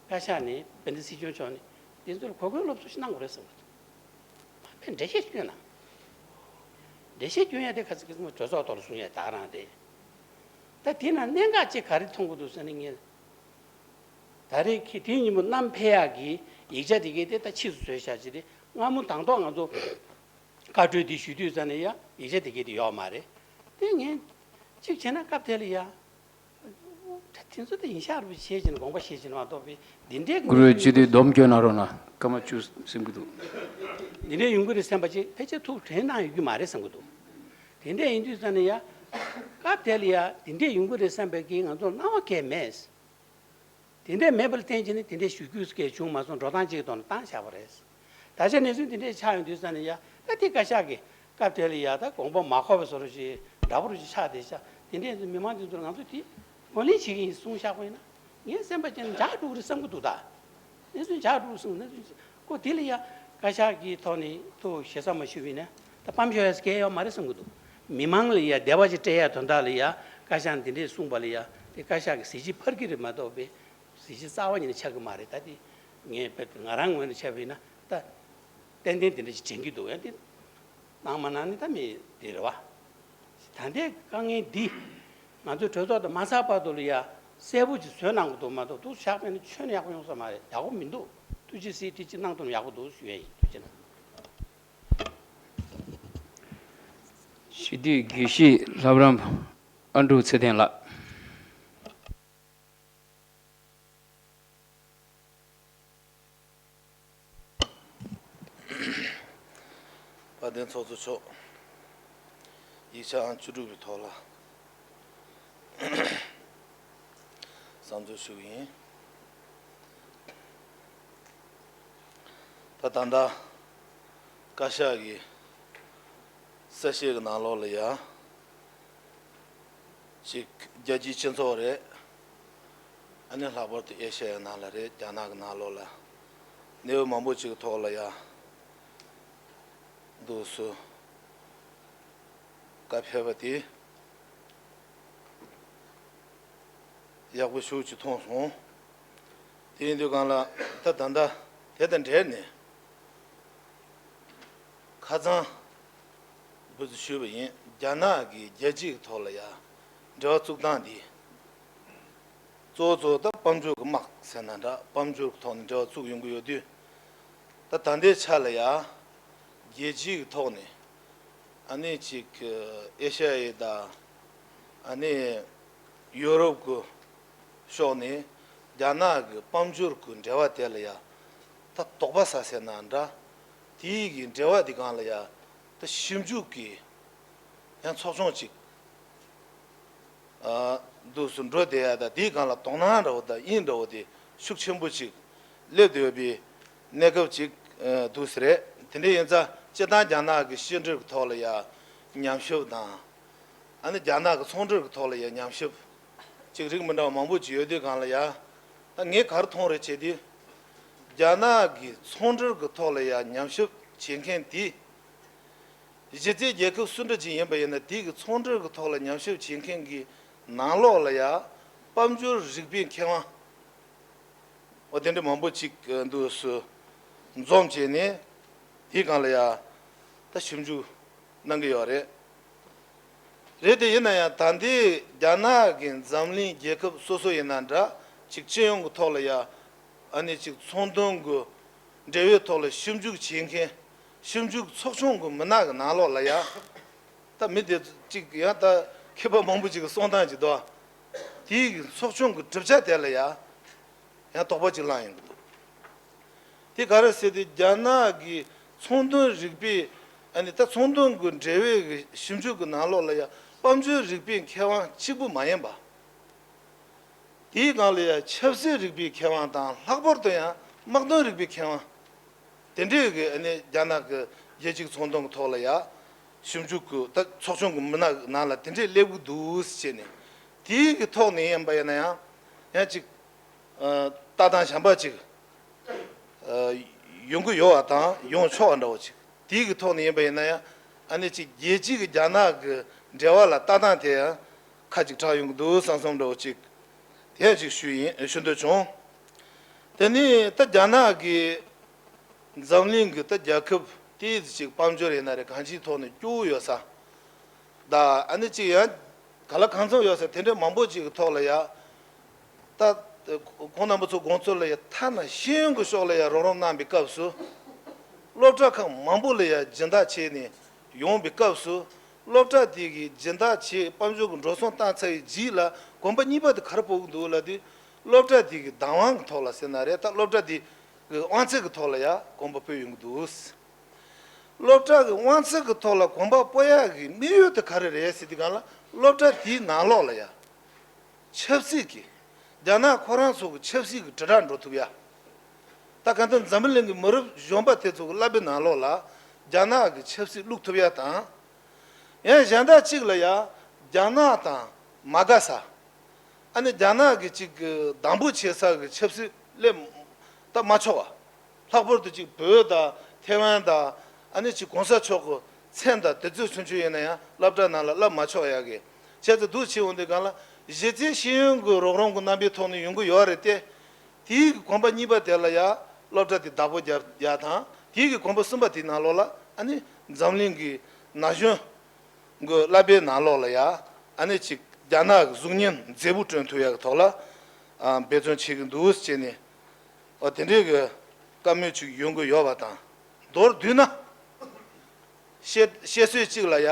བཀའ་ཤག་ནས་དཔལ་ལྡན་སྲིད་སྐྱོང་མཆོག་ནས་དེ་ཚོར་གོ་སྐོན་སློབ་གསོ་ཞིག་གནང་དགོས་རེད་བསམ་གྱི་འདུག་དཔེ་འགྲེལ་བཤད་སྐྱོན་ན། འགྲེལ་བཤད་སྐྱོན་ཡ་དེ་ཁ་ཚིག་གི་གྲོས་ཚོགས་ཐོག་ལ་གསུང་ཡ་ད་ག་རང་རེད། ད་དེ་ན་གནད་འགག་ཅིག་ག་རེ་མཐོང་གི་འདུག་ཟེར་ན་ངས། ད་རེས་ཁྱེད་དེའི་ཉིན་མོ་བསྣམས་ཕེབས་ཡག་གི་ཡིག་ཆ་དེ་གའི་དེ་ད་ཕྱིས་སུ་བཟོས་བཞག་ཅིག་རེད། སྔ་མོ་དང་ཐོག་ང་ཚོ་བཀའ་འཁྲོལ་འདི་ཞུ་དུས་ཙང་ནས་ཡ་ཡིག་ཆ་དེ་གའི་དེ་ཡོག་མ་རེད། དེ་ངས་གཅིག་བྱས་ན་སྐབས་དེ་ལ་ཡ། ད་དེ་ཚོ་ད་ཡིན་ཤག་རུ་བྱེད་ཀྱིན་དགོངས་པ་བཞེས་ཀྱིན་མ་གཏོགས་པའི་འདི་འདྲའི་གི་གུ་རུའི་སྤྱི་འཐུས་སྡོམ་སྐྱོན་གནང་རོགས་གནང་། སྐར་མ་བཅུ་ཟིན་གི་འདུག་འདི་འདྲའི་ཡོང་གི་རེད་བསམ་པ་ཅིག་ཕལ་ཆེར་ཐུགས་དྲན་གནང་ཡོད་ཀྱི་མ་རེད་བསམ་གི་འདུག་དེ་འདྲ་ཡིན་དུས་ཙང་ནས་ཡ། སྐབས་དེ་ལ་ཡ་འདི་འདྲས་ཡོང་གི་རེད་བསམ་པའི་གི་ང་ཚོར་སྣང་བ་གང་ཡང་མེད། དེ་འདྲས་མེད་པར་བརྟེན་བྱས་ནས་དེ་འདྲས་ཞུ་རྒྱུ་སྐད་བྱུང་མ་སོང་། འགྲོ་སྟངས་གཅིག་ཐོག་ནས་བཏང་བཞག་པ་རེད། ད་ཆ་གནས་ཚུལ་དེ་འདྲས་ཆགས་ཡོང་དུས་ཙ་ནས་ཡ་ད་དེ་བཀའ་ཤག་གི་སྐབས་དེ་ལ་ཡ་ད་དགོངས་པ་མ་འཁོར་བའི་བཟོ་འདྲ་ཞིག་འདྲ་པོ་རུ་ཞིག་ཆགས་བསྡད་ཤག་དེ་འདྲས་མི་མང་དེ་ཚོར་ང་ཚོ་དེ་ངོས་ལེན་བྱེད་ཀྱི་ཡིན་གསུངས་བཞག་པ་ཡིན་ན། ངས་སེམས་པ་ཅན་འཇགས་འགྲོ་གི་རེད་བསམ་གྱི་འདུག་ད། གནས་ཚུལ་འཇགས་འགྲོ་གསུངས། གནས་ཚུལ་ཁོ་དེ་ལ་ཡ་བཀའ་ཤག་གི་ཐོག་ནས་ཐུགས་ཞེ་ས་མ་ཞུས་པ་ཡིན་ན་ད་ཕམ་ཤོར་ཡ་སྐད་ཡོད་མ་རེད་བསམ་གྱི་འདུག་མི་མང་ལ་ཡ་བདེ་བ་ཅིག་སྤྲད་ཡ་དོན་དག་ལ་ཡ་བཀའ་ཤག་འདི་འདྲས་གསུངས་པ་ལ་ཡ་དེ་བཀའ་ཤག་གི་གཟི་བརྗིད་འཕར་གྱི་རེད་མ་གཏོགས་པའི་གཟི་བརྗིད་རྩ་བ་ཉིད་ནས་ཆགས་ཀྱི་མ་རེད། ད་དེ་ངས་ང་རང་ངོས་ནས་བྱས་པ་ཡིན་ན་ད་ཏན་ཏན་དེ་འདྲ་ཞིག་དྲན་གྱི་འདུག་ཡ་དེ། གནང་མ་གནང་ནི་ད་མི་དེ་རེད་བ། ད་ལྟའི་དཀའ་ངལ་འདི་ང་ཚོའི་གྲོས་ཚོགས་དང་མ་ཚར་བར་དུ་ལ་ཡ་གསལ་པོ་ཅིག་བཟོས་གནང་དགོས་འདུག་མ་གཏོགས་འདུག་བཞག་པས་ན་ཁྱོན་ནས་ཡག་པོ་ཡོང་ས་མ་རེད། ཡག་པོ་མི་འདུག་ཐུགས་རྗེ་གཟིགས་དེ་ཅིག་གནང་ཐུབ་ན་ཡག་པོ་འདུག་ཞུ་ཡ་ཡིན། ཐུགས་རྗེ་གནང་། སྤྱི་འཐུས་དགེ་བཤེས་ལྷ་རམས་ཨ་འབྲུག་ཚེ་བརྟན་ལགས། དཔལ་ལྡན་ཚོགས་གཙོ་མཆོག་ཡིག་ཆ་ཨང་བཅུ་དྲུག་པའི་ཐོག་ལ་བསམ་ཚུལ་ཞུ་གི་ཡིན། ད་ད་ལྟ་བཀའ་ཤག་གི་གསལ་བཤད་ཀྱི་ནང་ལོགས་ལ་ཡ། ཅིག་རྒྱལ་སྤྱིའི་སྤྱི་ཚོགས་རེད། ཨ་ནི་ལྷག་པར་དུ་ཨེ་ཤ་ཡའི་ནང་ལ་རེད། རྒྱ་ནག་གི་ནང་ལོགས་ལ་གནས་བབ་མང་པོ་ཅིག་གི་ཐོག་ལ་ཡ་འདུག་སེ་བཀའ་ཕེབས་པ་དེ་ཡག་པོ་ཤུགས་ཀྱིས་མཐོང་སོང་། དེ་ཡིན་དུས་གང་ལ་ད་ད་ལྟ་དེ་དང་འབྲེལ་ནས། ཁ་སང་འབུ་ཚུ་ཞུས་པ་ཡིན། རྒྱ་ནག་གི་རྒྱལ་སྤྱིའི་ཐོག་ལ་ཡ་འབྲེལ་བ་བཙུགས་སྟངས་འདི་གཙོ་བོ་གཙོ་བོ་ད་དཔལ་འབྱོར་གྱི་དམག་ཟེར་ན་འདྲ། དཔལ་འབྱོར་གྱི་ཐོག་ནས་འབྲེལ་བ་བཙུགས་ཡོང་གི་ཡོད་དུས། ད་ད་ལྟའི་ཆ་ལ་ཡ་རྒྱལ་སྤྱིའི་ཐོག་ནས་ཨ་ནི་ཅིག་ཨེ་ཤ་ཡའི་དང་ཨ་ནི་ཡོ་རོབ་ཀྱི་ཕྱོགས་ནས་རྒྱ་ནག་གི་དཔལ་འབྱོར་གྱི་འབྲེལ་བ་དེ་ལ་ཡ་ད་དོགས་པ་ཟ་ཟེར་ན་འདྲ། དེའི་གི་འབྲེལ་བ་དེ་སྒང་ལ་ཡ་ད་ཞིབ་འཇུག་གི་ཡང་ཚོགས་ཆུང་ཅིག་ཨ་འདུག་སེ་འགྲོ་བསྡད་ཡ། ད་དེའི་སྒང་ལ་དོ་སྣང་འདྲ་བོ་དང་དབྱིངས་འདྲ་བོ་དེ་ཤུགས་ཆེན་པོ་ཅིག་སླེབས་བསྡད་ཡོད་པའི་གནས་སྐབས་ཅིག་ཨ་འདུག་སེ་རེད། དེ་འདྲ་ཡིན་ཙང་སྤྱིར་བཏང་རྒྱ་ནག་གི་ཕྱི་འབྲེལ་གྱི་ཐོག་ལ་ཡ་ཉམས་ཞིབ་དང་། ཨ་ནི་རྒྱ་ནག་གི་ཚོང་འབྲེལ་གྱི་ཐོག་ལ་ཡ་ཉམས་ཞིབ་ཅིག་རིགས་མི་འདྲ་བ་མང་པོ་ཅིག་ཡོད་དུས་སྒང་ལ་ཡ། ད་ངས་ག་རེ་མཐོང་རེད་བྱས་དུས། རྒྱ་ནག་གི་ཚོང་འབྲེལ་གྱི་ཐོག་ལ་ཡ་ཉམས་ཞིབ་བྱེད་མཁན་དེ། གཞི་རྩའི་རྒྱལ་ཁབ་སུ་འདྲ་ཅིག་ཡིན་པ་ཡིན་ན་དེ་གི་ཚོང་འབྲེལ་གྱི་ཐོག་ལ་ཉམས་ཞིབ་བྱེད་མཁན་གྱི་ནང་ལོགས་ལ་ཡ་དཔལ་འབྱོར་རིག་པའི་མཁས་དབང་། འོ་དེ་འདྲ་མང་པོ་ཅིག་འདུག་སེ་འཛོམས་བྱས་ནས་དེའི་སྒང་ལ་ཡ་ད་ཞིབ་འཇུག་གནང་གི་ཡོད་རེད། རེད་དེ་ཡིན་ན་ཡང་ད་ལྟའི་རྒྱ་ནག་གི་འཛམ་གླིང་རྒྱལ་ཁབ་སོ་སོ་ཡིན་ན་འདྲ་ཅིག་སྤྱི་ཡོངས་ཀྱི་ཐོག་ལ་ཡ་ཨ་ནི་ཅིག་ཚོང་དོན་གྱི་འབྲེལ་བའི་ཐོག་ལ་ཞིབ་འཇུག་བྱེད་མཁན་ཞིབ་འཇུག་ཚོགས་ཆུང་གི་མི་སྣ་གི་ནང་ལོགས་ལ་ཡ། ད་མི་དེ་གཅིག་ཡང་ད་མཁས་པ་མང་པོ་ཅིག་གི་གསུང་སྟངས་ཅིག་འདུག་དེའི་གི་ཚོགས་ཆུང་གི་གྲུབ་ཆ་དེ་ལ་ཡ་ཡང་དོགས་པ་ཅིག་ལངས་ཡོང་གི་འདུག་དེ་ག་རེ་ཟེར་དུས་རྒྱ་ནག་གི་ཚོང་དོན་རིག་པའི་ཨ་ནི་ད་ཚོང་དོན་གི་འབྲེལ་བའི་གི་ཞིབ་འཇུག་གི་ནང་ལོགས་ལ་ཡ་དཔལ་འབྱོར་རིག་པའི་མཁས་དབང་གཅིག་པུ་མ་ཡིན་པ། དེའི་སྒང་ལ་ཡང་ཆབ་སྲིད་རིག་པའི་མཁས་དབང་དང་ལྷག་པར་དུ་ཡང་དམག་དོན་རིག་པའི་མཁས་དབང་། དེ་འདྲའི་གི་ཨ་ནི་རྒྱ་ནག་གི་རྒྱལ་སྤྱིའི་ཚོང་དོན་གི་ཐོག་ལ་ཡང་ཞིབ་འཇུག་གི་ད་ཚོགས་ཆུང་གི་མི་སྣ་ནང་ལ་དེ་འདྲའི་སླེབས་ཀྱི་འདུག་ཟེར་བྱས་ནས་དེའི་གི་ཐོག་ནས་ཡིན་པ་ཡིན་ན་ཡང་ཡང་ཅིག་ཨ་ལྟ་སྟངས་གཞན་པ་ཅིག་ཨ་ཡོང་གི་ཡོད་པ་དང་ཡོང་ཆོག་པ་འདྲ་བོ་ཅིག་དེའི་གི་ཐོག་ནས་ཡིན་པ་ཡིན་ན་ཡང་ཨ་ནི་ཅིག་རྒྱལ་སྤྱི་གི་རྒྱ་ནག་གི་འབྲེལ་བ་ལ་ལྟ་སྟངས་དེ་ཡང་ཁ་ཅིག་གྲགས་ཡོང་གི་འདུག་བསམ་བསམ་འདྲ་བོ་ཅིག་དེ་ཡང་ཅིག་ཞུ་ཡིན་ཞུ་འདོད་བྱུང་། དེ་ནི་ད་རྒྱ་ནག་གི་འཛམ་གླིང་གི་ད་རྒྱལ་ཁབ་དེའི་ཅིག་དཔལ་འབྱོར་ཡིན་ན་རེད། གང་ཅིའི་ཐོག་ནས་སྐྱོ་བོ་ཡོད་ས་ད་ཨ་ནི་ཅིག་ཡང་ག་ལ་གང་འཚམ་ཡོད་ས་དེ་འདྲའི་མང་པོ་ཅིག་གི་ཐོག་ལ་ཡ། ད་ཁོང་རྣམ་པ་ཚོ་དགོངས་ཚུལ་ལ་ཡ་ཐ་ན་ཤེས་ཡོན་གྱི་ཕྱོགས་ལ་ཡ་རོགས་རམ་གནང་བའི་སྐབས་སུ། སློབ་གྲྭ་ཁག་མང་པོ་ལ་ཡ་སྦྱིན་བདག་བྱས་ནས་ཡོང་བའི་སྐབས་སུ། སློབ་གྲྭ་དེ་གི་སྦྱིན་བདག་བྱས་དཔལ་འབྱོར་གྱི་འགྲོ་སོང་བཏང་ཚར་བའི་རྗེས་ལ་གོམ་པ་གཉིས་པ་དེ་ག་རེ་སྤོ་གི་འདུག་ལབ་དུས། སློབ་གྲྭ་དེ་གི་བདག་དབང་གི་ཐོག་ལ་ཟེར་ན་རེད། ད་སློབ་གྲྭ་དེ་གི་དབང་ཚད་ཀྱི་ཐོག་ལ་ཡ་གོམ་པ་སྤོས་ཡོང་གི་འདུག་སློབ་གྲྭ་གི་དབང་ཚད་ཀྱི་ཐོག་ལ་གོམ་པ་སྤོ་ཡག་གི་དམིགས་ཡུལ་དེ་ག་རེ་རེད་ཟེར་དུས་སྒང་ལ། སློབ་གྲྭ་དེའི་ནང་ལོགས་ལ་ཡ་ཆབ་སྲིད་ཀྱི་ རྒྱ་ནག་ཁོ་རང་ཚོ་གི་ཆབ་སྲིད་ཀྱི་དྲིལ་བསྒྲགས་འགྲོ་ཐུབ་ཡ། ད་ག་ད་འཛམ་བུ་གླིང་གི་མི་རབས་གཞོན་པ་དེ་ཚོ་གི་བསླབ་པའི་ནང་ལོགས་ལ་རྒྱ་ནག་གི་ཆབ་སྲིད་བླུག་ཐུབ་ཡ་དང་། ཡང་གཞན་དག་ཅིག་ལ་ཡ་རྒྱ་ནག་དང་མ་དགའ་ས། ཨ་ནི་རྒྱ་ནག་གི་ཅིག་གི་སྡང་པོ་བྱེད་ས་གི་ཆབ་སྲིད་སླེབས་ད་མ་ཆོག་པ། ལྷག་པར་དུ་ཅིག་བོད་དང་ཐེ་ཝན་དང་ཨ་ནི་ཅིག་གོང་ས་མཆོག་གི་མཚན་དང་དེ་ཚོའི་ཚུན་ཆོད་ཡིན་ན་ཡང་སློབ་གྲྭ་ནང་ལ་བསླབ་མ་ཆོག་ཡ་གི། བྱས་ཙང་འདུག་བྱེད་འོང་དུས་སྒང་ལ་གཞི་རྩའི་ཤེས་ཡོན་གྱི་རོགས་རམ་གྱི་རྣམ་པའི་ཐོག་ནས་ཡོང་གི་ཡོད་རེད་དེ། དེའི་གི་གོམ་པ་གཉིས་པ་དེ་ལ་ཡ་སློབ་གྲྭ་དེ་བདག་པོ་རྒྱབ་ཡ་དང་། དེའི་གི་གོམ་པ་གསུམ་པ་དེའི་ནང་ལོགས་ལ་ཨ་ནི་འཛམ་གླིང་གི་ན་གཞོན་གི་བསླབ་པའི་ནང་ལོགས་ལ་ཡ་ཨ་ནི་ཅིག་རྒྱ་ནག་གི་གཟུགས་བརྙན་མཛེས་པོ་བསྐྲུན་ཐུབ་ཡ་གི་ཐོག་ལ་ཨ་འབད་བརྩོན་བྱེད་ཀྱི་འདུག་ཟེར་ནས། འོ་དེ་འདྲའི་གི་བཀའ་མོལ་ཅིག་ཡོང་གི་ཡོད་པ་དང་། མདོར་བསྡུས་ན། བཤད་བཤད་སྲོལ་གཅིག་ལ་ཡ།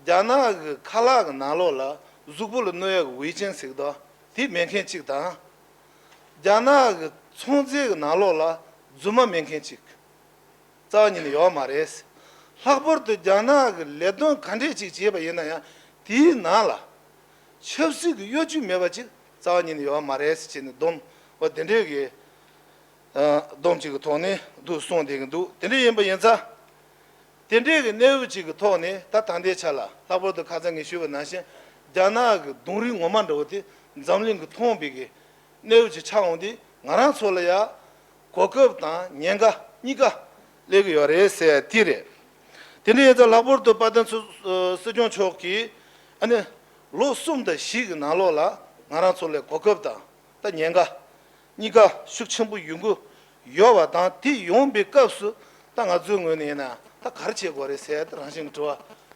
རྒྱ་ནག་གི་ཁ་ལག་གི་ནང་ལོགས་ལ་གཟུགས་པོ་ལ་གནོད་ཡ་གི་ཝེ་ཅན་ཟེར་གི་འདུག་དེ་མེད་མཁན་གཅིག་དང་། རྒྱ་ནག་གི་ཚོང་རྫས་གི་ནང་ལོགས་ལ་རྫུན་མ་མེད་མཁན་གཅིག་རྩ་བ་ཉིད་ནས་ཡོད་མ་རེད། ལྷག་པར་དུ་རྒྱ་ནག་གི་ལས་དོན་ག་འདྲས་ཅིག་བྱས་པ་ཡིན་ན་ཡང་དེའི་ནང་ལ་ཆབ་སྲིད་ཀྱི་གཡོ་ཇུས་མེད་པ་ཅིག་རྩ་བ་ཉིད་ནས་ཡོད་མ་རེད་ཟེར་ནས་སྡོམ་འོ་དེ་འདྲས་ཀྱི་སྡོམ་གཅིག་གི་ཐོག་ནས་འདུག་གསུངས་བསྡད་ཀྱི་འདུག་དེ་འདྲས་ཡིན་པ་ཡིན་ཙང་། དེ་འདྲས་ཀྱི་གནས་བབ་ཅིག་གི་ཐོག་ནས་ད་ད་ལྟའི་ཆ་ལ་ལྷག་པར་དུ་ཁ་སང་ངས་ཞུས་པ་ནང་བཞིན་རྒྱ་ནག་གི་གདོང་རིས་ངོ་མ་འདྲ་བོ་དེ་འཛམ་གླིང་གི་མཐོང་བའི་གི་གནས་བབ་ཅིག་ཆགས་འོང་དུས་ང་རང་ཚོ་ལ་ཡ་གོ་སྐབས་དང་ཉེན་ཁ་གཉིས་ཀ་སླེབས་ཀྱི་ཡོད་རེད་ཟེར་ཡ་དེ་རེད། དེ་འདྲ་ཡིན་ཙང་ལྷག་པར་དུ་དཔལ་ལྡན་ཚོ་སྲིད་སྐྱོང་མཆོག་གིས་ཨ་ནི་ལོ་གསུམ་དང་བཞི་གི་ནང་ལོགས་ལ་ང་རང་ཚོ་ལ་གོ་སྐབས་དང་ད་ཉེན་ཁ་གཉིས་ཀ་ཤུགས་ཆེན་པོ་ཡོང་གི་ཡོད་པ་དང་། དེ་ཡོང་པའི་སྐབས་སུ་ད་ང་ཚོའི་ངོས་ནས་ཡིན་ན་ད་ག་རེ་བྱེད་དགོས་རེད་ཟེར་ད་རང་བཞིན་གྱི་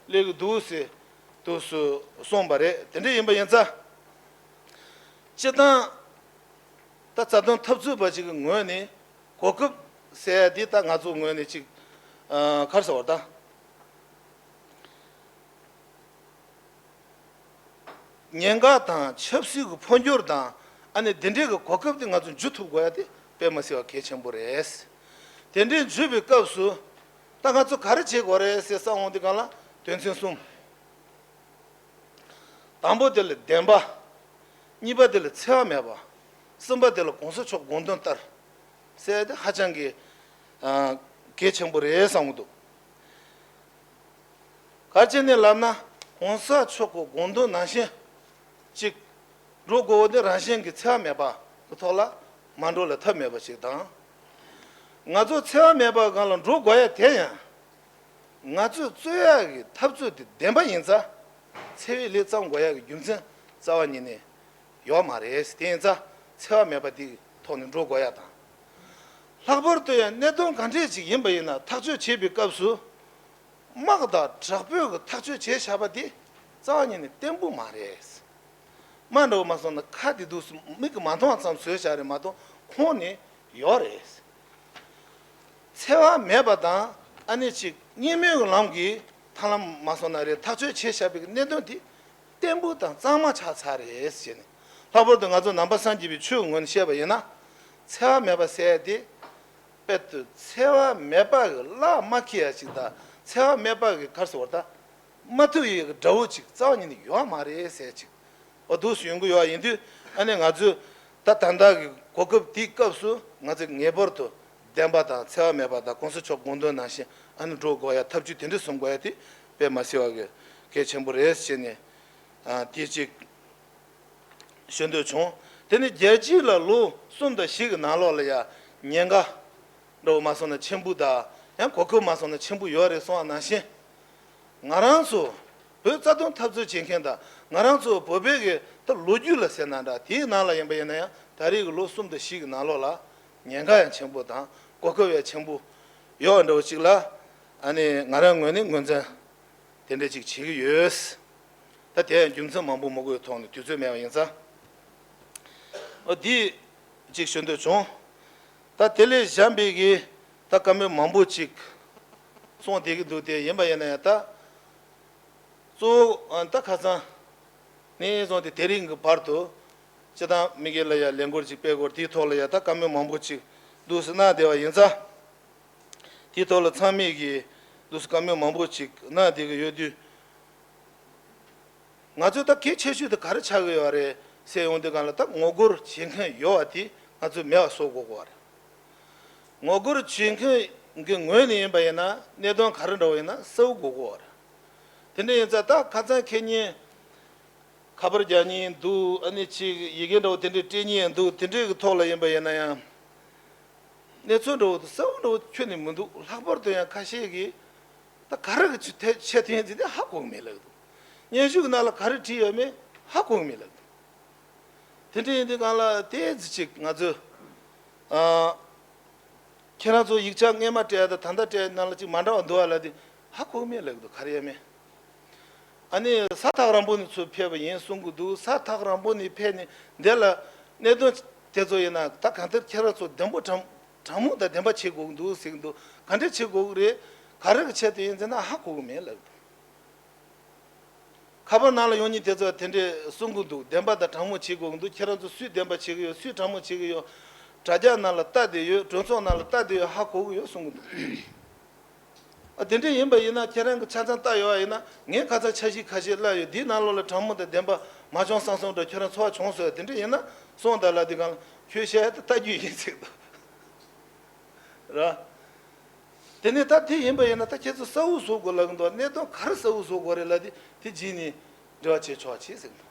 དྲི་བ་སླེབས་ཀྱི་འདུག་ཟེར་དུས་སུ་གསུངས་པ་རེད། དེ་འདྲ་ཡིན་པ་ཡིན་ཙང་། སྤྱིར་བཏང་ད་རྩ་དོན་འཐབ་རྩོད་པ་ཅིག་གི་ངོས་ནས་གོ་སྐབས་ཟེར་ཡ་དེ་ད་ང་ཚོའི་ངོས་ནས་ཅིག་ཨ་ག་རེ་ཟེར་བ་ད། ཉེན་ཁ་དང་ཆབ་སྲིད་ཀྱི་འཕོ་འགྱུར་དང་ཨ་ནི་འདི་འདྲའི་གི་གོ་སྐབས་དེ་ང་ཚོ་འཇུ་ཐུབ་དགོས་ཡ་དེ་དཔེ་མ་སྲིད་པ་གལ་ཆེན་པོ་རེད། དེ་འདྲའི་འཇུ་བའི་སྐབས་སུ་ད་ང་ཚོ་ག་རེ་བྱེད་དགོས་རེད་ཟེར་བསམ་འོང་དུས་སྒང་ལ་དོན་ཚན་གསུམ། དང་པོ་དེ་ལ་བདེན་པ། གཉིས་པ་དེ་ལ་འཚེ་བ་མེད་པ། གསུམ་པ་དེ་ལ་གོང་ས་མཆོག་དགོངས་དོན་ལྟར་ཟེར་དེ་ཧ་ཅང་གི་ཨ་གལ་ཆེན་པོ་རེད་བསམ་གྱི་འདུག་ག་རེ་བྱས་ནས་ལབ་ན་གོང་ས་མཆོག་གི་དགོངས་དོན་ནང་བཞིན་ཅིག་འགྲོ་དགོས་པ་དེ་རང་བཞིན་གྱི་འཚེ་བ་མེད་པ་གི་ཐོག་ལ་མ་འགྲོ་ལ་ཐབས་མེད་པ་ཞིག་དང་། ང་ཚོ་འཚེ་བ་མེད་པ་སྒང་ལ་འགྲོ་དགོས་ཡ་དེ་ཡང་ང་ཚོས་རྩོད་ཡ་གི་འཐབ་རྩོད་དེ་བདེན་པ་ཡིན་ཙང་འཚེ་བའི་ལས་བརྩམ་དགོས་ཡ་གི་རྒྱུ་མཚན་རྩ་བ་ཉིད་ནས་ཡོད་མ་རེད། དེ་ཡིན་ཙང་འཚེ་བ་མེད་པ་དེའི་ཐོག་ནས་འགྲོ་དགོས་ཡ་དང་། ལྷག་པར་དུ་ཡང་གནད་དོན་ག་འདྲས་ཅིག་ཡིན་པ་ཡིན་ན་ཐག་གཅོད་བྱེད་པའི་སྐབས་སུ། དམག་དང་དྲག་པོས་ཀྱི་ཐག་གཅོད་བྱས་བཞག་པ་དེ་རྩ་བ་ཉིད་ནས་བརྟན་པོ་མ་རེད། དམག་འདྲ་བོ་མ་སོང་ན་ཁ་དེ་འདུག་སེ་མིག་གིས་མ་མཐོང་བ་ཙམ་བཟོས་བཞག་རེད་མ་གཏོགས་ཁོང་ནས་ཡོད་རེད། འཚེ་བ་མེད་པ་དང་ཨ་ནི་ཅིག་གཉིས་མོས་ཀྱི་ལམ་གྱིས་ཐར་ལམ་མ་སོང་ན་རེད། ཐག་གཅོད་བྱས་བཞག་པའི་གནད་དོན་དེ་བརྟན་པོ་དང་གཙང་མ་ཆགས་ཚར་རེད་ཟེར་ནས། ལྷག་པར་དུ་ང་ཚོ་ནང་པ་སངས་རྒྱས་པའི་ཆོས་ཀྱི་ངོས་ནས་བཤད་པ་ཡིན་ན། འཚེ་བ་མེད་པ་ཟེར་ཡ་དེ། དཔེར་དུ་འཚེ་བ་མེད་པ་གི་གླགས་མ་འཁེལ་ཡ་ཞིག་དང་འཚེ་བ་མེད་པ་གི་ག་རེ་ཟེར་བ་ད། མ་ཐུབ་ཡི་གི་དགྲ་བོ་ཅིག་རྩ་བ་ཉིད་ནས་ཡོད་མ་རེད་ཟེར་ཅིག་འོ་འདུག་སེ་ཡོང་གི་ཡོད་ཡིན་དུས་ཨ་ནི་ང་ཚོས་ད་ད་ལྟ་གི་གོ་སྐབས་དེའི་སྐབས་སུ་ང་ཚོས་ངེས་པར་དུ་བདེན་པ་དང་འཚེ་བ་མེད་པ་དང་གོང་ས་མཆོག་དགོངས་དོན་ནང་བཞིན་ཨ་ནི་འགྲོ་དགོས་ཡ་ཐབས་ཇུས་དེ་འདྲ་བཟུང་དགོས་ཡ་དེ་དཔེ་མ་སྲིད་པ་གི་གལ་ཆེན་པོ་རེད་ཟེར་ནས་ཨ་དེ་ཅིག་ཞུ་འདོད་བྱུང་། དེ་ནི་རྒྱལ་སྤྱི་ལ་ལོ་གསུམ་དང་བཞི་གི་ནང་ལོགས་ལ་ཡ་ཉེན་ཁ་འདྲ་བོ་མ་སོང་ན་ཆེན་པོ་དང་ཡང་གོ་སྐབས་མ་སོང་ན་ཆེན་པོ་ཡོད་རེད་གསུངས་པ་ནང་བཞིན། ང་རང་ཚོ་བོད་རྩ་དོན་འཐབ་རྩོད་བྱེད་མཁན་དང་ང་རང་ཚོ་བོད་པའི་གི་ད་ལོ་རྒྱུས་ལ་ཟེར་ན་འདྲ་དེའི་ནང་ལ་ཡིན་པ་ཡིན་ན་ཡང་ད་རེས་ཀྱི་ལོ་གསུམ་དང་བཞི་གི་ནང་ལོགས་ལ་ཉེན་ཁ་ཡང་ཆེན་པོ་དང་གོ་སྐབས་ཡང་ཆེན་པོ་ཡོད་པ་འདྲ་བོ་ཅིག་ལ་ཨ་ནི་ང་རང་ངོས་ནས་ངོས་འཛིན་དེ་འདྲ་ཅིག་བྱེད་ཀྱི་ཡོད། ད་དེ་ཡང་རྒྱུ་མཚན་མང་པོ་མང་པོའི་ཐོག་ནས་དུས་ཚོད་མེད་པ་ཡིན་ཙང་། འོ་འདི་ཅིག་ཞུ་འདོད་བྱུང་། ད་དེ་ལས་གཞན་པའི་གི་ད་བཀའ་མོལ་མང་པོ་ཅིག་གསུངས་བསྡད་ཀྱི་འདུག་དེ་ཡིན་པ་ཡིན་ན་ཡང་ད་གཙོ་བོ་ད་ཁ་སང་ནས་བཟུང་སྟེ་དེ་རིང་གི་བར་དུ་སྤྱི་བཏང་མི་སྒེར་ལ་ཡང་ལས་འགུལ་ཅིག་སྤེལ་སྐོར་དེའི་ཐོག་ལ་ཡང་ད་བཀའ་མོལ་མང་པོ་ཅིག་འདུག་སེ་གནང་བསྡད་པ་ཡིན་ཙང་། དེའི་ཐོག་ལ་ཚང་མས་ཀྱིས་འདུག་སེ་བཀའ་མོལ་མང་པོ་ཅིག་གནང་བསྡད་ཀྱི་ཡོད་དུས། ང་ཚོས་ད་གལ་ཆེ་ཤོས་དེ་ག་རེ་ཆགས་ཀྱི་ཡོད་རེད། ཟེར་ཡོང་དུས་སྒང་ལ་ད་ངོ་རྒོལ་བྱེད་མཁན་ཡོད་པ་དེ་ང་ཚོས་མེད་པ་བཟོ་དགོས་ཀྱི་ཡོད་རེད། ངོ་རྒོལ་བྱེད་མཁན་གྱི་ངོས་ནས་ཡིན་པ་ཡིན་ན་གནད་དོན་ག་རེ་འདྲ་བོ་ཡིན་ན་གསལ་པོ་དགོས་ཀྱི་ཡོད་རེད། དེ་འདྲ་ཡིན་ཙང་ད་ཁ་སང་ཁེ་ཉིན་ཁ་པར་རྒྱག་མཁན་འདུག་ཨ་ནི་ཅིག་ཡི་གེ་འདྲ་བོ་དེ་འདྲ་སྤྲད་མཁན་འདུག་དེ་འདྲའི་གི་ཐོག་ལ་ཡིན་པ་ཡིན་ན་ཡང་གནས་ཚུལ་འདྲ་བོ་དེ་གསལ་པོ་འདྲ་བོ་ཁྱོན་ནས་མི་འདུག་ལྷག་པར་དུ་ཡང་ཁ་ཤས་ཀྱིས་ད་ག་རེ་གི་ཆེད་དོན་ཡིན་ཟེར་ཏེ་ཧ་གོ་གི་མེད་ལབ་འདུག་སྙན་ཞུ་གི་ནང་ལ་ག་རེ་བྲིས་ཡོད་མེད་ཧ་གོ་གི་མེད་ལབ་འདུག་དེ་འདྲ་ཡིན་དུས་སྒང་ལ་དེ་ཙི་ཅིག་ང་ཚོས་ཨ། ཁྱེད་རང་ཚོ་ཡིག་ཆ་སྔས་མ་སྤྲད་དང་ད་ལྟ་སྤྲད་ནང་ལ་ཅིག་མ་འདྲ་བ་འདུག་ཨ་ལབ་དུས་ཧ་གོ་མེད་ལབ་འདུག་ག་རེ་ཡོད་མེད། ཨ་ནི་ས་ཐག་རིང་པོ་ནས་ཚུར་ཕེབས་པ་ཡིན་གསུང་གི་འདུག་ས་ཐག་རིང་པོ་ནས་ཕེབས་ནས་འདི་ལ་གནད་དོན་དེ་ཚོ་ཡིན་ན་ད་གང་ལྟར་ཁྱེད་རང་ཚོ་བདེན་པོ་དྲང་དྲང་མོ་དང་བདེན་པ་བྱེད་དགོས་ཀྱི་འདུག་ཟེར་གྱི་འདུག་ག་འདྲ་བྱེད་དགོས་ཀྱི་རེད། ག་རེ་གི་ཆེད་དུ་ཡིན་ཟེར་ན་ཧ་གོ་གི་མེད་ལབ་འདུག་ཁ་པར་ནང་ལ་ཡོང་མཁན་དེ་ཚོ་དེ་འདྲས་གསུང་གི་འདུག་བདེན་པ་དང་དྲང་མོ་བྱེད་དགོས་ཀྱི་འདུག་ཁྱེད་རང་ཚོ་སུས་བདེན་པ་བྱེད་ཀྱི་ཡོད་སུས་དྲང་མོ་བྱེད་ཀྱི་ཡོད། དྲ་རྒྱ་ནང་ལ་ལྟ་བསྡད་ཡོད་གྲོས་ཚོགས་ནང་ལ་ལྟ་བསྡད་ཡོད་ཧ་གོ་གི་ཡོད་གསུང་གི་འདུག་ཨ་དེ་འདྲས་ཡིན་པ་ཡིན་ན་ཁྱེད་རང་གི་ཆ་ཚང་ལྟ་ཡོད་པ་ཡིན་ན་ངས་ཁ་ཚ་འཆར་གཞི་ཁ་ཤས་བཀླགས་ཡོད་འདིའི་ནང་ལོགས་ལ་དྲང་མོ་དང་བདེན་པ་མ་བྱུང་བསམ་བསམ་འདྲ་ཁྱོད་རང་ཚོར་བ་བྱུང་སོང་དེ་འདྲས་ཡིན་ན་སོང་ད་ལ་འདི་གང་ལ་ཁྱོད་བཤད་ཡ་དེ་ལྟ་རྒྱུ་ཡིན་ཟེར་གི་འདུག་ར། དེ་ནས་ད་དེ་ཡིན་པ་ཡིན་ན་ད་ཁྱེད་ཚོ་གསལ་བོ་བཟོ་དགོས་ལབ་གི་འདུག་གནད་དོན་ག་རེ་གསལ་བོ་བཟོ་དགོས་རེད་ལབ་དེ་དེ་རྗེས་ནས་འབྲེལ་བ་བྱེད་ཆོག་བྱེད་ཟེར་གི་འདུག་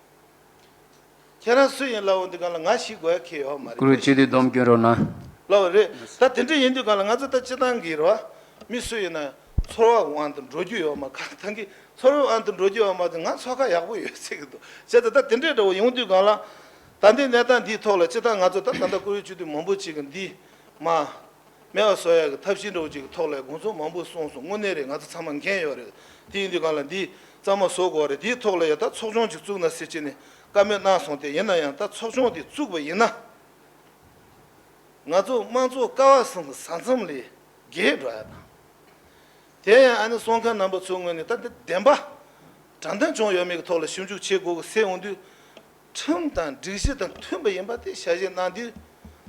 ཁྱེད་རང་སུ་ཡིན་ལབ་འོང་དུས་སྒང་ལ་ང་ཞིག་དགོས་ཡ་ཁེལ་ཡོད་མ་རེད། བཀུར་འོས་སྤྱི་འཐུས་བསྡོམས་སྐྱོན་རོགས་གནང་། ལབ་རེད་ད་དེ་འདྲ་ཡིན་དུས་སྒང་ལ་ང་ཚོ་ད་སྤྱི་བཏང་གི་རེད་བ། མི་སུ་ཡིན་ན་ཚོར་བ་དབང་དུ་འགྲོ་རྒྱུ་ཡོད་མ་གང་ཐང་གི་ཚོར་བ་དབང་དུ་འགྲོ་རྒྱུ་ཡོད་མ་དེ་ང་ཚོར་ཁ་ཡག་པོ་ཡོད་ཟེར་གི་འདུག་བྱས་ཙང་ད་དེ་འདྲའི་འདྲ་བོ་ཡོང་དུས་སྒང་ལ་ད་ལྟའི་གནས་སྟངས་འདིའི་ཐོག་ལ་སྤྱི་བཏང་ང་ཚོ་ད་ད་ལྟ་བཀུར་འོས་སྤྱི་འཐུས་མང་པོ་ཅིག་གི་འདི་མ། མེད་པ་བཟོ་ཡག་གི་ཐབས་ཤེས་འདྲ་བོ་ཅིག་གི་ཐོག་ལ་དགོངས་ཚུལ་མང་པོ་གསུངས་སོང་། དངོས་གནས་རེད། ང་ཚོ་ཚང་མ་མཁྱེན་ཡོད་རེད། དེ་ཡིན་དུས་སྒང་ལ་འདི་གཙང་མ་བཟོ་དགོས་རེད། དེའི་ཐོག་ལ་ཡ་ད་ཚོགས་ཆུང་ཅིག་བཙུགས་ན་ཟེར་བྱས་ནས་བཀའ་མོལ་གནང་སོང་སྟེ་ཡིན་ན་ཡང་ད་ཚོགས་ཆུང་དེ་བཙུགས་པ་ཡིན་ན་ང་ཚོ་དམངས་གཙོ་ཀ་བ་གསུམ་གྱི་ས་མཚམས་ལས་བརྒལ་འགྲོ་ཡ་དང་། དེ་ཡང་ཨ་ནི་གསུང་མཁན་རྣམ་པ་ཚོའི་ངོས་ནས་ད་འདི་བདེན་པ་དྲང་བདེན་བྱུང་ཡོད་མེད་ཀྱི་ཐོག་ལ་ཞིབ་འཇུག་བྱེད་དགོས་ཀྱི་ཟེར་འོང་དུས། ཁྲིམས་དང་སྒྲིག་གཞི་དང་མཐུན་པ་ཡིན་པ་དེ་ཞལ་བཞེས་གནང་དུས།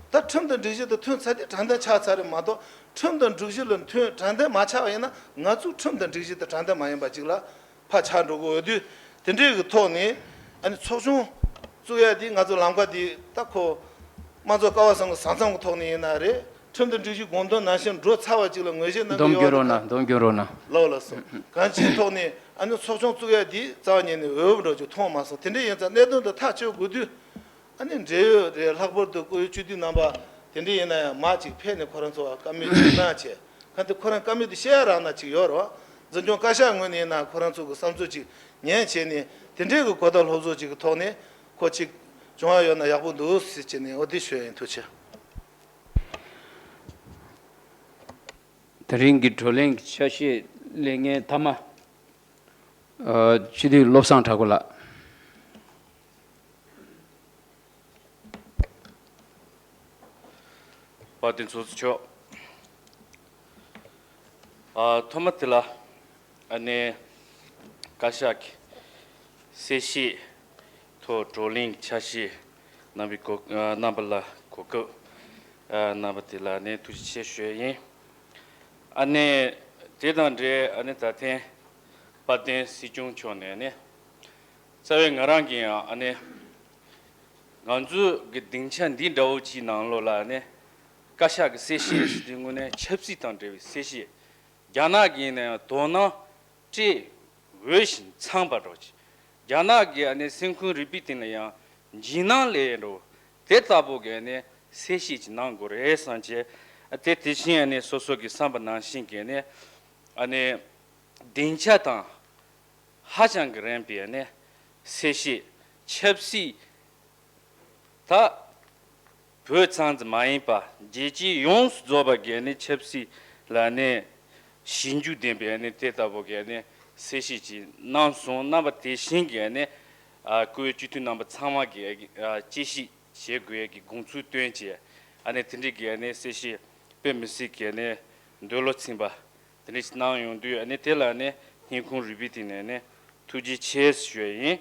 ད་ཁྲིམས་དང་སྒྲིག་གཞི་དང་མཐུན་ཚར་དུས་དྲང་བདེན་ཆགས་ཚར་རེད་མ་གཏོགས་ཁྲིམས་དང་སྒྲིག་གཞི་ལ་མཐུན་དྲང་བདེན་མ་ཆགས་པ་ཡིན་ན་ང་ཚོ་ཁྲིམས་དང་སྒྲིག་གཞི་དང་དྲང་བདེན་མ་ཡིན་པ་ཅིག་ལ་ཕར་ཆགས་འགྲོ་གི་ཡོད་དུས། དེ་འདྲའི་གི་ཐོག་ནས་ཨ་ནི་ཚོགས་ཆུང་བཙུགས་ཡ་དེ་ང་ཚོ་ལམ་ཁ་དེ་ད་ཁོ་དམངས་གཙོ་ཀ་བ་གསུམ་གྱི་ས་མཚམས་ཀྱི་ཐོག་ནས་ཡིན་ན་རེད། ཁྲིམས་དང་སྒྲིག་གཞི་དགོངས་དོན་ནང་བཞིན་འགྲོ་ཚར་བ་ཅིག་ལ་ངོས་བཞེས་གནང་གི་བསྡོམས་ཡོད་རྒྱུ་རེད་རོགས་གནང་། བསྡོམས་རྒྱུ་རོགས་གནང་། ལགས་ལགས་སོ། གང་ཅིའི་ཐོག་ནས་ཨ་ནི་ཚོགས་ཆུང་བཙུགས་ཡ་འདི་རྩ་བ་ཉིད་ནས་འོས་བབ་འདྲ་ཅིག་མཐོང་མ་སོང་། དེ་འདྲ་ཡིན་ཙང་གནད་དོན་དེ་ཐག་གཅོད་དགོས་དུས་ཨ་ནི་འབྲེལ་ཡོད་རེད། ལྷག་པར་དུ་བཀུར་འོས་སྤྱི་འཐུས་རྣམ་པ་དེ་འདྲ་ཡིན་ན་ཡང་མ་ཅིག་ཕེབས་ནས་ཁོ་རང་ཚོ་བཀའ་མོལ་ཅིག་གནང་བྱས། གང་ལྟར་ཁོ་རང་བཀའ་མོལ་དེ་བཤད་ཡ་རག་ན་ཅིག་ཡོད་རེད་བ། འཛིན་སྐྱོང་བཀའ་ཤག་ངོས་ནས་ཡིན་ན་ཁོ་རང་ཚོ་གི་བསམ་ཚུལ་ཅིག་ཉན་བྱས་ནས་དེ་འདྲའི་གི་གོ་བརྡ་སློབ་གསོ་ཅིག་གི་ཐོག་ནས་ཁོ་ཅིག་བྱུང་བ་ཡོད་ན་ཡག་པོ་འདུག་ཟེར་བྱས་ནས་འོ་དེ་ཞུ་ཡ་ཡིན། ཐུགས་རྗེ་ཆེ། དེ་རིང་གི་བགྲོ་གླེང་གི་ཆ་ཤས་ལས་ངན་ཐ་མ། ཨ། སྤྱི་འཐུས་བློ་བཟང་གྲགས་པ་ལགས། དཔལ་ལྡན་ཚོགས་གཙོ་མཆོག་ཨ། ཐོག་མ་དེ་ལ་ཨ་ནི་བཀའ་ཤག་གི་གསལ་བཤད་ཐོག་བགྲོ་གླེང་ཆ་ཤས་གནང་བའི་གོ། ཨ། གནང་བ་ལ་གོ་སྐབས་ཨ་གནང་བ་དེ་ལ་ནི་ཐུགས་རྗེ་ཆེ་ཞུ་ཡ་ཡིན། ཨ་ནི་དེ་དང་འབྲེལ་ཨ་ནི་ད་ཐེངས་དཔལ་ལྡན་སྲིད་སྐྱོང་མཆོག་ནས་ནི་རྩ་བའི་ང་རང་གིས་ཡང་ཨ་ནི་ང་ཚོའི་གི་སྡིངས་ཆ་འདི་འདྲ་བོ་ཅིག་ནང་ལོགས་ལ་ནི་བཀའ་ཤག་གི་གསལ་བཤད་ཟེར་དུས་དངོས་གནས་ཆབ་སྲིད་དང་འབྲེལ་བའི་གསལ་བཤད། རྒྱ་ནག་གི་ཡིན་ན་ཡང་དོ་སྣང་སྤྲད་འོས་ཤིང་འཚམས་པ་འདྲ་ཅིག་རྒྱ་ནག་གི་ཨ་ནི་སེམས་ཁུང་རུས་པའི་གཏིང་ལ་ཡང་འཇིགས་སྣང་སླེབས་འགྲོ། དེ་ལྟ་བུ་གི་ཨ་ནི་གསལ་བཤད་ཅིག་གནང་དགོས་རེད་བསམ་བྱས། དེ་དེ་བཞིན་ཨ་ནི་སོ་སོ་གི་བསམ་པ་ནང་བཞིན་གི་ཨ་ནི་ཨ་ནི་སྡིངས་ཆ་དང་ཧ་ཅང་གི་རན་པའི་ཨ་ནི་གསལ་བཤད། ཆབ་སྲིད་ད་བོད་ཙམ་ཙམ་མ་ཡིན་པ་རྒྱལ་སྤྱི་ཡོངས་སུ་རྫོགས་པ་གི་ཨ་ནི་ཆབ་སྲིད་ལ་ཨ་ནི་ཞིབ་འཇུག་ལྡན་པའི་ཨ་ནི་དེ་ལྟ་བུ་གི་ཨ་ནི་གསལ་བཤད་ཅིག་གནང་སོང་། རྣམ་པ་དེ་བཞིན་གྱི་ཨ་ནི་ཨ་བཀུར་འོས་སྤྱི་འཐུས་རྣམ་པ་ཚང་མ་གིས་ཨ་དཔྱད་ཞིབ་བྱེད་དགོས་ཀྱི་དགོངས་ཚུལ་བཏོན་བྱས། ཨ་ནི་དེ་འདྲའི་གི་ཨ་ནི་གསལ་བཤད་དཔེ་མི་སྲིད་ཀྱི་ཨ་ནི་འདོད་བློ་ཚིམ་པ་དེ་འདྲ་ཞིག་གནང་ཡོང་དུས། ཨ་ནི་དེ་ལ་ཨ་ནི་སྙིང་ཁུང་རུས་པའི་གཏིང་ནས་ཨ་ནི་ཐུགས་རྗེ་ཆེ་ཞུ་ཡ་ཡིན།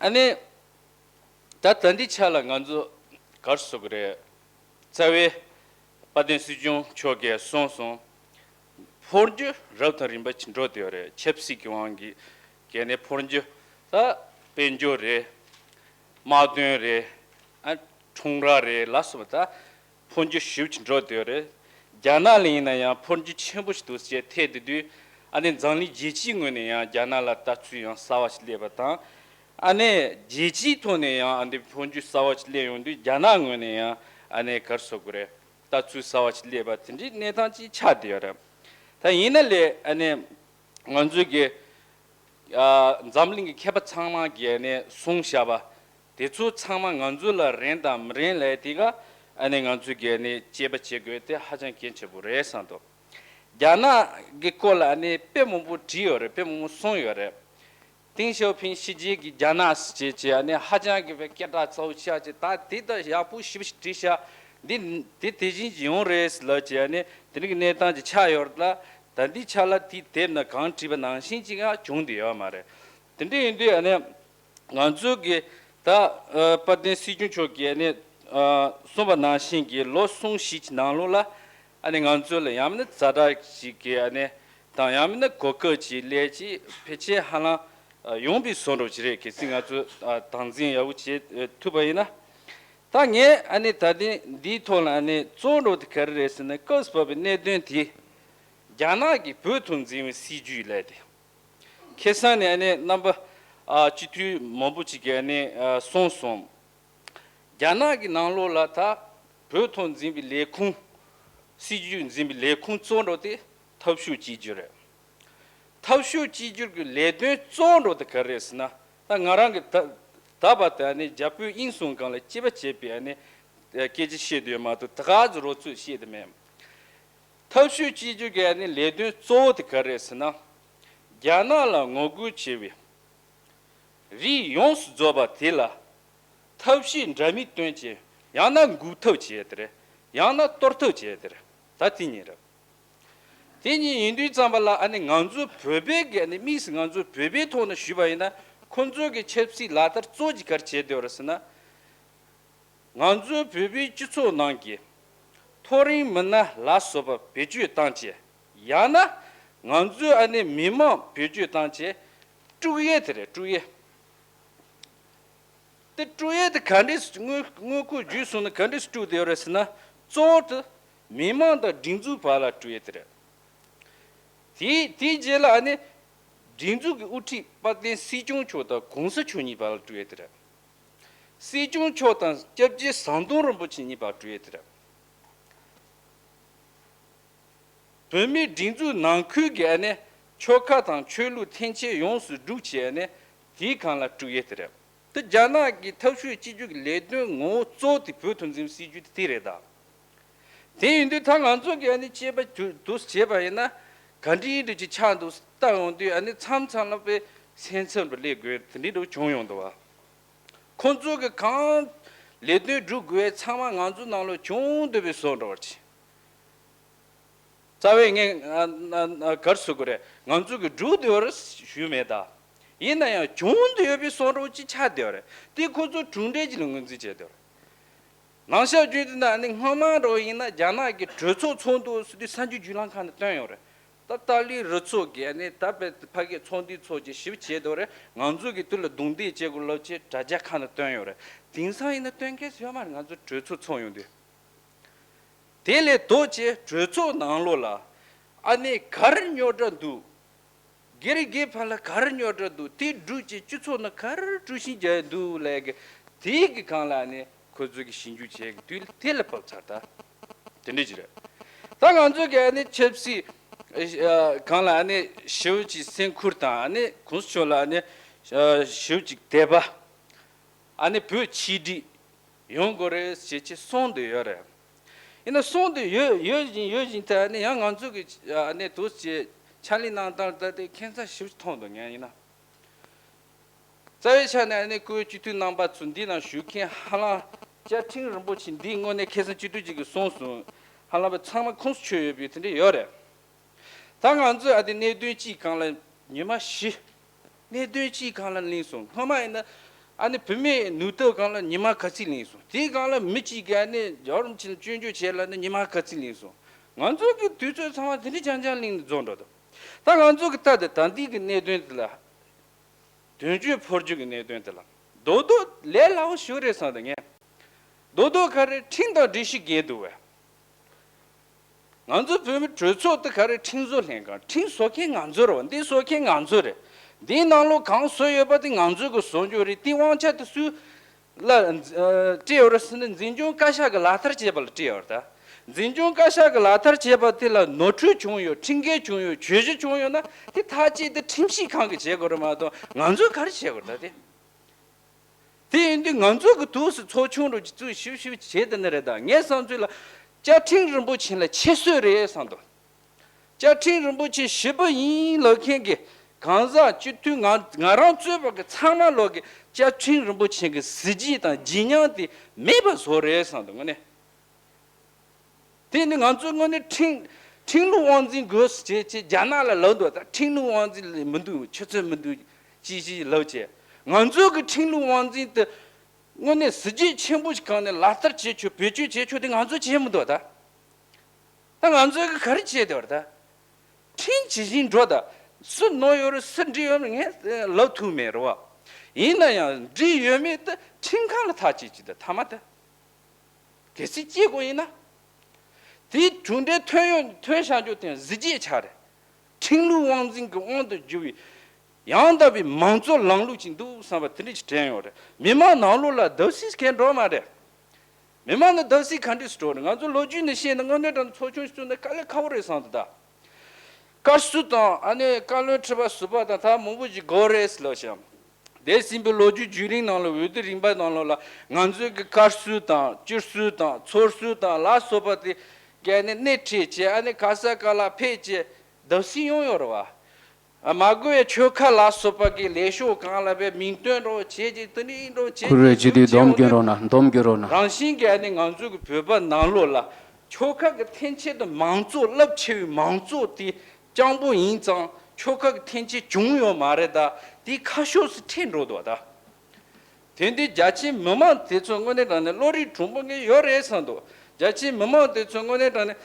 ཨ་ནི་ད་ད་འདི་ཆ་ལ་ང་ཚོ་ག་རེ་ཟེར་དགོས་རེད། རྩ་བའི་དཔལ་ལྡན་སྲིད་སྐྱོང་མཆོག་གིས་གསུངས་སོང་། འཕོ་འགྱུར་རབ་དང་རིམ་པ་ཞིག་འགྲོ་བསྡད་ཡོད་རེད། ཆབ་སྲིད་ཀྱི་དབང་གིས་གལ་ནས་འཕོ་འགྱུར་ད་དཔལ་འབྱོར་རེད། དམག་དོན་རེད། ཨ་ཁྲོམ་ར་རེད་ལ་སོགས་པ་ད་འཕོ་འགྱུར་ཞེ་པོ་ཅིག་འགྲོ་བསྡད་ཡོད་རེད། རྒྱ་ནག་ལ་ཡིན་ན་ཡང་འཕོ་འགྱུར་ཆེན་པོ་ཞིག་འདུག་ཅེས་ཐེ་བསྡད་དུས། ཨ་ནི་འཛམ་གླིང་རྒྱལ་སྤྱིའི་ངོས་ནས་ཡང་རྒྱ་ནག་ལ་ལྟ་ཚུལ་ཡང་གསར་བ་ཞིག་སླེབས་པ་དང་། ཨ་ནི་རྒྱལ་སྤྱིའི་ཐོག་ནས་ཡང་ཨ་འདི་འཕོ་འགྱུར་གསར་བ་ཞིག་སླེབས་ཡོང་དུས། རྒྱ་ནག་ངོས་ནས་ཡང་ཨ་ནི་ག་རེ་ཟེར་དགོས་རེད། ལྟ་ཚུལ་གསར་བ་ཞིག་སླེབས་པ་དེ་འདྲའི་གནས་སྟངས་ཅིག་ཆགས་བསྡད་ཡོད་རེད། ད་ཡིན་ན་ལས་ཨ་ནི་ང་ཚོའི་གི་ཨ་འཛམ་གླིང་གི་མཁས་པ་ཚང་མ་གིས་ཨ་ནི་གསུངས་བཞག་པ་དེ་ཚོ་ཚང་མ་ང་ཚོ་ལ་རན་དང་མི་རན་ལབ་དེ་ག་ཨ་ནི་ང་ཚོས་གི་ཨ་ནི་དཔྱད་པ་བྱེད་དགོས་དེ་ཧ་ཅང་གལ་ཆེན་པོ་རེད་བསམ་འདུག་རྒྱ་ནག་གི་སྐོར་ལ་ཨ་ནི་དཔེ་མང་པོ་བྲིས་ཡོད་རེད། དཔེ་མང་པོ་གསུངས་ཡོད་རེད། ཏེང་ཞའོ་ཕིང་ཕྱི་རྒྱལ་གྱི་རྒྱ་ནག་ཟེར་བྱས་བྱས་ཨ་ནི་ཧ་ཅང་གི་བའི་སྐད་གྲགས་ཚ་བོ་ཆགས་བྱས། ད་དེ་ད་ཡག་པོ་ཞེ་པོ་ཞིག་བྲིས་ཤག་འདི་དེ་དེ་བཞིན་ཅིག་ཡོང་རེད་ཟེར་ལབ་བྱས་ཨ་ནི་དེ་རིང་གི་གནས་སྟངས་ཅིག་ཆགས་ཡོད་རེད་ལ། ད་འདི་ཆ་ལ་དེ་དེབ་ནང་གང་བྲིས་པ་ནང་བཞིན་ཅིག་ཡང་བྱུང་བསྡད་ཡོད་མ་རེད། དེ་འདྲ་ཡིན་དུས་ཨ་ནི་ང་ཚོ་གི་ད་ཨ་དཔལ་ལྡན་སྲིད་སྐྱོང་མཆོག་གིས་ཨ་ནི་ཨ་གསུངས་པ་ནང་བཞིན་གྱི་ལོ་གསུམ་བཞི་ཅིག་ནང་ལོགས་ལ་ཨ་ནི་ང་ཚོ་ལ་ཡང་མིན་ན་ཛ་དྲག་ཅིག་གི་ཨ་ནི་དང་ཡང་མིན་ན་གོ་སྐབས་ཅིག་ལས་ཅིག་ཕལ་ཆེར་ཧ་ལམ་ཨ་ཡོང་པའི་བཟོ་འདྲ་ཅིག་རེད། གལ་སྲིད་ང་ཚོ་ཨ་དམ་འཛིན་ཡག་པོ་བྱེད་ཨ་ཐུབ་པ་ཡིན་ན། ད་ངས་ཨ་ནི་ད་ཐེངས་འདིའི་ཐོག་ལ་ཨ་ནི་གཙོ་བོ་འདྲ་བོ་དེ་ག་རེ་རེད་ཟེར་ན། སྐབས་སུ་བབས་པའི་གནད་དོན་དེ་རྒྱ་ནག་གིས་བོད་ཐོག་འཛིན་པའི་སྲིད་ཇུས་ལས་དེ། ཁ་སང་ནས་ཨ་ནི་རྣམ་པ་ཨ་སྤྱི་འཐུས་མང་པོ་ཅིག་གིས་ཨ་ནི་ཨ་གསུངས་སོང་། རྒྱ་ནག་གི་ནང་ལོགས་ལ་ད་བོད་ཐོག་འཛིན་པའི་ལས་ཁུངས། སྲིད་ཇུས་འཛིན་པའི་ལས་ཁུངས་གཙོ་བོ་འདྲ་བོ་དེ་འཐབ་ཕྱོགས་གཅིག་གྱུར་རེད། འཐབ་ཕྱོགས་གཅིག་གྱུར་གྱི་ལས་དོན་གཙོ་བོ་འདྲ་བོ་དེ་ག་རེ་རེད་ཟེར་ན། ད་ང་རང་གིས་ད་ད་བར་དུ་ཨ་ནི་རྒྱ་བོད་དབྱིན་གསུམ་སྒང་ལ་སྐྱེས་པ་བྱས་པའི་ཨ་ནི་སྐད་ཆ་བཤད་འདོད་མ་གཏོགས་ད་ག་ཚོད་རོབ་ཚོད་བཤད་དེ་མེད། འཐབ་ཕྱོགས་གཅིག་གྱུར་གྱི་ཨ་ནི་ལས་དོན་གཙོ་བོ་དེ་ག་རེ་རེད་ཟེར་ན། རྒྱ་ནག་ལ་ངོ་རྒོལ་བྱེད་པའི་རིགས་ཡོངས་སུ་རྫོགས་པ་དེ་ལ་ཐབས་ཤེས་འདྲ་མིན་བཏོན་བྱས། ཡང་ན་འགུག་ཐབས་བྱས་དེ་རེད། ཡང་ན་གཏོར་ཐབས་བྱས་དེ་རེད། ད་དེ་གཉིས་རེད། དེ་གཉིས་ཡིན་དུས་ཙམ་པ་ལ་ཨ་ནི་ང་ཚོ་བོད་པའི་གི་ཨ་ནི་དམིགས་སུ་ང་ཚོ་བོད་པའི་ཐོག་ནས་ཞུས་པ་ཡིན་ན། ཁོང་ཚོ་གི་ཆབ་སྲིད་ལག་བསྟར་གཙོ་བོ་གཅིག་ག་རེ་བྱས་བསྡད་ཡོད་རེད་ཟེར་ན། ང་ཚོའི་བོད་པའི་སྤྱི་ཚོགས་ནང་གི་མཐོ་རིམ་མི་སྣ་ལ་སོགས་པ་བེད་སྤྱོད་བཏང་བྱས། ཡང་ན་ང་ཚོའི་ཨ་ནི་མི་མང་བེད་སྤྱོད་བཏང་བྱས་དཀྲུག་ཡས་དེ་རེད། དཀྲུག་ཡས་དེ། དཀྲུག་ཡས་དེ་ག་འདྲས་སུ་དངོས་དངོས་ཁུལ་བརྗོད་སོང་ན་ག་འདྲས་སུ་དཀྲུག་བསྡད་ཡོད་རེད་ཟེར་ན། གཙོ་བོ་དེ་མི་མང་དང་སྒྲིག་འཛུགས་བར་ལ་དཀྲུག་ཡས་དེ་རེད། དེའི་དེའི་རྗེས་ལ་ཨ་ནི་སྒྲིག་འཛུགས་ཀྱི་དབུ་ཁྲིད་དཔལ་ལྡན་སྲིད་སྐྱོང་མཆོག་དང་གོང་ས་མཆོག་གཉིས་བར་ལ་དཀྲུག་ཡས་དེ་རེད། སྲིད་སྐྱོང་མཆོག་དང་སྐྱབས་རྗེ་ཟམ་གདོང་རིན་པོ་ཆེ་གཉིས་བར་དཀྲུག་ཡས་དེ་རེད། བོད་མིའི་སྒྲིག་འཛུགས་ནང་ཁུལ་གྱི་ཨ་ནི་ཆོལ་ཁ་དང་ཆོས་ལུགས་འཐེན་འཁྱེར་ཡོངས་སུ་བསྒྲུགས་བྱས་ཨ་ནི་དེའི་སྒང་ལ་དཀྲུག་ཡས་དེ་རེད། དེ་རྒྱ་ནག་གི་འཐབ་ཕྱོགས་གཅིག་གྱུར་གྱི་ལས་དོན་ངོ་བོ་གཙོ་བོ་དེ་བོད་ཐོག་འཛིན་སྲིད་ཇུས་དེ་དེ་རེད་ད། དེ་ཡིན་དུས་ད་ང་ཚོ་གིས་ཨ་ནི་དཔྱད་པ་དུ་དུ་བྱས་པ་ཡིན་ན་ག་འདྲའི་འདྲ་ཅིག་ཆགས་འདུག་ལྟ་ཡོང་དུས། ཨ་ནི་མཚམས་མཚམས་ལ་དཔེ་སེམས་འཚབ་འདྲ་སླེབས་དགོས་དེ་འདྲའི་འདྲ་བྱུང་ཡོང་འདུག་བ། ཁོང་ཚོ་གིས་གང་ལས་དོན་སྒྲུབ་དགོས་ཚང་མ་ང་ཚོ་ནང་ལོགས་བྱུང་བསྡད་པའི་བཟོ་འདྲ་བ་ཅིག་རྩ་བའི་ངས་ཨ་ཨ་ཨ་ག་རེ་ཟེར་དགོས་རེད། ང་ཚོ་གིས་སྒྲུབ་བསྡད་ཡོད་རེད་ཞུས་མེད་ད། ཡིན་ན་ཡང་བྱུང་བསྡད་ཡོད་པའི་བཟོ་འདྲ་བ་ཅིག་ཆགས་བསྡད་ཡོད་རེད། དེ་ཁོ་ཚོ་གྲུབ་འབྲས་ཅིག་ལ་ངོས་འཛིན་བྱས་བསྡད་ཡོད་རེད། ནང་བཞག་བརྗོད་དུས་ན་ཨ་ནི་སྔོན་མ་འདྲ་བ་ཡིན་ན་རྒྱ་ནག་གི་གྲོས་ཚོགས་ཚོགས་འདུ་ཟེར་དུས་གསར་འགྱུར་བརྒྱུད་ལམ་ཁག་ནས་བཏོན་ཡོད་རེད། ད་ཏཱ་ལའི་རུ་ཚོགས་ཀྱིས་ཨ་ནི་ད་དཔེ་ཕ་གིའི་ཚོགས་འདུ་ཚོགས་བྱས་ཞིབ་བྱས་འདུག་རེད། ང་ཚོ་གི་དུས་ལ་རྡུང་རྡེག་བྱེད་དགོས་ལབ་བྱས་དྲ་རྒྱ་ཁག་ནས་བཏོན་ཡོད་རེད། དེང་སང་ཡིན་ན་བཏོན་མཁན་ཡོད་མ་རེད། ང་ཚོ་གྲོས་ཚོགས་ཚོགས་ཡོང་དུས། དེ་ལས་ལྡོག་བྱས་གྲོས་ཚོགས་ནང་ལོགས་ལ་ཨ་ནི་ག་རེ་རྙོག་དྲ་འདུག་སྒེར་སྒེར་བར་ལ་ག་རེ་རྙོག་དྲ་འདུག་དེ་སྒྲུབ་ཀྱི་སྤྱི་ཚོགས་ནང་ག་རེ་དཀྲུག་ཤིང་རྒྱག་ཡ་འདུག་ལབ་གི། དེའི་གི་སྒང་ལ་ནི་ཁོ་ཚོ་གི་ཞིབ་འཇུག་བྱས་གི་དུས་དེ་ལ་བབས་ཚར་ད། དེ་འདྲ་ཅིག་རེད། ད་ང་ཚོ་གི་ཨ་ནི་ཆབ་སྲིད་ཨ་སྒང་ལ་ཨ་ནི་ཞེ་པོ་ཅིག་སེམས་ཁུར་དང་ཨ་ནི་གོང་ས་མཆོག་ལ་ཨ་ནི་ཨ་ཞེ་པོ་ཅིག་དད་པ། ཨ་ནི་བོད་ཆིག་སྒྲིལ་ཡོང་དགོས་རེད་ཞེས་ཅིག་གསུངས་བསྡད་ཡོད་རེད། ཡིན་ན་གསུངས་བསྡད་ཡོད་ཡོད་བཞིན་ཡོད་བཞིན་དུ་ཨ་ནི་ཡང་ང་ཚོ་གི་ཨ་ནི་དུ་ཅིག་ཕྱག་ལས་གནང་སྟངས་ལྟ་དེ་ཁྱད་མཚར་ཞེ་པོ་ཅིག་མཐོང་འདུག་ངས་ཡིན་ན། རྩ་བའི་ཆ་ནས་ཨ་ནི་སྐུའི་སྤྱི་འཐུས་རྣམ་པ་ཚོ་འདི་ནང་བཞུགས་མཁན་ཧ་ལམ་བཅའ་ཁྲིམས་རིན་པོ་ཆེ་འདིའི་དངོས་གནས་ཁ་སང་སྤྱི་འཐུས་གཅིག་གིས་གསུངས་སོང་། ཧ་ལམ་པ་ཚང་མ་ཁུངས་སུ་ཆོད་ཡོད་པའི་དེ་འདྲ་ཡོད་རེད། ད་ང་ཚོས་ཨ་དེ་གནད་དོན་གཅིག་སྒང་ལ་ཉི་མ་བཞི། གནད་དོན་གཅིག་སྒང་ལ་གླེང་སོང་། སྔོན་མ་ཡིན་ན་ཨ་ནི་བུད་མེད་ནུས་སྟོབས་སྒང་ལ་ཉི་མ་ག་ཚོད་གླེང་སོང་། དེའི་སྒང་ལ་མི་གཅིག་གིས་ཨ་ནི་རྒྱལ་བ་རིན་པོ་ཆེ་ལ་སྐྱོན་བརྗོད་བྱས་ལ་ནི་ཉི་མ་ག་ཚོད་གླེང་སོང་། ང་ཚོ་གི་དུས་ཚོད་ཚང་མ་དེ་འདྲ་རྐྱང་རྐྱང་གླེང་ནས་རྫོགས་འགྲོ་འདུག་ད་ང་ཚོ་གི་ལྟ་དེ་ད་འདི་གི་གནད་དོན་དེ་ལ། དོན་གཅོད་འཕོ་འགྱུར་གྱི་གནད་དོན་དེ་ལ། རྡོག་རྡོག་ལས་སླ་བོ་ཞིག་རེད་བསམ་འདུག་ངས། རྡོག་རྡོག་ག་རེ་ཁྲིམས་དང་སྒྲིག་གཞི་འགལ་འདུག་བས། ང་ཚོ་བོད་མི་གྲོས་ཚོགས་དེ་ག་རེ་ཁྲིམས་བཟོ་ལྷན་ཁང་ཁྲིམས་བཟོ་མཁན་ང་ཚོ་རེད་བ། འདི་བཟོ་མཁན་ང་ཚོ་རེད། འདིའི་ནང་ལོགས་གང་བཟོ་ཡོད་པ་དེ་ང་ཚོ་གི་བཟོ་རྒྱུ་རེད། དེ་དབང་ཆ་དེ་སུ་ལ་ཨ་སྤྲད་ཡོད་རེད་ཟེར་ན་འཛིན་སྐྱོང་བཀའ་ཤག་གི་ལག་བསྟར་བྱེད་པ་ལ་སྤྲད་ཡོད་རེད་ད། འཛིན་སྐྱོང་བཀའ་ཤག་གི་ལག་བསྟར་བྱེད་པ་དེ་ལ་ནོར་འཁྲུལ་བྱུང་ཡོད། ཁྲིམས་འགལ་བྱུང་ཡོད། བརྗོད་གཞི་བྱུང་ཡོད་ན་དེ་ཐག་གཅོད་དེ་ཁྲིམས་ཞིབ་ཁང་གིས་བྱེད་དགོས་རེད་མ་གཏོགས་ང་ཚོས་ག་རེ་བྱེད་དགོས་རེད་ད་དེ། དེ་ཡིན་དུས་ང་ཚོ་གི་དུས་སུ་ཚོགས་ཆུང་རུ་ཅིག་བཙུགས་ཞིབ་ཞིབ་བྱས་དེ་ནི་རེད་ད། ངའི་བསམ་ཚུལ་ལ་བཅའ་ཁྲིམས་རིན་པོ་ཆེ་ལ་ཁྱད་གསོད་རེད་བསམ་འདུག་བཅའ་ཁྲིམས་རིན་པོ་ཆེ་ཞི་བ་ཡིན་ལབ་མཁན་གྱི་གང་ཟག་སྤྱི་འཐུས་ང་ང་རང་གཙོས་པ་གི་ཚང་མ་ལོག་གི་བཅའ་ཁྲིམས་རིན་པོ་ཆེ་གི་གཟི་བརྗིད་དང་བརྗིད་ཉམས་དེ་མེད་པ་བཟོ་རེད་བསམ་འདུག་ངོ་ནས། དེ་ནི་ང་ཚོའི་དངོས་གནས་ཁྲིམས་ཁྲིམས་ལུགས་དབང་འཛིན་དགོས་ཟེར་བྱས་བྱས་རྒྱ་ནག་ལ་ལབ་འདུག་ད་ཁྲིམས་ལུགས་དབང་འཛིན་ལ་མི་འདུག་ཆུ་ཚོད་མི་འདུག་ཅི་ཞིག་ལབ་བྱས། ང་ཚོའི་གི་ཁྲིམས་ལུགས་དབང་འཛིན་དེ་དངོས་གནས་གཟི་བརྗིད་ཆེན་པོ་ཞིག་གང་ནས་ལག་བསྟར་བྱེད་ཆོག་བེད་སྤྱོད་བྱེད་ཆོག་དེ་ང་ཚོས་བྱེད་མི་འདུག་ད། ད་ང་ཚོས་གི་ག་རེ་བྱས་དེ་བར་ད། ཁྲིམས་ཇི་བཞིན་འགྲོ་ད། སུ་ནོར་ཡོད་རེད་སུ་འགྲིག་ཡོད་མེད་ངས་ལབ་ཐུབ་མེད་རེད་བ། ཡིན་ན་ཡང་འགྲིག་ཡོད་མེད་དེ་ཁྲིམས་ཁང་ལ་ཐག་གཅོད་བྱེད་དེ་ཐ་མ་དེ། གལ་སྲིད་སྐྱེ་དགོས་ཡིན་ན། དེའི་གྲུབ་འབྲས་ཐོན་ཡོང་ཐོན་བཞག་རྒྱུ་དེ་གཟི་བརྗིད་ཆགས་རེད། ཁྲིམས་ལུགས་དབང་འཛིན་གྱི་དབང་དུ་གྱུར་བའི་ཡང་དག་པའི་མང་གཙོ་ལམ་ལུགས་ཅིག་འདུག་བསམ་པ་དེ་འདྲ་ཞིག་དྲན་ཡོང་རེད། མི་མང་ནང་ལོགས་ལ་བརྡབ་གསིག་གས་འགྲོ་མ་རེད། མི་མང་ནི་བརྡབ་གསིག་ག་འདྲ་ཞིག་འགྲོ་རེད། ང་ཚོ་ལོ་རྒྱུས་ནས་བཤད་ན་དངོས་གནས་དྲང་ཚོགས་ཆུང་ཞིག་བཙུགས་ན་དཀའ་ལས་ཁག་པོ་རེད་བསམ་འདུག་ད། བཀའ་ཟུར་དང་ཨ་ནེ་བཀའ་བློན་ཁྲི་པ་ཟུར་པ་དང་ད་མང་པོ་ཞིག་དགོས་རེད་ཟེར་ལབ་ཤག་འདས་ཟིན་པའི་ལོ་རྒྱུས་བརྒྱུད་རིམ་ནང་ལ་འོས་བསྡུ་རིམ་པ་ནང་ལོགས་ལ་ང་ཚོའི་གི་བཀའ་ཟུར་དང་སྤྱི་ཟུར་དང་ཚོགས་ཟུར་དང་ལ་སོགས་པ་དེ་གས་ནས་སྣེ་ཁྲིད་བྱས་ཨ་ནེ་ག་ས་ག་ལ་ཕེབས་བྱས་བརྡབ་གསིག་ཡོང་ཡོད་རེད་བ། ཨ་མ་དགོས་པའི་ཆོལ་ཁ་ལ་སོགས་པ་གི་ལས་ཤོག་གང་ལ་བས་མིང་བཏོན་རོགས་བྱས་ཀྱི་དེ་ནི་རོགས་བྱས་ཀྱི་ཁུ་རེ་ཇི་དུས་སྡོམ་སྐྱོན་རོགས་གནང་སྡོམ་སྐྱོན་རོགས་གནང་། རང་བཞིན་གྱིས་ཨ་ནི་ང་ཚོ་གི་བོད་པ་ནང་ལོགས་ལ་ཆོལ་ཁ་གི་འཐེན་འཁྱེར་དང་མང་གཙོ་རླབས་ཆེ་བའི་མང་གཙོ་དེ་སྤྱང་པོ་ཡིན་ཙང་ཆོལ་ཁ་གི་འཐེན་འཁྱེར་བྱུང་ཡོད་མ་རེད་ད། དེ་ཁ་ཕྱོགས་སུ་ཁྲིད་འགྲོ་འདུག་ད། དེ་འདི་རྒྱ་ཆེའི་མི་མང་དེ་ཚོ་དངོས་གནས་དྲང་གནས་བློ་རིག་གྲུང་པོ་ངས་ཡོད་རེད་བསམ་འདུག་རྒྱ་ཆེའི་མི་མང་དེ་ཚོ་དངོས་གནས་དྲང་གནས་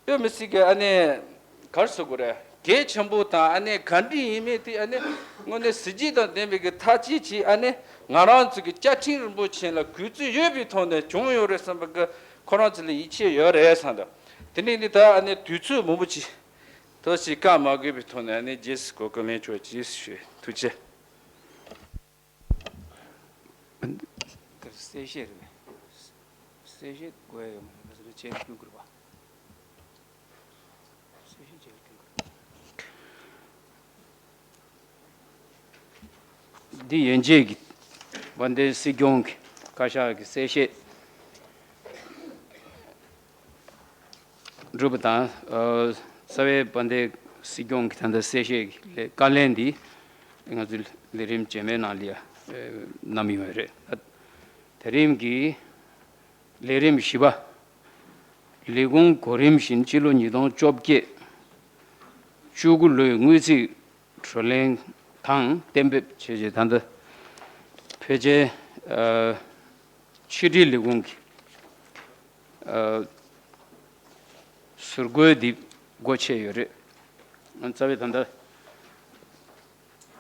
དཔེ་མི་སྲིད་ཀྱི་ཨ་ནེ་གར་སོ་དགོས་རེད། གལ་ཆེན་པོ་དང་ཨ་ནེ་ག་འདྲ་ཡིན་མིན་དེ་ཨ་ནེ་དངོས་གནས་གཟི་བརྗིད་དང་ལྡན་པའི་གི་ཐག་གཅོད་ཅིག་ཨ་ནེ་ང་རང་ཚོ་གི་བཅའ་ཁྲིམས་རིན་པོ་ཆེ་ལ་གུས་བརྩི་ཡོད་པའི་ཐོག་ནས་བྱུང་ཡོད་རེད་བསམ་པ་གི་ཁོ་རང་ཚོ་ལ་ཡིད་ཆེས་ཡོད་རེད་བསམ་འདུག་དེ་ནས་འདི་ད་ཨ་ནེ་དུས་ཚོད་མང་པོ་ཅིག་ཐོག་ཞིག་བཀག་མ་དགོས་པའི་ཐོག་ནས་ཨ་ནེ་རྗེས་སུ་གོ་སྐབས་ལེན་ཆོག་ཅིག་ཞུ། ཐུགས་རྗེ་ཆེ། གསལ་བཤད་རེད། གསལ་བཤད་དགོས་ཡ་ཡོད་མ་རེད། བྱས་ན་སྐྱོན་དགོས་རེད་པ། གསལ་བཤད་བྱས་ན་སྐྱོན་དགོས་རེད། འདི་ཡན་ཆད་ཀྱི་དཔལ་ལྡན་སྲིད་སྐྱོང་གི་བཀའ་ཤག་གི་གསལ་བཤད། གྲུབ་པ་དང་། ཨ། རྩ་བའི་དཔལ་ལྡན་སྲིད་སྐྱོང་གི་ད་ལྟ་གསལ་བཤད་ཀྱི་ལས་བཀའ་ལན་འདི་ང་ཚོའི་ལས་རིམ་རྗེས་མའི་ནང་ལ་ཡ་ཨ་བསྣམས་ཡོད་རེད། ད་རིམ་གྱི་ལས་རིམ་བཞི་པ། ལས་ཁུངས་གོ་རིམ་བཞིན་སྤྱི་ལོ་ཉིས་སྟོང་བཅོ་བརྒྱད་བཅུ་དགུ་ལོའི་དངུལ་རྩིས་བགྲོ་གླེང་དང་གཏན་འབེབས་བྱས་རྗེས་ད་ལྟ་ཕལ་ཆེར་ཨ་ཕྱི་དྲིལ་ལས་ཁུངས་ཀྱི་ཨ་ཟུར་བཀོལ་འདི་སྒོ་ཕྱེ་ཡོད་རེད། རྩ་བའི་ད་ལྟ་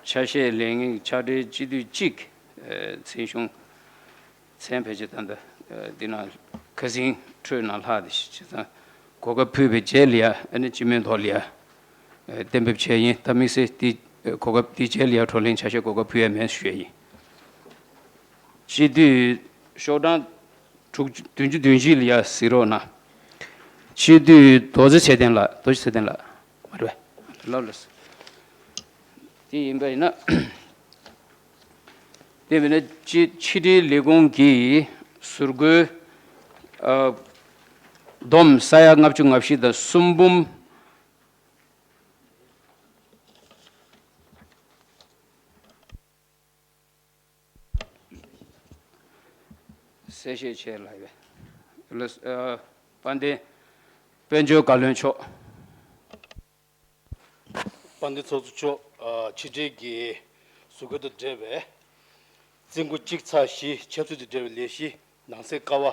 ཆ་ཤས་ལེན་མཁན་ཕྱག་སྦྲེལ་སྤྱི་འཐུས་གཅིག་ཨ་མཚན་གཞུང་མཚན་ཕལ་ཆེར་ད་ལྟ་ཨ་འདི་ནང་ཁ་སང་འཕྲོས་ནང་ལྷག་དེ་བྱས་ཙང་གོ་སྐབས་ཕུལ་བའི་རྗེས་ལ་ཡ་ཨ་ནི་སྤྱི་མོས་ཐོག་ལ་ཡ་ཨ་གཏན་འབེབས་བྱས་ཡིན། ད་དམིགས་བསལ་འདི་ཨ་གོ་སྐབས་འདི་རྗེས་ལ་ཡ་བགྲོ་གླེང་ཆ་ཤས་གོ་སྐབས་ཕུལ་ཡ་མེད་ཞུ་ཡ་ཡིན། སྤྱི་འཐུས་ཤོག་གྲངས་དྲུག་བདུན་ཅུ་དོན་བཞི་ལ་ཡ་གཟིགས་རོགས་གནང་། སྤྱི་འཐུས་རྡོ་རྗེ་ཚེ་བརྟན་ལགས། རྡོ་རྗེ་ཚེ་བརྟན་ལགས་མ་རེད་པས། ལགས་ལགས། དེ་ཡིན་པ་ཡིན་ན། དེ་མིན་ན་སྤྱི་ཕྱི་དྲིལ་ལས་ཁུངས་ཀྱི་ཟུར་བཀོལ་ཨ་བསྡོམས་ས་ཡ་ལྔ་བཅུ་ང་བཞི་དང་གསུམ་འབུམ། གསལ་བཤད་བྱས་ལ་ཡོད། ལགས། ཨ་དཔལ་ལྡན་དཔལ་འབྱོར་བཀའ་བློན་མཆོག་དཔལ་ལྡན་ཚོགས་གཙོ་མཆོག་ཨ་ཕྱི་དྲིལ་གྱི་ཟུར་བཀོལ་དང་འབྲེལ་བའི་རྩིས་འགོ་གཅིག་ཚེག་བཞི་ཆབ་སྲིད་དང་འབྲེལ་བའི་ལས་གཞི་ནང་སྲིད་ཀ་བ།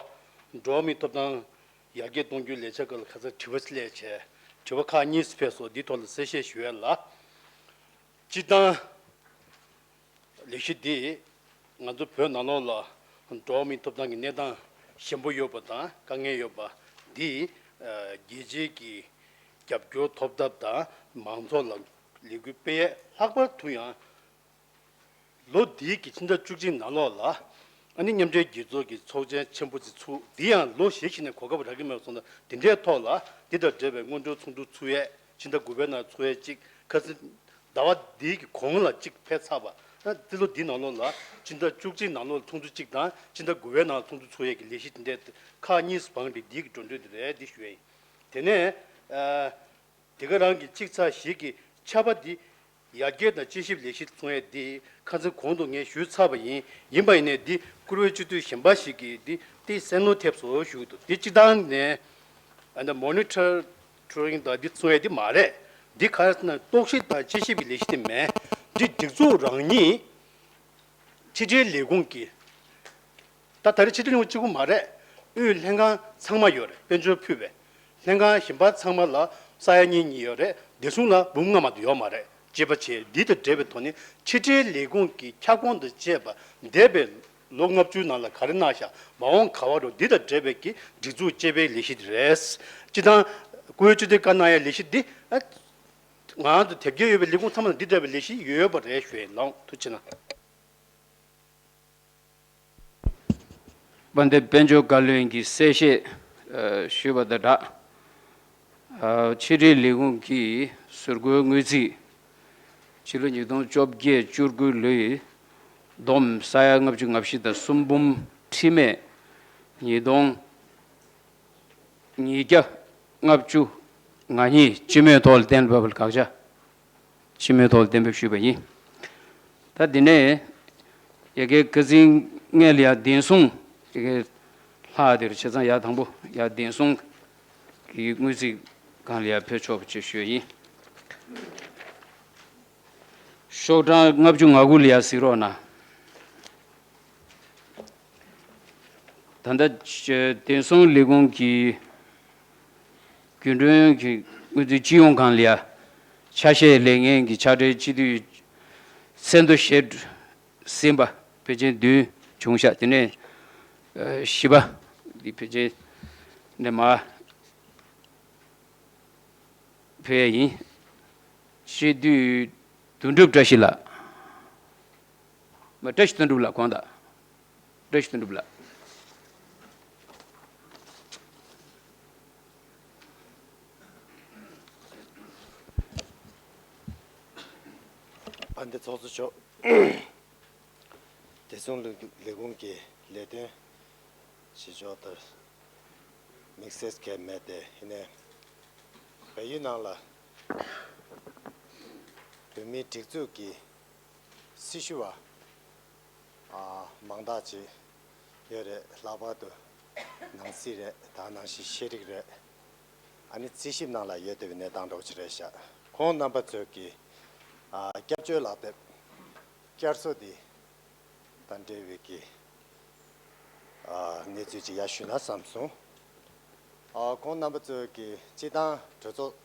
འགྲོ་བ་མིའི་ཐོབ་ཐང་ཡར་རྒྱས་གཏོང་རྒྱུའི་ལས་འཆར་སྐོར་ལ་ཁ་སང་དྲི་བ་སླེབས་བྱས། དྲི་བ་ཁག་གཉིས་ཕེབས་སོང་། འདིའི་ཐོག་ལ་གསལ་བཤད་ཞུ་ཡ་ལ། སྤྱིར་བཏང་ལས་གཞི་འདི་ ང་ཚོ་བོད་ནང་ལོགས་ལ་འགྲོ་བ་མིའི་ཐོབ་ཐང་གི་གནས་སྟངས་ཞན་པོ་ཡོད་པ་དང་དཀའ་ངལ་ཡོད་པ་འདི་རྒྱལ་སྤྱིའི་གི་རྒྱབ་སྐྱོར་ཐོབ་ཐབས་དང་མང་ཚོགས་ལ་ལས་འགུལ་སྤེལ་ཡས། ལྷག་པར་དུ་ཡང་ལོ་འདིའི་གི་ཕྱི་ཟླ་བཅུ་གཅིག་ནང་ལོགས་ལ་ཨ་ནི་མཉམ་འབྲེལ་རྒྱལ་ཚོགས་ཀྱི་ཚོགས་ཆེན་ཆེན་པོ་ཅིག་ཚུགས། འདི་ཡང་ལོ་བཞི་ཞིག་ནས་གོ་སྐབས་རག་གི་མེད་པ་སོང་ཙང་། དེ་འདྲའི་ཐོག་ལ་འདི་དང་འབྲེལ་བའི་སྔོན་འགྲོའི་ཚོགས་འདུ་ཚུགས་ཡས། ཕྱི་ཟླ་དགུ་པའི་ནང་ཚུགས་ཡས་གཅིག་ཁ་སང་ཟླ་བ་འདིའི་གི་གོང་ལ་གཅིག་ཕེབས་ཚར་བ། ཨ་ཏི་ལོ་འདིའི་ནང་ལོགས་ལ་ཕྱི་ཟླ་བཅུ་གཅིག་ནང་ལོགས་ལ་ཚོགས་འདུ་གཅིག་དང་ཕྱི་ཟླ་དགུ་པའི་ནང་ཚོགས་འདུ་ཚུགས་ཡས་ཀྱི་ལས་གཞི་དེ་འདྲའི་ཁག་གཉིས་སུ་སྤངས་པའི་འདིའི་གི་འགྲོ་གྲོན་དེ་རེད། འདི་ཞུ་ཡས་ཡིན། དེ་ནས་ཨ། དེ་ག་རང་གི་གཅིག་ཚེག་བཞི་གི་ཆར་པ་འདི་ཡར་རྒྱས་དང་དཔྱད་ཞིབ་ལས་གཞི་ཚུགས་ཡས་འདི་ཁ་སང་གོང་དུ་ངས་ཞུས་ཚར་བ་ཡིན། ཡིན་པ་ཡིན་ནའི་འདི་བཀུར་འོས་སྤྱི་འཐུས་གཞན་པ་ཞིག་གིས་འདི་ཏོག་ཙམ་བསམ་བློ་ཐེབས་སོང་ཞུ་གི་འདུག་འདི་སྤྱིར་བཏང་ནས་ཨ་ནི་མོ་ནི་ཊར་ཊུ་རིང་དང་འདི་ཚུགས་ཡས་འདི་མ་རེད། འདི་ག་རེ་ཟེར་ན་རྟོག་ཞིབ་དང་དཔྱད་ཞིབ་ཀྱི་ལས་གཞི་འདི་མེད། འདི་སྒྲིག་འཛུགས་རང་ཉིད་ཕྱི་དྲིལ་ལས་ཁུངས་ཀྱི། ད་ད་རེས་ཕྱི་དྲིལ་ལས་ཁུངས་གཅིག་པུ་མ་རེད། དབུས་ལྷན་ཁང་ཚང་མ་ཡོད་རེད། དཔལ་འབྱོར་ཕུད་པའི་ལྷན་ཁང་གཞན་པ་ཚང་མ་ལ་ས་ཡ་གཉིས་གཉིས་ཡོད་རེད། བདེ་སྲུང་ལ་འབུམ་ལྔ་མ་གཏོགས་ཡོད་མ་རེད། ཅེས་པ་བྱས། འདི་དང་འབྲེལ་བའི་ཐོག་ནས་ཕྱི་དྲིལ་ལས་ཁུངས་ཀྱི་ཁྱབ་ཁོངས་དང་བཅས་པ་འདས་པའི་ལོ་ལྔ་བཅུའི་ནང་ལ་ག་རེ་གནང་བཞག་མ་འོངས་ག་བར་འགྲོ། འདི་དང་འབྲེལ་བའི་གི་སྒྲིག་འཛུགས་དཔྱད་པའི་ལས་གཞི་དེ་རེད། སྤྱིར་བཏང་བཀུར་འོས་སྤྱི་འཐུས་བཀའ་གནང་ཡ་ལས་གཞི་འདི་ཨ་ང་ཚོ་དེབ་སྐྱེལ་ཡོད་པའི་ལས་ཁུངས་ཚང་མ་ལ་འདི་འདྲ་བའི་ལས་གཞི་ཡོད་པ་རེད་ཞུ་ཡ་ཡིན། ལགས་ཐུགས་རྗེ་གནང་། དཔལ་ལྡན་དཔལ་འབྱོར་བཀའ་བློན་གྱིས་གསལ་བཤད་ཨ་ཞུས་པ་དང་སྦྲགས། ཨ་ཕྱི་དྲིལ་ལས་ཁུངས་ཀྱི་ཟུར་བཀོལ་དངུལ་རྩིས་ཕྱི་ལོ་ཉིས་སྟོང་བཅོ་བརྒྱད་བཅུ་དགུ་ལོའི་བསྡོམས་ས་ཡ་ལྔ་བཅུ་ང་བཞི་དང་གསུམ་འབུམ་ཁྲི་མེད་ཉིས་སྟོང་ཉིས་བརྒྱ་ལྔ་བཅུ་ང་གཉིས་སྤྱི་མོས་ཐོག་ལ་གཏན་འབེབས། དགག་བྱ་སྤྱི་མོས་ཐོག་ལ་གཏན་འབེབས་ཞུས་པ་ཡིན། ད་འདི་ནས་ཡ་གི་ཁ་སང་ངས་ལ་ཡ་བདེན་སྲུང་ཡ་གི་ལྷག་དེར་བྱས་ཙང་ཡ་དང་པོ་ཡ་བདེན་སྲུང་གི་དངུལ་རྩིས་ཁང་ལ་ཡ་ཕེབས་ཆོག་པ་ཅིག་ཞུས་ཡིན། ཤོག་གྲངས་ལྔ་བཅུ་ང་དགུ་ལ་ཡ་གཟིགས་རོགས་གནང་། ད་ལྟ་བདེན་སྲུང་ལས་ཁུངས་ཀྱི་རྒྱུན་གྲོན་གྱི་དངུལ་རྩིས་སྤྱི་ཡོངས་ཁང་ལ་ཡ་ཆ་ཤས་ལེན་མཁན་གྱི་ཕྱག་སྦྲེལ་སྤྱི་འཐུས་ཚད་མཐོ་ཞེ་ཟིན་པ་ཕལ་ཆེར་བདུན་བྱུང་ཤག་དེ་ནས་ཨ་བཞི་པ་འདི་ཕལ་ཆེར་ནས་མར་ཕེབས་ཡ་ཡིན། སྤྱི་འཐུས་དོན་གྲུབ་བཀྲ་ཤིས་ལགས། མ་བཀྲ་ཤིས་དོན་གྲུབ་ལགས། དགོངས་དག་བཀྲ་ཤིས་དོན་གྲུབ་ལགས། དཔལ་ལྡན་ཚོགས་གཙོ་མཆོག་བདེ་སྲུང་ལས་ཁུངས་ཀྱི་ལས་དོན་བྱེད་ཕྱོགས་ལྟར་དམིགས་བསལ་གང་ཡང་མེད་དེ། ཡིན་ནའི་བལ་ཡུལ་ནང་ལ་བོད་མིའི་སྒྲིག་འཛུགས་ཀྱི་སྲི་ཞུ་བ་ཨ་མང་དག་ཅིག་ཡོད་རེད། ལྷག་པར་དུ་ནང་སྲིད་རེད། ད་ནང་བཞིན་ཤེས་རིག་རེད། ཨ་ནི་རྩིས་ཞིབ་ནང་ལ་ཡོད་བསྡད་པའི་གནས་སྟངས་འདྲ་བོ་ཅིག་རེད་ཤག་ཁོང་རྣམ་པ་ཚོས་ཀྱི་ཨ་སྐྱབས་བཅོལ་ལག་དེབ་བསྐྱར་གསོ་འདི་དང་འབྲེལ་བའི་གི་ཨ་གནས་ཚུལ་ཅིག་ཡར་ཞུས་ན་བསམ་སོང་། ཨ་ཁོང་རྣམ་པ་ཚོས་ཀྱི་སྤྱི་བཏང་གྲོས་ཚོགས་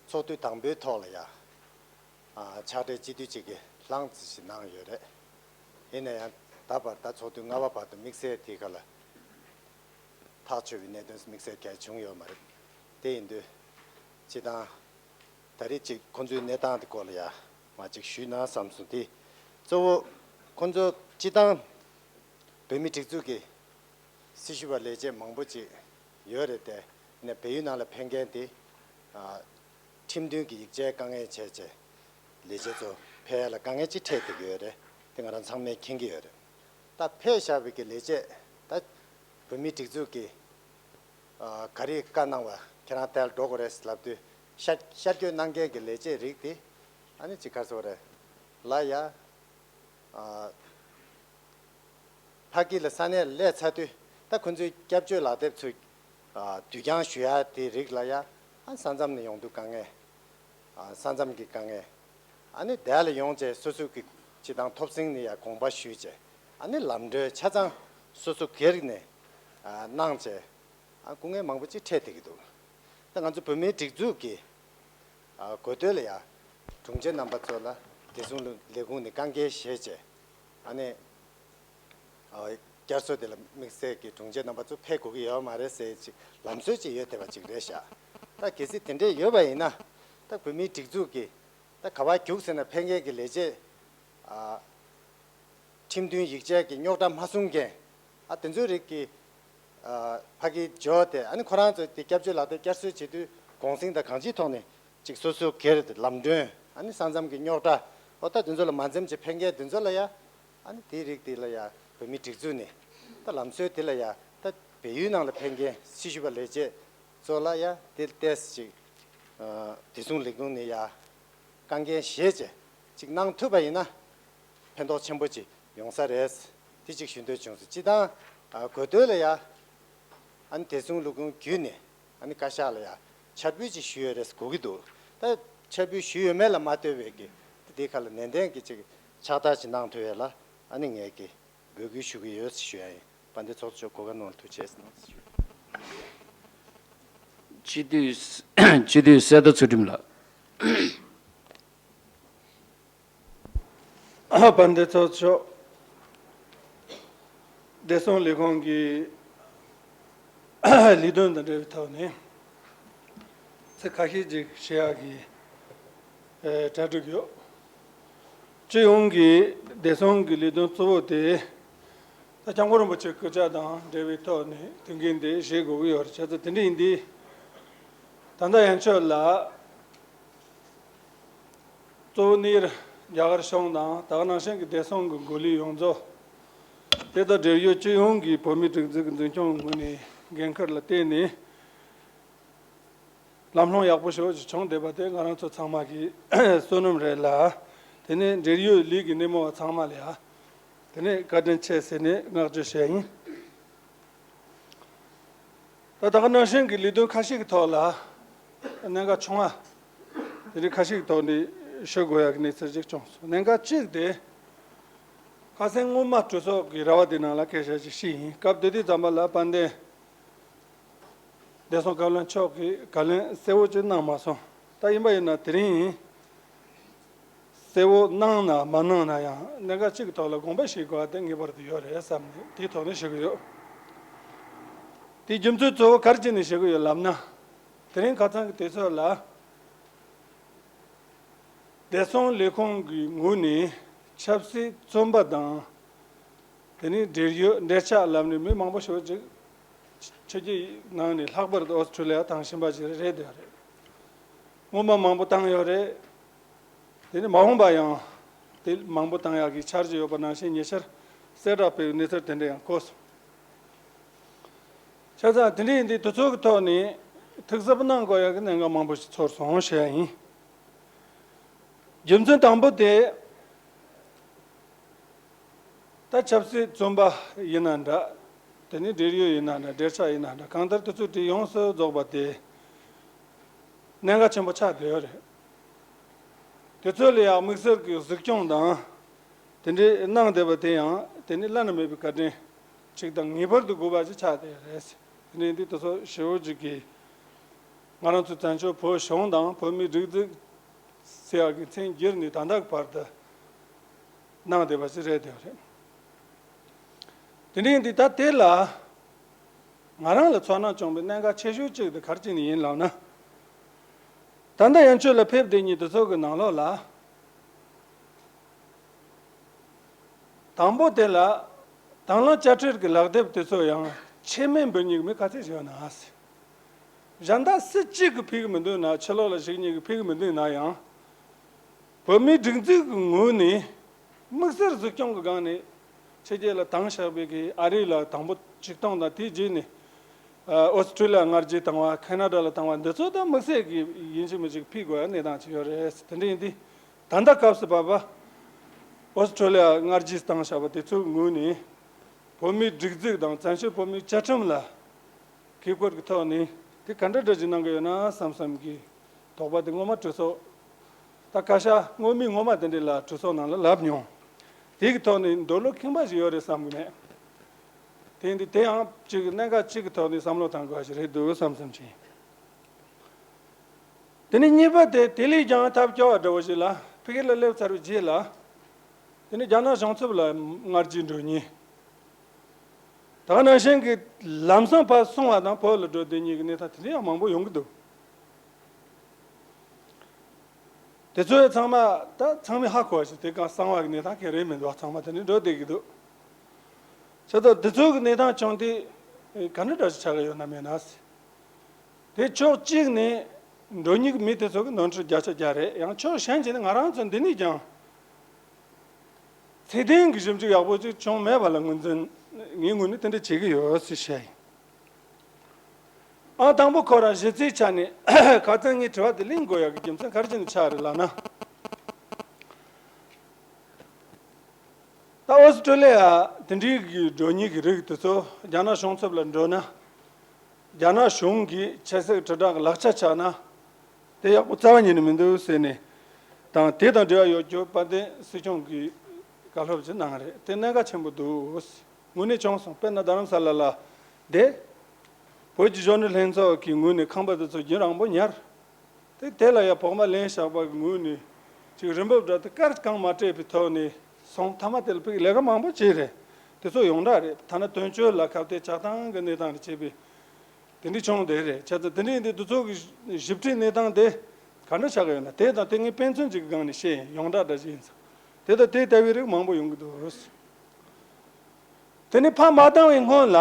ཚོགས་དུས་དང་པོའི་ཐོག་ལ་ཡ་ཨ་ཕྱག་སྦྲེལ་སྤྱི་འཐུས་གཅིག་གིས་བླངས་ཙམ་ཞིག་གནང་ཡོད་རེད། ཡིན་ན་ཡང་ད་བར་ད་ཚོགས་དུས་ལྔ་པ་བར་དུ་དམིགས་བསལ་དེའི་ཁ་ལ་ཐག་ཆོད་པའི་གནད་དོན་དམིགས་བསལ་གང་ཡང་བྱུང་ཡོད་མ་རེད། དེ་ཡིན་དུས་སྤྱི་བཏང་ད་རེས་ཅིག་ཁོང་ཚོའི་གནས་སྟངས་དེ་སྐོར་ལ་ཡ་མར་ཅིག་ཞུས་ན་བསམ་སོང་། དེ་གཙོ་བོ་ཁོང་ཚོ་སྤྱི་བཏང་བོད་མིའི་སྒྲིག་འཛུགས་ཀྱི་སྲི་ཞུ་བ་ལས་བྱེད་མང་པོ་ཅིག་ཡོད་རེད་དེ། ཡིན་ནའི་བལ་ཡུལ་ནང་ལ་ཕེབས་མཁན་དེ་ཨ་ཁྲིམས་མཐུན་གྱི་ཡིག་ཆའི་དཀའ་ངལ་བྱས་བྱས་ལས་བྱེད་ཚོ་ཕེབས་ཡ་ལ་དཀའ་ངལ་ཅིག་འཕྲད་བསྡད་ཀྱི་ཡོད་རེད། དེ་ང་རང་ཚང་མས་མཁྱེན་གྱི་ཡོད་རེད། ད་ཕེབས་བཞག་པའི་གི་ལས་བྱེད་ད་བོད་མིའི་སྒྲིག་འཛུགས་ཀྱི་ཨ་ག་རེ་བཀའ་གནང་བ་ཁྱེད་རང་དེ་ལ་འགྲོ་དགོས་རེད་ལབ་དུས་ཤར་ཤར་བསྐྱོད་གནང་མཁན་གྱི་ལས་བྱེད་རིགས་དེ་ཨ་ནི་ཅིག་ག་རེ་ཟེར་དགོས་རེད་ལ་ཡ། ཨ་ཕ་གི་ལ་ས་གནས་ལ་སླེབས་ཚར་དུས་ད་ཁོ་ཚོའི་སྐྱབས་བཅོལ་ལག་དེབ་ཚོ་ཨ་བསྡུ་རྐྱང་ཞུ་ཡ་དེ་རིགས་ལ་ཡ་ཨ་ས་མཚམས་ནས་ཡོང་དུས་དཀའ་ངལ། ཨ་ས་མཚམས་ཀྱི་དཀའ་ངལ། ཨ་ནི་དེ་ལ་ཡོང་བྱས་སོ་སོ་གི་སྤྱི་བཏང་ཐོབ་ཟིན་ནས་ཡ་དགོངས་པ་ཞུས་བྱས་ཨ་ནི་ལམ་འགྲོའི་ཆ་ཚང་སོ་སོ་སྒེར་ནས་ཨ་གནང་བྱས་ཨ་སྐུ་ངལ་མང་པོ་ཅིག་འཕྲད་བསྡད་ཀྱི་འདུག་ད་ང་ཚོ་བོད་མིའི་སྒྲིག་འཛུགས་ཀྱི་ཨ་འགོ་སྟོད་ལ་ཡ་དྲུང་ཆེ་རྣམ་པ་ཚོ་ལ་བདེ་སྲུང་ལས་ཁུངས་ནས་བཀའ་འགུལ་བཞེས་བྱས་ཨ་ནི་ བསྐྱར་གསོ་དེ་ལ་དམིགས་བསལ་གྱི་དྲུང་ཆེ་རྣམ་པ་ཚོ་ཕེབས་དགོས་ཀྱི་ཡོད་མ་རེད་ཟེར་ཅིག་ལམ་སྲོལ་ཅིག་ཡོད་བསྡད་པ་ཅིག་རེད་ཤག་ད་གལ་སྲིད་དེ་འདྲས་ཡོད་པ་ཡིན་ན། ད་བོད་མིའི་སྒྲིག་འཛུགས་ཀྱི་ད་ག་པར་རྒྱུགས་ཟེར་ན་ཕལ་སྐད་ཀྱི་ལས་བྱེད། ཨ། ཁྲིམས་མཐུན་ཡིག་ཆ་གི་རྙོག་དྲ་མ་སྲུང་མཁན། ཨ། དེ་ཚོའི་རིགས་ཀྱི། ཨ། ཕ་གི་འབྱོར་ཏེ། ཨ་ནི་ཁོ་རང་ཚོ་དེ་སྐྱབས་བཅོལ་ལག་དེབ་བསྐྱར་གསོ་བྱེད་དུས་གུང་གསེང་དང་གང་ཅིའི་ཐོག་ནས་ཅིག་སོ་སོའི་སྒེར་ལམ་གྲོན། ཨ་ནི་ས་མཚམས་ཀྱི་རྙོག་དྲ། ཨོ་ད་དེ་ཚོ་ལ་མ་འཛེམ་བྱས་ཕལ་སྐད་དེ་ཚོ་ལ་ཡ། ཨ་ནི་དེའི་རིགས་དེ་ལ་ཡ་བོད་མིའི་སྒྲིག་འཛུགས་ནས་ད་ལམ་སྲོལ་དེ་ལ་ཡ། ད་བལ་ཡུལ་ནང་ལ་ཕེབས་མཁན་སྲི་ཞུ་བ་ལས་བྱེད་ཚོ་ལ་ཡ་དེ་ཏོག་ཙམ་ཅིག་ཨ། བདེ་སྲུང་ལས་ཁུངས་ནས་ཡ་དཀའ་འགན་བཞེས་བྱས་ཅིག་གནང་ཐུབ་པ་ཡིན་ན་ཕན་ཐོགས་ཆེན་པོ་ཅིག་ཡོང་ས་རེད། དེ་ཅིག་ཞུ་འདོད་བྱུང་སོང་། སྤྱིར་བཏང་། ཨ། དགོས་འདོད་ལ་ཡ། ཨ་ནི་བདེ་སྲུང་ལས་ཁུངས་བརྒྱུད་ནས། ཨ་ནི་བཀའ་ཤག་ལ་ཡ་འཆར་འབུལ་ཅིག་ཞུས་ཡོད་རེད་ཟེར་གོ་གི་འདུག་ད་འཆར་འབུལ་ཞུས་ཡོད་མེད་ལ་མ་ལྟོས་པའི་གི་དེ་དེའི་ཁ་ལ་ནན་ཏན་གྱིས་ཅིག་ཕྱག་བསྟར་ཅིག་གནང་ཐུབ་ཡས་ལ། ཨ་ནི་ངས་ཀྱི་འབོད་སྐུལ་ཞུ་གི་ཡོད་ཞུ་ཡ་ཡིན། དཔལ་ལྡན་ཚོགས་གཙོ་མཆོག་གོ་སྐབས་གནང་བར་ཐུགས་རྗེ་ཆེ་གནང་ཞུ། སྤྱི་འཐུས། སྤྱི་འཐུས་གསེར་རྟ་ཚུལ་ཁྲིམས་ལགས། དཔལ་ལྡན་ཚོགས་གཙོ་མཆོག་བདེ་སྲུང་ལས་ཁུངས་ཀྱི་ལས་དོན་དང་འབྲེལ་བའི་ཐོག་ནས་ཚིག་ཁ་ཤས་ཅིག་བཤད་ཡག་གི་ཨེ། གྲ་སྒྲིག་ཡོད། སྤྱི་ཡོངས་ཀྱི་བདེ་སྲུང་གི་ལས་དོན་གཙོ་བོ་དེ་ད་སྐྱབས་མགོན་རིན་པོ་ཆེའི་སྐུ་ཕྱྭ་དང་འབྲེལ་བའི་ཐོག་ནས་དུས་འགན་དེ་བཞེས་དགོས་ཀྱི་ཡོད་རེད། བྱས་ཙང་དེ་འདྲ་ཡིན་དུས་ད་ལྟ་ཡན་ཆོད་ལ། གཙོ་བོ་ནི་རྒྱ་གར་གཞུང་དང་ད་ག་ནང་བཞིན་གྱི་བདེ་སྲུང་གི་འགོ་ལས་ཡོངས་རྫོགས། དེ་དང་འབྲེལ་ཡོད་སྤྱི་ཡོངས་ཀྱི་བོད་མིའི་སྒྲིག་འཛུགས་ཀྱི་འཛིན་སྐྱོང་ངོས་ནས་འགན་ཁུར་ལ་བརྟེན་ནས་ལམ་ལྷོང་ཡག་པོ་ཞེ་པོ་ཅིག་བྱུང་བསྡད་པ་དེ་ང་རང་ཚོ་ཚང་མ་གི་བསོད་ནམས་རེད་ལ། དེ་ནས་འབྲེལ་ཡོད་ལས་ཀྱི་སྣེ་མོ་བ་ཚང་མ་ལ་ཡ་དེ་ནས་བཀའ་དྲིན་ཆེ་ཟེར་ནས་བསྔགས་བརྗོད་བྱས་ཡིན། ད་ད་ག་ནང་བཞིན་གྱི་ལས་དོན་ཁ་ཤས་ཀྱི་ཐོག་ལ་གནད་འགག་ཆུང་བ་དེ་རིགས་ཁ་ཤས་ཀྱི་ཐོག་ནས་ཞུ་དགོས་ཡག་གི་གནས་ཚུལ་ཅིག་བྱུང་སོང་། གནད་འགག་གཅིག་དེ་ཁ་སང་སྔོན་མ་གྲོས་ཚོགས་ཀྱི་ར་བ་དེ་ནང་ལ་སྐད་ཆ་ཅིག་བཤད་ཡིན་སྐབས་དེ་དུས་ཙམ་པ་ལ་དཔལ་ལྡན་བདེ་སྲུང་བཀའ་བློན་མཆོག་གིས་བཀའ་ལན་གསལ་བོ་ཅིག་གནང་མ་སོང་། ད་ཡིན་པ་ཡིན་ན་དེ་རིང་གསལ་བོ་གནང་ན་མ་གནང་ན་ཡང་གནད་འགག་གཅིག་གི་ཐོག་ལ་དགོངས་པ་བཞེས་དགོས་པ་དེ་ངེས་པར་དུ་ཡོད་རེད་བསམ་ནས་དེའི་ཐོག་ནས་ཞུ་གི་ཡོད། དེའི་རྒྱུ་མཚན་གཙོ་བོ་ག་རེ་བྱས་ནས་ཞུ་གི་ཡོད་ལབ་ན། དེ་རིང་ཁ་སང་གི་དུས་ཚོད་ལ་བདེ་སྲུང་ལས་ཁུངས་ཀྱི་ངོས་ནས་ཆབ་སྲིད་བཙོན་པ་དང་། དེ་ནས་འབྲེལ་ཡོད་འབྲེལ་ཆགས་ལམ་ནས་མི་མང་པོ་ཞིག་ཅིག་ཕྱི་རྒྱལ་ནང་ནས་ལྷག་པར་དུ་ཨོ་སི་ཁྲུ་ལི་ཡ་བཏང་བཞིན་པ་ཞིག་རེད་དེ་རེད། སྔོན་མ་མང་པོ་བཏང་ཡོད་རེད། དེ་ནས་མ་འོངས་པ་ཡང་དེ་མང་པོ་བཏང་ཡག་གི་འཆར་གཞི་ཡོད་པ་ནང་བཞིན་ཉེ་ཆར་གསལ་བསྒྲགས་པའི་གནས་ཚུལ་དེ་འདྲ་ཡང་གོ་སོང་། བྱས་ཙང་དེ་འདྲ་ཡིན་དུས་དུས་ཚོད་ཀྱི་ཐོག་ནས་ཐུགས་གཟབ་གནང་དགོས་ཡག་གི་གནད་འགག་མང་པོ་ཞིག་ཚོར་སོང་ཞུ་ཡ་ཡིན། རྒྱུ་མཚན་དང་པོ་དེ། ད་ཆབ་སྲིད་བཙོན་པ་ཡིན་ན་འདྲ། དེ་ནས་འབྲེལ་ཡོད་ཡིན་ན་འདྲ། འབྲེལ་ཆགས་ཡིན་ན་འདྲ། གང་ལྟར་དུས་ཚོད་དེ་ཡོངས་སུ་རྫོགས་པ་དེ་གནད་འགག་ཆེན་པོ་ཆགས་བསྡད་ཡོད་རེད། དུས་ཚོད་ལ་ཡང་དམིགས་བསལ་གྱི་གཟིགས་སྐྱོང་དང་དེ་འདྲའི་གནང་བསྡད་པ་དེ་ཡང་དེ་ནི་བླ་ན་མེད་པའི་བཀའ་དྲིན་ཅིག་དང་ངེས་པར་དུ་དགོས་པ་ཅིག་ཆགས་བསྡད་ཡོད་རེད། དེ་ནས་འདི་དུས་ཚོད་ཞེ་པོ་ཅིག་གིས་ང་རང་ཚོ་བཙན་བྱོལ་བོད་གཞུང་དང་བོད་མིའི་སྒྲིག་འཛུགས་ཟེར་ཡག་གི་མཚན་བསྒྱུར་ནས་ད་ལྟ་གི་བར་དུ་གནང་བསྡད་པ་ཞིག་རེད་དེ་རེད། དེ་འདྲ་ཡིན་དུས་ད་དེ་ལ་ང་རང་ལ་ཚོར་སྣང་བྱུང་བའི་གནད་འགག་ཆེ་ཤོས་གཅིག་དེ་ག་རེ་བྱས་ནས་ཡིན་ལབ་ན། ད་ལྟ་ཡན་ཆོད་ལ་ཕེབས་བསྡད་མཁན་དེ་ཚོ་གི་ནང་ལོགས་ལ། དང་པོ་དེ་ལ་དང་བླངས་དཔྱ་ཁྲལ་གྱི་ལག་དེབ་དེ་ཚོ་ཡང་ཆད་མེད་འབུལ་མཁན་གྱི་མི་ག་ཚད་ཅིག་ཡོད་ན་ཟེར། གཞན་དག་སུ་གཅིག་གིས་ཕུལ་གྱི་མི་འདུག་ན། ཕྱི་ལོགས་ལ་བཞུགས་མཁན་གྱིས་ཕུལ་གྱི་མི་འདུག་ན་ཡང་། བོད་མིའི་སྒྲིག་འཛུགས་ཀྱི་ངོས་ནས་དམིགས་བསལ་གཟིགས་སྐྱོང་གི་སྒང་ནས་ཕྱི་རྒྱལ་ལ་བཏང་བཞག་པའི་གི་ཨ་རི་ལ་དང་པོ་ཆིག་སྟོང་དང་དེའི་རྗེས་ནས་ཨོ་སི་ཁྲུ་ལི་ཡ་སྔ་རྗེས་བཏང་བ། ཁེ་ན་ཌ་ལ་བཏང་བ། འདི་ཚོ་ད་དམིགས་བསལ་གྱི་ཡིན་གཅིག་མིན་གཅིག་ཕུལ་དགོས་ཡ་གནས་སྟངས་ཅིག་ཡོད་རེད། དེ་འདྲ་ཡིན་དུས་ད་ལྟ་སྐབས་སུ་བབས་པ་ཨོ་སི་ཁྲུ་ལི་ཡ་སྔ་རྗེས་བཏང་བཞག་པ་དེ་ཚོའི་ངོས་ནས་བོད་མིའི་སྒྲིག་འཛུགས་དང་བཙན་བྱོལ་བོད་མིའི་བཅའ་ཁྲིམས་ལ་གུས་བཀུར་གྱི་ཐོག་ནས་དེ་ག་འདྲ་འདྲ་ཅིག་གནང་གི་ཡོད་ན་བསམ་བསམ་གྱི་དོགས་པ་དེ་སྔོན་མ་གྲོས་ཚོགས། ད་བཀའ་ཤག་སྔོན་མའི་སྔོན་མ་དེ་འདྲ་ལ་གྲོས་ཚོགས་ནང་ལ་ལབ་མྱོང་། དེ་གི་ཐོག་ནས་འདོད་བློ་ཁེངས་པ་ཞིག་ཡོད་རེད་བསམ་གི་མེད། དེ་འདི་དེ་ཡང་གཅིག་གནད་འགག་གཅིག་གི་ཐོག་ནས་བསམ་བློ་བཏང་དགོས་པ་ཞིག་རེད་འདུག་བསམ་བསམ་བྱས། དེ་ནས་གཉིས་པ་དེ་དེ་ལས་ཀྱང་ཐབས་སྐྱོ་བ་འདྲ་བོ་ཞིག་ལ་ཕ་གི་ལ་སླེབས་ཚར་བའི་རྗེས་ལ། དེ་ནས་རྒྱ་ནག་གཞུང་ཚབ་ལ་སྔ་རྗེས་འགྲོ་མཁན། ད་ག་ནང་བཞིན་གྱི་ལམ་སང་ཕར་སོང་བ་དང་བོད་ལ་འགྲོ་བསྡད་མཁན་གྱི་གནས་སྟངས་དེ་འདྲ་ཡང་མང་པོ་ཡོང་གི་འདུག་དེ་ཚོ་ཚང་མ་ད་ཚང་མས་ཧ་གོ་བ་ཞིག་དེ་གང་གསང་བ་གི་གནས་སྟངས་གང་རེད་མི་འདུག་ཚང་མ་དེ་འདྲ་འགྲོ་བསྡད་ཀྱི་འདུག་བྱས་ཙང་དེ་ཚོ་གི་གནས་སྟངས་བྱུང་དུས་ག་འདྲ་འདྲ་ཞིག་ཆགས་ཀྱི་ཡོད་ན་མེད་ན། དེ་ཕྱོགས་གཅིག་ནས་འགྲོ་མཁན་གྱི་མི་དེ་ཚོ་གི་ནོར་འཁྲུལ་བརྒྱ་ཆ་བརྒྱ་རེད། ཡང་ཕྱོགས་གཞན་གཅིག་ནས་ང་རང་ཚོ་འདི་ནས་ཀྱང་ཚད་ལྡན་གྱི་ཞིབ་འཇུག་ཡག་པོ་ཅིག་བྱུང་མེད་པ་ལ་ངོས་འཛིན་ངའི་ངོས་ནས་དེ་འདྲ་བྱེད་ཀྱི་ཡོད་ཟེར་བཤད་ཡིན། ཨང་དང་པོ་ཁོ་རང་གཞི་རྩའི་ཆ་ནས་ཁ་སང་ངས་དྲི་བ་དེ་གླེང་དགོས་ཡག་གི་རྒྱུ་མཚན་ག་རེ་བྱས་ནས་ཆགས་རེད་ལབ་ན། ད་ཨོ་སི་ཀྲོ་ལི་ཡ་དེ་འདྲའི་གི་འགྲོ་མཁན་གྱི་རིགས་དེ་ཚོ་རྒྱ་ནག་གཞུང་ཚབ་ལ་འགྲོ་ན། རྒྱ་ནག་གཞུང་གི་ཆབ་སྲིད་དྲིལ་བསྒྲགས་ཀྱི་ལག་ཆ་ཆགས་ན། དེ་ཡག་པོ་རྩ་བ་ཉིད་ནས་མི་འདུག་ཟེར་ནས། དང་དེ་དང་འབྲེལ་བ་ཡོད་རྒྱུ་དཔལ་ལྡན་སྲིད་སྐྱོང་གིས་བཀའ་སློབ་ཅིག་གནང་རེད། དེ་གནད་འགག་ཆེན་པོ་འདུག་དངོས་གནས་བྱུང་སོང་། དཔེར་ན་རྡ་རམ་ས་ལ་ལ་བསྡད། བོད་ཀྱི་གཞོན་ནུ་ལྷན་ཚོགས་ཀྱི་ངོས་ནས་ཁང་པ་དེ་ཚོ་རྒྱུན་རིང་པོ་ཉར། དེ་དེ་ལ་ཡང་བོགས་མ་ལེན་བཞག་པ་གི་ངོས་ནས་ཅིག་རིན་འབབ་འདྲ་དེ་དཀར་གང་མ་སྤྲད་པའི་ཐོག་ནས་སོང་། མཐའ་མ་དེ་ལ་ཕ་གི་ལས་ཀ་མང་པོ་བྱས་རེད། དེ་ཚོ་ཡོངས་གྲགས་རེད། ཐ་ན་དོན་གཅོད་ལ་ཁ་གཏད་བཅག་སྟངས་ཀྱི་གནས་སྟངས་ལ་བྱས་པའི་དེ་འདྲ་བྱུང་བསྡད་རེད། བྱས་ཙང་དེ་འདྲ་ཡིན་དུས་དེ་ཚོ་གི་ཞིབ་ཕྲའི་གནས་སྟངས་དེ་ག་འདྲ་ཆགས་ཀྱི་ཡོད་ན། དེ་དང་དེ་ངས་དཔེ་མཚོན་ཅིག་གི་སྒང་ནས་བཤད་ཡིན། ཡོངས་གྲགས་འདྲ་ཞིག་ཡིན་ཙང་། དེ་དང་དེ་ལྟ་བུའི་རིགས་མང་པོ་ཡོང་གི་འདུག་དེ་ནས་ཕར་མ་བཏང་བའི་སྔོན་ལ།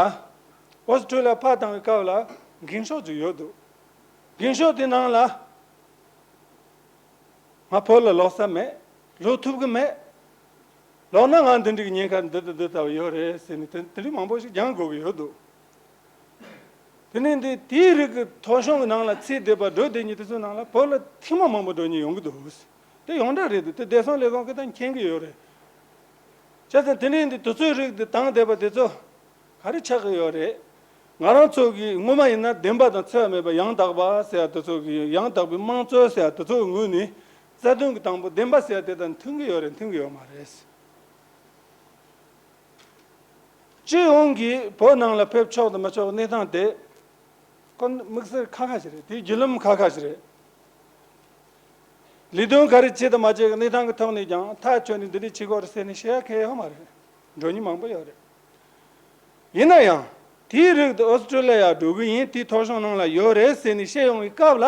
ཨོ་སི་ཀྲོ་ལི་ཡ་ཕར་བཏང་བའི་སྐབས་ལ་འགེངས་ཤོག་ཅིག་ཡོད་འདུག་འགེངས་ཤོག་དེ་ནང་ལ། ང་བོད་ལ་ལོག་ས་མེད། ལོག་ཐུབ་ཀྱི་མེད། ལོག་ན་ང་འདི་འདྲའི་ཉེན་ཁ་འདི་ལྟ་འདི་ལྟ་བུ་ཡོད་རེད་ཟེར་ནས་དེ་དེ་འདྲའི་མང་པོ་ཞིག་སྦྱང་དགོས་ཀྱི་ཡོད་འདུག་དེ་ནས་འདི་དེའི་རིགས་ཀྱི་ཐོ་གཞུང་གི་ནང་ལ་ཚུད་བསྡད་པ་འགྲོ་བསྡད་མཁན་དེ་ཚོའི་ནང་ལ་བོད་ལ་ཐེངས་མ་མང་པོ་འགྲོ་མཁན་ཡོང་གི་འདུག་དེ་ཡོངས་གྲགས་རེད་འདུག་དེ་བདེ་སྲུང་ལས་ཁུངས་ཀྱིས་ད་མཁྱེན་གྱི་ཡོད་རེད། བྱས་ཙང་དེ་ནས་འདི་དུས་ཚོད་རིགས་འདི་བཏང་བསྡད་པ་དེ་ཚོ་ག་རེ་ཆགས་ཀྱི་ཡོད་རེད། ང་རང་ཚོ་གི་སྔོན་མ་ཡིན་ན་བདེན་པ་དང་འཚེ་བ་མེད་པ་ཡང་དག་པ་ཟེར་ཡ་དེ་ཚོ་གི་ཡང་དག་པའི་དམངས་གཙོ་ཟེར་ཡ་དེ་ཚོ་གི་ངོས་ནས་རྩ་དོན་གྱི་དང་པོ་བདེན་པ་ཟེར་ཡ་དེ་དང་མཐུན་གྱི་ཡོད་རེད། མཐུན་གྱི་ཡོད་མ་རེད། སྤྱི་ཡོངས་ཀྱིས་བོད་ནང་ལ་ཕེབས་ཆོག་དང་མི་ཆོག་གནས་སྟངས་དེ། ཁོ་དམིགས་བསལ་ཁག་ཁག་ཞིག་རེད། དེའི་བརྒྱུད་ལམ་ཁག་ཁག་ཞིག་རེད། ལས་དོན་ག་རེ་བྱེད་དང་མ་བྱེད་ཀྱི་གནས་སྟངས་ཀྱི་ཐོག་ནས་ཀྱང་ཐག་ཆོད་ནས་འདི་འདྲ་བྱེད་དགོས་རེད་ཟེར་ནས་བཤད་ཡ་གང་ཡང་ཡོད་མ་རེད། འགྲོ་མཁན་མང་པོ་ཡོད་རེད། ཡིན་ན་ཡང་དེའི་རིགས་དེ་ཨོ་སི་ཀྲོ་ལི་ཡ་འགྲོ་གི་ཡིན། དེའི་ཐོ་གཞུང་ནང་ལ་ཡོད་རེད་ཟེར་ནས་བཤད་ཡོང་བའི་སྐབས་ལ་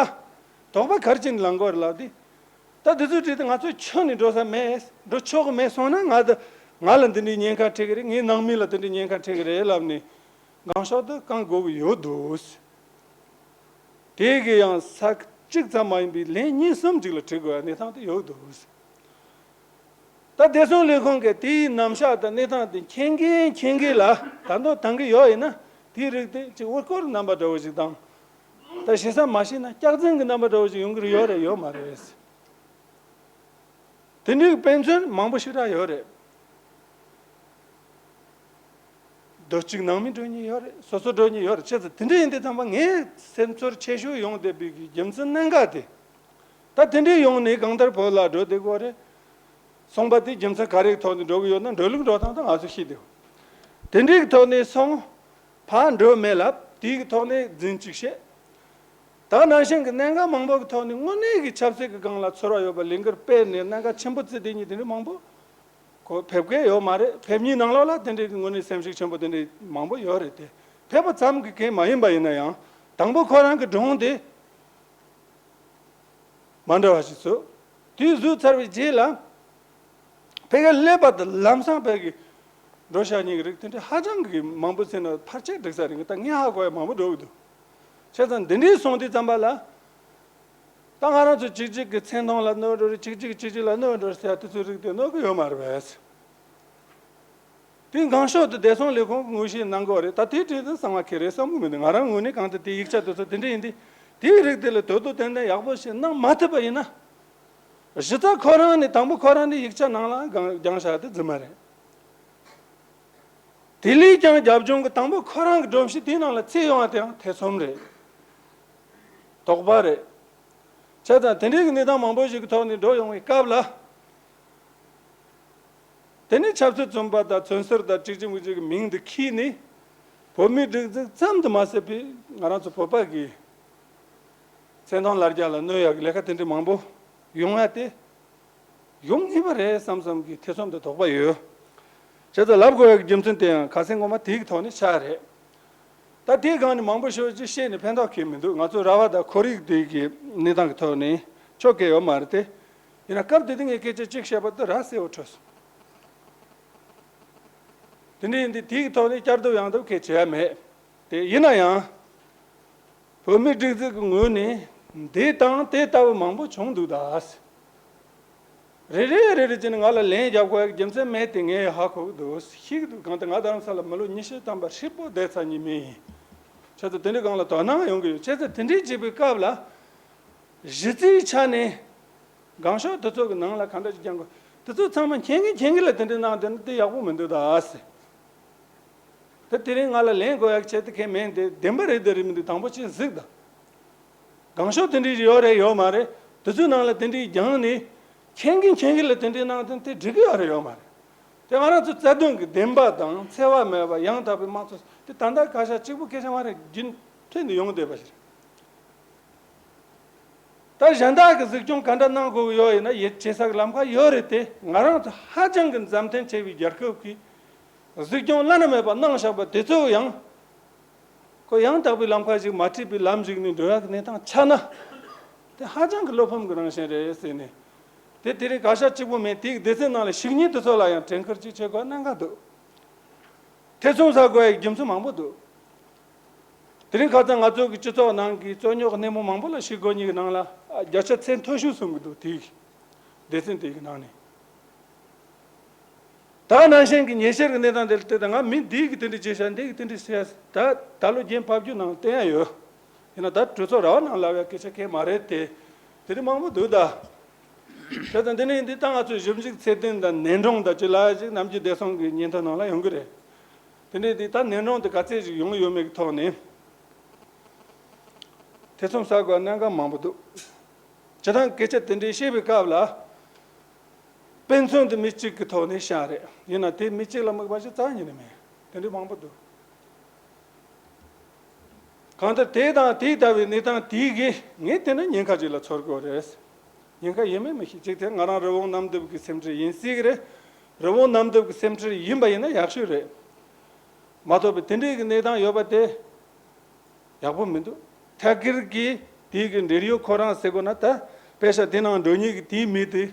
དོགས་པ་ག་རེ་བྱས་ནས་ལངས་དགོས་རེད་ལབ་དུས། ད་དེ་ཚོའི་གྲས་དེ་ང་ཚོས་ཁྱོན་ནས་འགྲོ་ས་མེད། འགྲོ་ཆོག་གི་མེད་སོང་ན་ང་ད་ང་ལ་འདི་འདྲའི་ཉེན་ཁ་འཕྲད་ཀྱི་རེད། ངའི་ནང་མི་ལ་འདི་འདྲའི་ཉེན་ཁ་འཕྲད་ཀྱི་རེད་ལབ་ནས། འགེངས་ཤོག་དེ་བཀང་དགོས་ཀྱི་ཡོད་འདུག་དེ་གི་ཡང་ས་གཅིག་ཙམ་མ་ཡིན་པའི་ལན་གཉིས་གསུམ་ཅིག་ལ་འབྲི་དགོས་པའི་གནས་སྟངས་དེ་ཡོད་འདུག་ད་བདེ་སྲུང་ལས་ཁུངས་ཀྱིས་དེའི་རྣམ་གཞག་དང་གནས་སྟངས་དེ་མཁྱེན་གིན་མཁྱེན་གིན་ལ་ད་དུང་བཏང་གི་ཡོད་ཡིན་ན། དེའི་རིགས་དེ་ཅིག་དབུ་སྐོར་རྣམ་པ་འདྲ་བོ་ཞིག་དང་། ད་ཞེ་ས་མ་ཤེས་ན་སྐྱག་རྫུན་གྱི་རྣམ་པ་འདྲ་བོ་ཞིག་ཡོང་གི་ཡོད་རེད་ཡོད་མ་རེད། དེ་འདྲའི་དཔེ་མཚོན་མང་པོ་ཞེ་དྲག་ཡོད་རེད། སྡོད་ཅིག་ནང་མི་འགྲོ་མཁན་ཡོད་རེད། སོ་སོ་འགྲོ་མཁན་ཡོད་རེད། བྱས་ཙང་དེ་འདྲ་ཡིན་དུས་ཙམ་པ་ངས་སེམས་ཚོར་ཆེ་ཤོས་ཡོང་བསྡད་པའི་གི་རྒྱུ་མཚན་གནད་འགག་དེ། ད་དེ་འདྲའི་ཡོང་ནས་གང་ལྟར་བོད་ལ་འགྲོ་བསྡད་དགོས་རེད། སོང་པ་དེ་རྒྱུ་མཚན་ག་རེའི་ཐོག་ནས་འགྲོ་གི་ཡོད་ན་འགྲོ་ལུགས་འགྲོ་སྟངས་དང་ང་ཚོ་ཤེས་བསྡད་ཡོད། དེ་འདྲའི་གི་ཐོག་ནས་སོང་། ཕར་འགྲོ་མེད་ལབ། དེའི་གི་ཐོག་ནས་རྫུན་གཅིག་བཤད། ད་ནང་བཞིན་གྱི་གནད་འགག་མང་པོ་གི་ཐོག་ནས་དངོས་གནས་ཀྱི་ཆབ་སྲིད་ཀྱི་སྒང་ལ་ཚོར་བ་ཡོད་པ་ལས་འགུལ་སྤེལ་ནས་གནད་འགག་ཆེན་པོ་བརྩིས་བསྡད་མཁན་དེ་འདྲ་མང་པོ་ཁོ་ཕེབས་མཁན་ཡོད་མ་རེད། ཕེབས་མཁན་ནང་ལོགས་ལ་དེ་འདྲའི་གི་དངོས་གནས་སེམས་ཤུགས་ཆེན་པོ་དེ་འདྲ་མང་པོ་ཡོད་རེད་དེ། ཕེབས་པ་ཙམ་གྱིས་གང་མ་ཡིན་པ་ཡིན་ན་ཡང་དང་པོ་ཁོ་རང་གི་སྒྲུང་དེ་མ་འདྲ་བ་ཞིག་བཟོས། དེ་བཟོས་ཚར་བའི་རྗེས་ལ། ཕ་གིར་སླེབས་པ་དང་ལམ་སང་ཕ་གིར་འགྲོ་བཞག་མཁན་གྱི་རིགས་དེ་འདྲ་ཧ་ཅང་གི་མང་པོ་ཟེར་ན་ཕལ་ཆེར་འགྲིག་ས་རེད། ད་ངས་ཧ་གོ་ཡ་མང་པོ་འགྲོ་གི་འདུག་བྱས་ཙང་འདི་འདྲའི་སོང་དུས་ཙམ་པ་ལ། ད་ང་རང་ཚོ་གཅིག་གཅིག་གི་མཚན་མཐོང་ལ་གནོད་འགྲོ་རེད། གཅིག་གཅིག་གཅིག་གཅིག་ལ་གནོད་འགྲོ་རེད་ཟེར་ཡ་དེ་ཚོའི་རིགས་དེ་གནོད་གི་ཡོད་མ་རེད་པས། དེ་འགེངས་ཤོག་དེ་བདེ་སྲུང་ལས་ཁུངས་ཀྱིས་ངོས་བཞེས་གནང་དགོས་རེད། ད་དེའི་གྲས་དེ་གསང་བ་ཁེལ་རེད་བསམ་གི་མི་འདུག་ང་རང་ངོས་ནས་གང་ལྟར་དེ་ཡིག་ཆ་དེ་ཚོ་དེ་འདྲ་ཡིན་དུས། དེའི་རིགས་དེ་ལ་དོ་དོ་ཏན་ཏན་ཡག་པོ་ཞིག་གནང་མ་ཐུབ་པ་ཡིན་ན། གཞི་རྩ་ཁོ་རང་ནས་དང་པོ་ཁོ་རང་ནས་ཡིག་ཆ་ནང་ལ་འགེངས་བཞག་དེ་རྫུན་མ་རེད། དེ་ལས་ཀྱང་རྒྱབ་ལྗོངས་ཀྱི་དང་པོ་ཁོ་རང་གི་སྒྲོམ་གཞི་དེའི་ནང་ལ་ཚུད་ཡོང་བ་དེའང་ཐེ་ཚོམ་རེད། དོགས་པ་རེད། བྱས་ཙང་དེ་འདྲའི་གི་གནས་སྟངས་མང་པོ་ཞིག་གི་ཐོག་ནས་འགྲོ་ཡོང་བའི་སྐབས་ལ། དེ་ནས་ཆབ་སྲིད་བཙོན་པ་དང་བཙོན་ཟུར་དང་གཅིག་གཅིག་མིག་གཅིག་གི་མིང་འདི་ཁྱེར་ནས། བོད་མིའི་སྒྲིག་འཛུགས་ཙམ་དུ་མ་ཟད་པའི་ང་རང་ཚོ་བོད་པ་གི་བཙན་དབང་ལར་རྒྱ་ལ་གནོད་ཡག་གི་ལས་ཀ་དེ་འདྲའི་མང་པོ་ཡོང་ཡ་དེ། ཡོང་ངེས་པ་རེད་བསམ་བསམ་གྱི་ཐེ་ཚོམ་དང་དོགས་པ་ཡོད། བྱས་ཙང་ལབ་དགོས་ཡག་གི་རྒྱུ་མཚན་དེ་ཡང་ཁ་སང་ངོ་མ་དེའི་ཐོག་ནས་ཆགས་རེད། ད་དེའི་སྒང་ནས་མང་པོ་ཞེ་པོ་ཅིག་བཤད་ནས་ཕན་ཐོགས་ཁེལ་མི་འདུག་ང་ཚོ་ར་བ་དང་ཁོར་ཡུག་དེ་གི་གནས་སྟངས་ཀྱི་ཐོག་ནས་ཆོ་ག་ཡོད་མ་རེད་དེ། ཡིན་ན་སྐབས་དེ་དུས་ངས་སྐད་ཆ་གཅིག་བཤད་པ་དེ་ར་གསལ་བོ་འཕྲོད་སོང་། དེ་འདྲ་ཡིན་དུས་དེའི་ཐོག་ནས་བསྐྱར་ཟློས་ཡང་ཟློས་གལ་ཆེ་ཡ་མེད། དེ་ཡིན་ན་ཡང་། བོད་མིའི་སྒྲིག་འཛུགས་ཀྱི་ངོས་ནས་འདི་དང་དེ་ལྟ་བུ་མང་པོ་བྱུང་འདུག་ད། རེ་རེ་རེ་རེ་བྱས་ནས་ང་ལ་ལན་རྒྱབ་དགོས་ཡག་རྒྱུ་མཚན་མེད་དེ་ངས་ཧ་གོ་གི་འདུག་ཤེས་ཀྱི་འདུག་གང་ལྟར་ང་རྡ་རམ་ས་ལ་མི་ལོ་ཉི་ཤུ་ཐམ་པ་ཧྲིལ་པོ་བསྡད་ཚར་མྱོང་མི་ཡིན། བྱས་ཙང་དེ་འདྲའི་སྒང་ལ་དོ་སྣང་ཡོང་གི་ཡོད། བྱས་ཙང་དེ་འདྲའི་བྱེད་པའི་སྐབས་ལ། གཞི་རྩའི་ཆ་ནས་སྒང་ཤོག་དེ་ཚོ་གི་ནང་ལ་ག་འདྲ་ཞིག་རྒྱག་དགོས། དེ་ཚོ་ཚང་མ་མཁྱེན་གིན་མཁྱེན་གིན་ལ་དེ་འདྲའི་གནང་བསྡད་ན་དེ་ཡག་པོ་མི་འདུག་ད་ཟེར། དེ་དེ་རིང་ང་ལ་ལན་དགོས་ཡག་ཆེད་དུ་ཁས་མེད་འདི་བདེན་པ་རེད་འདི་རེད་མི་འདུག་དང་པོ་ཅིག་གཟིགས་དང་། སྒང་ཤོག་དེ་འདྲའི་ཡོད་རེད་ཡོད་མ་རེད། དེ་ཚོའི་ནང་ལ་དེ་འདྲའི་རྒྱང་ནས་མཁྱེན་གིན་མཁྱེན་གིན་ལ་དེ་འདྲའི་གནང་དོན་དེ་འགྲིག་གི་ཡོད་རེད་ཡོད་མ་རེད། དེ་ང་རང་ཚོ་རྩ་དོན་གྱི་བདེན་པ་དང་འཚེ་བ་མེད་པ་ཡང་དག་པའི་དམངས་གཙོ་དེ་ད་ལྟ་བཀའ་ཤག་གཅིག་པུ་སྐད་ཆ་མ་རེད། རྒྱུན་མཐུད་ནས་ཡོང་བསྡད་པ་ཞིག་རེད། ད་གཞན་དག་གི་གཟིགས་སྐྱོང་ག་འདྲ་གནང་དགོས་ཀྱི་ཡོད་ཡིན་ན་ཡིད་ཆེས་ས་གི་ལམ་ཁ་ཡོད་རེད་དེ། ང་རང་ཚོ་ཧ་ཅང་གི་མཛའ་མཐུན་ཆེ་བའི་རྒྱལ་ཁབ་ཀྱིས་གཟིགས་སྐྱོང་བླ་ན་མེད་པ་གནང་བཞག་པ་དེ་ཚོ་ཡང་ཁོ་ཡང་དག་པའི་ལམ་ཁ་ཞིག་མ་ཁྲིད་པའི་ལམ་ཞིག་ནས་འགྲོ་ཡག་གི་གནས་སྟངས་ཆགས་ན། དེ་ཧ་ཅང་གི་བློ་ཕམ་གི་རང་བཞིན་རེད་ཟེར་ནས། དེ་དེ་རིང་བཀའ་ཤག་གཅིག་པུ་མིན་དེའི་སྡེ་ཚན་ནང་ལ་ཞུ་མཁན་དེ་ཚོ་ལ་ཡང་དྲན་སྐུལ་ཅིག་བྱེད་དགོས་གནད་འགག་འདུག་ཐེ་ཚོམ་ཟ་དགོས་ཡག་རྒྱུ་མཚན་མང་པོ་འདུག་དེ་རིང་ཁ་སང་ང་ཚོ་གི་སྤྱི་ཚོགས་ནང་གི་རྩོད་རྙོག་སྣེ་མོ་མང་པོ་ལ་ཞུ་དགོས་ཉིན་གི་ནང་ལ་བརྒྱ་ཆ་ཚད་མཐོ་ཤོས་གསུང་གི་འདུག་དེའི་སྡེ་ཚན་དེ་གི་ནང་ནས། ད་ནང་བཞིན་གྱི་ཉེ་ཆར་གྱི་གནས་སྟངས་དེ་ལ་བལྟས་ད་ང་མི་འདི་གི་དེ་འདྲ་བྱས་ཤག་འདི་གི་དེ་འདྲ་བྱས་ཤག་ད་ད་ལོ་རྒྱན་ཕབ་རྒྱུ་ནང་བསྟན་ཡ་ཡོད། ཡིན་ན་ད་གྲོས་ཚོགས་ར་བ་ནང་ལབ་ཡ་སྐད་ཆ་གང་ཡང་མ་རེད་དེ། དེ་འདྲ་མང་པོ་འདུག་ད། བྱས་ཙང་འདི་ནས་འདི་ད་ང་ཚོས་ཞིབ་འཇུག་ཚད་ལྡན་དང་ནན་སྦྱོང་དང་ཅི་ལ་ཞིག་ནམ་རྒྱུན་བདེ་སྲུང་གི་ཉིན་ཐོ་ནང་ལ་ཡོང་གི་རེད། དེ་འདྲ་འདི་ད་ནན་སྦྱོང་དེ་ག་ཚད་ཅིག་ཡོང་ཡོད་མེད་ཀྱི་ཐོག་ནས། ཐེ་ཚོམ་ཟ་དགོས་གནད་འགག་མང་པོ་འདུག་སྤྱིར་བཏང་སྐད་ཆ་དེ་འདྲའི་བཤད་པའི་སྐབས་ལ། དཔེ་མཚོན་དེ་མི་གཅིག་གི་ཐོག་ནས་བཤད་རེད། ཡིན་ན་དེ་མི་གཅིག་ལ་དམིགས་པ་ཞིག་རྩ་བ་ཉིད་ནས་མེད། དེ་འདྲའི་མང་པོ་འདུག་གང་ལྟར་དེ་དང་དེ་ལྟ་བུའི་གནས་སྟངས་དེ་གིས་ངས་བལྟས་ན་ཉེན་ཁ་ཅིག་ལ་ཚོར་གི་རེད། ཉེན་ཁ་ཡིན་མིན་མི་ཤེས། གཅིག་དེ་ང་རང་རི་བོང་གནམ་རྡིབ་ཀྱི་སེམས་ཁྲལ་ཡིན་སྲིད་ཀྱི་རེད། རི་བོང་གནམ་རྡིབ་ཀྱི་སེམས་ཁྲལ་ཡིན་པ་ཡིན་ན་ཡག་ཤོས་རེད། མ་གཏོགས་པའི་དེ་འདྲའི་གི་གནས་སྟངས་ཡོད་པ་དེ། ཡག་པོ་མི་འདུག་ཐད་ཀར་གྱི་དེའི་གི་འབྲེལ་ཡོད་ཁོ་རང་ཟེར་དགོས་ན་ད་དཔེ་ཆ་དེ་ནང་འགྲོ་མཁན་གྱི་དེའི་མི་དེ་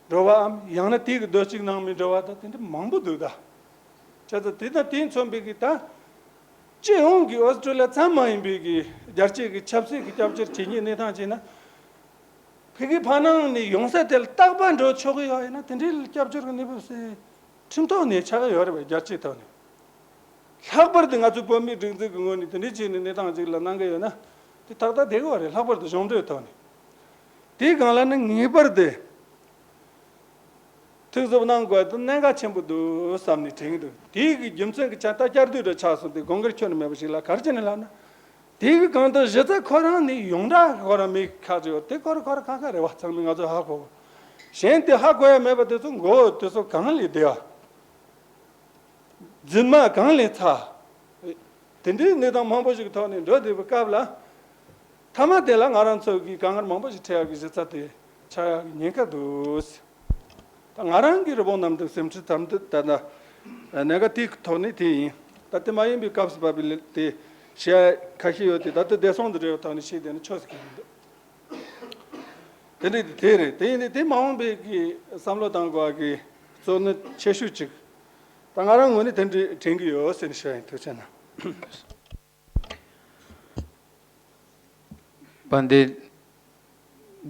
འགྲོ་བའམ་ཡང་ན་དེའི་གི་སྡོད་ཅིག་ནང་མི་འགྲོ་བ་ད་དེ་འདྲ་མང་པོ་འདུག་ད། བྱས་ཙང་དེ་དང་དེ་མཚོན་པའི་གི་ད་སྤྱི་ཡོངས་ཀྱི་ཨོ་སི་ཀྲོ་ལི་ཡ་ཙམ་མ་ཡིན་པའི་གི་རྒྱལ་སྤྱི་གི་ཆབ་སྲིད་ཀྱི་སྐྱབས་བཅོལ་བྱེད་མཁན་གནས་སྟངས་བྱས་ན། ཕ་གིའི་ཕ་ནང་ནས་ཡོང་ས་དེ་ལ་རྟག་པར་འགྲོ་ཆོག་གི་ཡོད་ཡིན་ན་དེ་འདྲའི་སྐྱབས་བཅོལ་གྱི་གནས་བབ་སེ་ཁྲིམས་ཐོག་ནས་ཆགས་ཡོད་རེད་པས། རྒྱལ་སྤྱིའི་ཐོག་ནས། ལྷག་པར་དུ་ང་ཚོ་བོད་མིའི་སྒྲིག་འཛུགས་ཀྱི་ངོས་ནས་དེ་འདྲའི་བྱས་ནས་གནས་སྟངས་ཅིག་ལ་གནང་གི་ཡོད་ན་དེ་ཏག་ཏག་བསྡད་ཀྱི་ཡོད་རེད། ལྷག་པར་དུ་གཞུང་འབྲེལ་ཐོག་ནས། དེའི་སྒང་ལ་ནི་ངེས་པར་དུ་ཐུགས་གཟབ་གནང་དགོས་དེ་གནད་འགག་ཆེན་པོ་འདུག་བསམ་ནས་དྲན་གྱི་འདུག་དེའི་གི་རྒྱུ་མཚན་གྱི་ཆ་ད་བསྐྱར་ཟློས་འདྲ་ཆགས་སོང་སྟེ་དགོངས་འགལ་ཁྱོན་ནས་མེད་པ་ཞིག་ལ་ག་རེ་བྱས་ནས་ལབ་ན། དེ་གི་གང་ལྟར་གཞི་རྩ་ཁོ་རང་ནི་ཡོངས་གྲགས་ཁོ་རང་མི་ཁག་ཅིག་ཡོད་དེ་ཁོ་རང་ཁོ་རང་ཁ་ཁ་རེད་བ། ཚང་མས་ང་ཚོ་ཧ་གོ་གི། གཞན་དེ་ཧ་གོ་ཡ་མེད་པ་དེ་ཚོ་མགོ་བོ་དེ་ཚོ་གང་ལས་བདེ་བ། རྫུན་མ་གང་ལས་ཚ། དེ་འདྲའི་གནས་སྟངས་མང་པོ་ཞིག་གི་ཐོག་ནས་འགྲོ་བསྡད་པའི་སྐབས་ལ། མཐའ་མ་དེ་ལ་ང་རང་ཚོ་གི་དཀའ་ངལ་མང་པོ་ཞིག་འཕྲད་ཡག་གི་གཞི་རྩ་དེ་ཆགས་ཡག་གི་ཉེན་ཁ་འདུག་ད་ང་རང་གི་རི་བོང་གནམ་རྡིབ་སེམས་ཁྲལ་དམ་དུ་ད་ལྟ་གནད་འགག་དེའི་ཐོག་ནས་དེ་ཡིན། ད་དེ་མ་ཡིན་པའི་སྐབས་སུ་བབས་པའི་དེ་བཤད་ཁ་ཤས་ཡོད་དེ་ད་ལྟ་བདེ་སྲུང་དང་འབྲེལ་བའི་ཐོག་ནས་བཤད་བསྡད་ན་ཆོག་ཟེར་གྱི་མི་འདུག་དེ་འདྲ་དེ་རེད། དེ་ཡིན་དུས་དེ་མ་འོངས་པའི་གི་བསམ་བློ་བཏང་དགོས་པ་གི་གཙོ་གནད་ཆེ་ཤོས་ཅིག་ད་ང་རང་ངོས་ནས་དེ་འདྲ་དྲན་གྱི་ཡོད་ཟེར་ནས་བཤད་ཡིན། ཐུགས་རྗེ་གནང་། བན་དེ་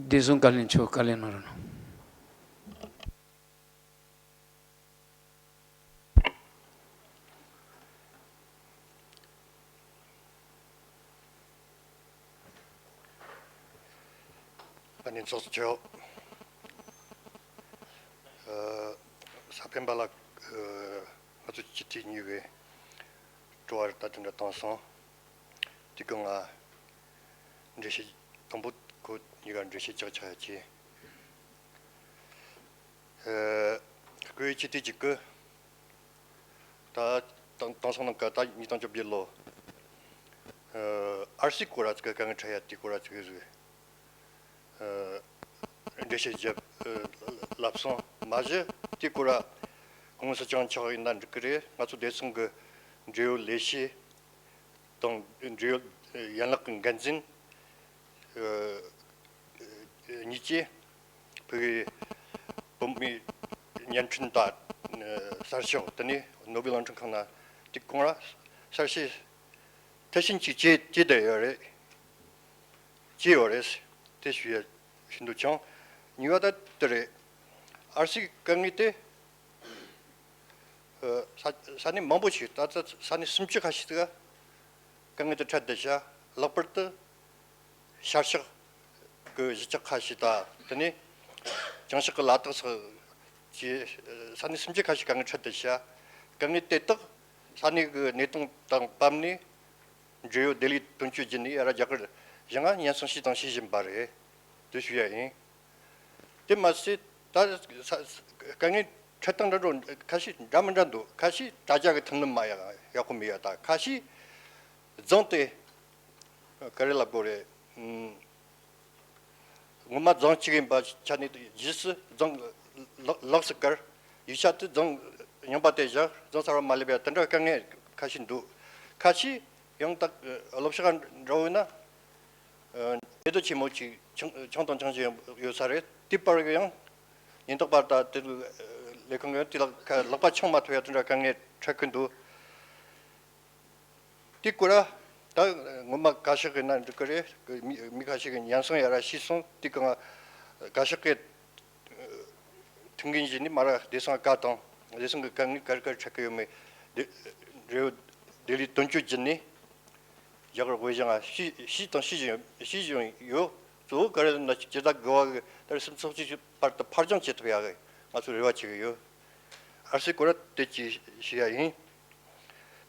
བདེ་སྲུང་བཀའ་བློན་མཆོག་བཀའ་ལན་གནང་རོགས་གནང་། ཨ་ནི་ཚོགས་གཙོ་མཆོག་ཨ། ས་པཎ་པ་ལགས། ཨ། ང་ཚོ་སྤྱི་འཐུས་གཉིས་ཀྱིས་དྲི་བ་ད་དེ་འདྲ་བཏང་སོང་། དེ་གི་ང་འགྲེལ་བཤད་དང་པོ་ཁོ་གཉིས་ཀ་འགྲེལ་བཤད་ཆག་ཆག་བྱས། ཨ། སྐུའི་སྤྱི་འཐུས་གཅིག་གིས་ད་དེང་དེང་སང་ནང་ག་ད་ཉིས་སྟོང་བཅོ་བརྒྱད་ལོ། ཨ། ཨར་སི་སྐོར་ར་ཚིག་ག་ངའི་ཁྲ་ཡ་དེ་སྐོར་ར་ཚིག་ཟིག་ཨ། འགྲེལ་བཤད་བརྒྱབ། ཨ། ལབ་སོང་མ་གཞི་དེ་སྐོར་ར་ ཧུང་སི་ཅང་མཆོག་ཡིན་ན་འགྲིག་གི་རེད། ང་ཚོ་བདེ་སྲུང་གི་འབྲེལ་ཡོད་ལས་བྱེད་དང་འབྲེལ་ཡོད་ཡན་ལག་གི་འགན་འཛིན་གཉིས་ཀྱིས་བོད་ཀྱི་བོད་མིའི་བརྙན་འཕྲིན་དང་གསར་ཤོག་དེ་ནས་ནོར་བུའི་གླིང་ཕྲན་ཁང་ན་དེ་གང་ར་གསར་བཤད་མཐིལ་ཕྱིན་གཅིག་བྱས་བྱས་བསྡད་ཡོད་རེད། བྱས་ཡོད་རེད། དེ་ཞུ་ཡ་ཞུ་འདོད་བྱུང་། གཉིས་པ་ད་དེ་རེད། ཨར་སིའི་དཀའ་ངལ་དེ། ས་ས་གནས་མང་པོ་ཞིག་ད་ལྟ་ས་གནས་སུམ་ཅུ་ཁ་ཤས་ཤིག་དཀའ་ངལ་དེ་འཕྲད་བསྡད་ཤག་ལྷག་པར་དུ་ཤར་ཕྱོགས་ཀྱི་གཞིས་ཆགས་ཁ་ཤས་དང་དེ་ནས་བྱང་ཕྱོགས་ཀྱི་ལ་དྭགས་སོགས་ཀྱི་ས་གནས་སུམ་ཅུ་ཁ་ཤས་དཀའ་ངལ་འཕྲད་བསྡད་ཤག་དཀའ་ངལ་དེ་དག་ས་གནས་ཀྱི་གནས་སྟངས་དང་བབས་ནས་འབྲེལ་ཡོད་བདེ་ལེགས་དོན་གཅོད་བརྒྱུད་ནས་ཡར་རྒྱ་གར་ཞིང་ང་སྙན་སེང་ཞུས་དང་ཞུ་བཞིན་པ་རེད། དེ་ཞུ་ཡ་ཡིན། དེ་མ་ཟད་ད་ས་དཀའ་ངལ་འཕྲད་སྟངས་འདྲ་འགྲོ་ཁ་ཤས་འདྲ་མི་འདྲ་འདུག་ཁ་ཤས་དྲ་རྒྱ་གི་མཐུན་ལམ་མ་ཡག་ཡག་པོ་མེད་ཡ། ད་ཁ་ཤས་རྫོང་དེ་ག་རེ་ལབ་དགོས་རེད། ཨུམ། ངོ་མ་རྫོང་གཅིག་ཡིན་པ་ཆ་ནས་རྗེས་སུ་རྫོང་ལག་ལགས་སུ་བཀར། ཡིག་ཆ་དེ་རྫོང་རྙིང་པ་དེ་བཞག་རྫོང་གསར་བ་མ་སླེབས་ཡ་དེ་འདྲ་དཀའ་ངལ་ཁ་ཤས་འདུག་ཁ་ཤས་ཡང་དག་སློབ་གྲྭ་འགྲོ་འོས་ན། ཨ། འདྲེ་དོ་ཆེན་མོ་ཅིག་ཆང་ཆང་དང་ཆང་བཞིན་ཡོད་ས་རེད། དེའི་བར་ཡང་ཉེན་རྟོག་པ་དང་དེ་ལས་ཁུངས་ཡང་དེ་ལ་ཁ་ལག་པ་འཆང་མ་ཐུབ་ཡ་དེ་འདྲ་དཀའ་ངལ་འཕྲད་ཀྱི་འདུག་དེ་སྐོར་ད་ངོ་མ་ག་ཤེད་ཡིན་ན་འགྲིག་གི་རེད། མི་མི་ཁ་ཤས་ཀྱིས་ཉན་སོང་ཡ་ར་ཤེས་སོང་། དེ་གང་ག་ཤེད་ཀྱི་ཐུགས་འགན་བཞེས་ནས་མ་ར་བདེ་སྲུང་བཀའ་དང་བདེ་སྲུང་གི་དཀའ་ངལ་ག་རེ་ག་རེ་འཕྲད་ཀྱི་ཡོད་མེད་འབྲེལ་ཡོད་བདེ་ལེགས་དོན་གཅོད་བརྒྱུད་ནས། རྒྱ་གར་དབུས་གཞུང་ང་ཞུས་ཞུས་དང་ཞུ་བཞིན་ཞུ་བཞིན་ཡོད། གཙོ་བོ་ག་རེ་ལབ་ན་སྤྱི་བདག་དགུ་བ་གི་ད་རེས་སུམ་ཚོགས་གཅིག་བར་དུ་ཕར་འགྱངས་བྱེད་ཐུབ་ཡག་གི་ང་ཚོས་རེ་བ་བྱེད་ཀྱི་ཡོད། ཨར་སི་སྐོར་དེ་ཅིག་ཞུ་ཡ་ཡིན།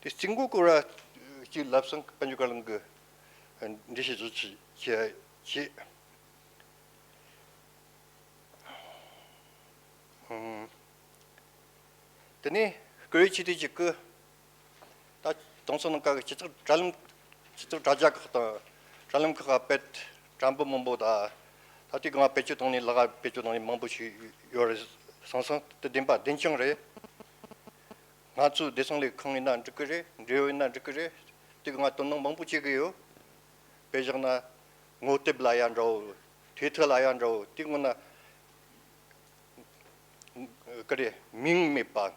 དེ་རྩིས་འགོ་སྐོར་གཅིག་ལབ་སོང་། དཔལ་འབྱོར་བཀའ་བློན་གི་འགྲེལ་བཤད་བཟོ་ཅིག་བྱེད་ཡ་བྱེད། དེ་ནས་བཀུར་འོས་ཆེ་བསྟོད་ཅིག་གི་ད་དེང་སང་ནང་ག་གི་སྤྱི་ཚོགས་དྲ་ལམ་སྤྱི་ཚོགས་དྲ་རྒྱ་ཁག་དང་དྲ་ལམ་ཁག་ག་དཔེ་དྲ་འབུ་མང་པོ་དང་ད་ལྟའི་སྒང་བེད་སྤྱོད་བཏང་ནས་ལག་བེད་སྤྱོད་བཏང་ནས་མང་པོ་ཞིག་ཡོད་རེད། སོང་སོང་དེ་བདེན་པ་བདེན་རྐྱང་རེད། ང་ཚོའི་བདེ་སྲུང་ལས་ཁུངས་ཡིན་ན་འགྲིག་གི་རེད། འབྲེལ་ཡོད་ཡིན་ན་འགྲིག་གི་རེད། དེ་གི་ང་དོ་སྣང་མང་པོ་བྱེད་གི་ཡོད། དཔེ་བཞག་ན་ངོ་དེབ་ལ་ཡ་འདྲ་བོ། ཐོས་ཐོས་ལ་ཡ་འདྲ་བོ་དེ་སྔོན་ན་ག་རེ་མིང་མེད་པ།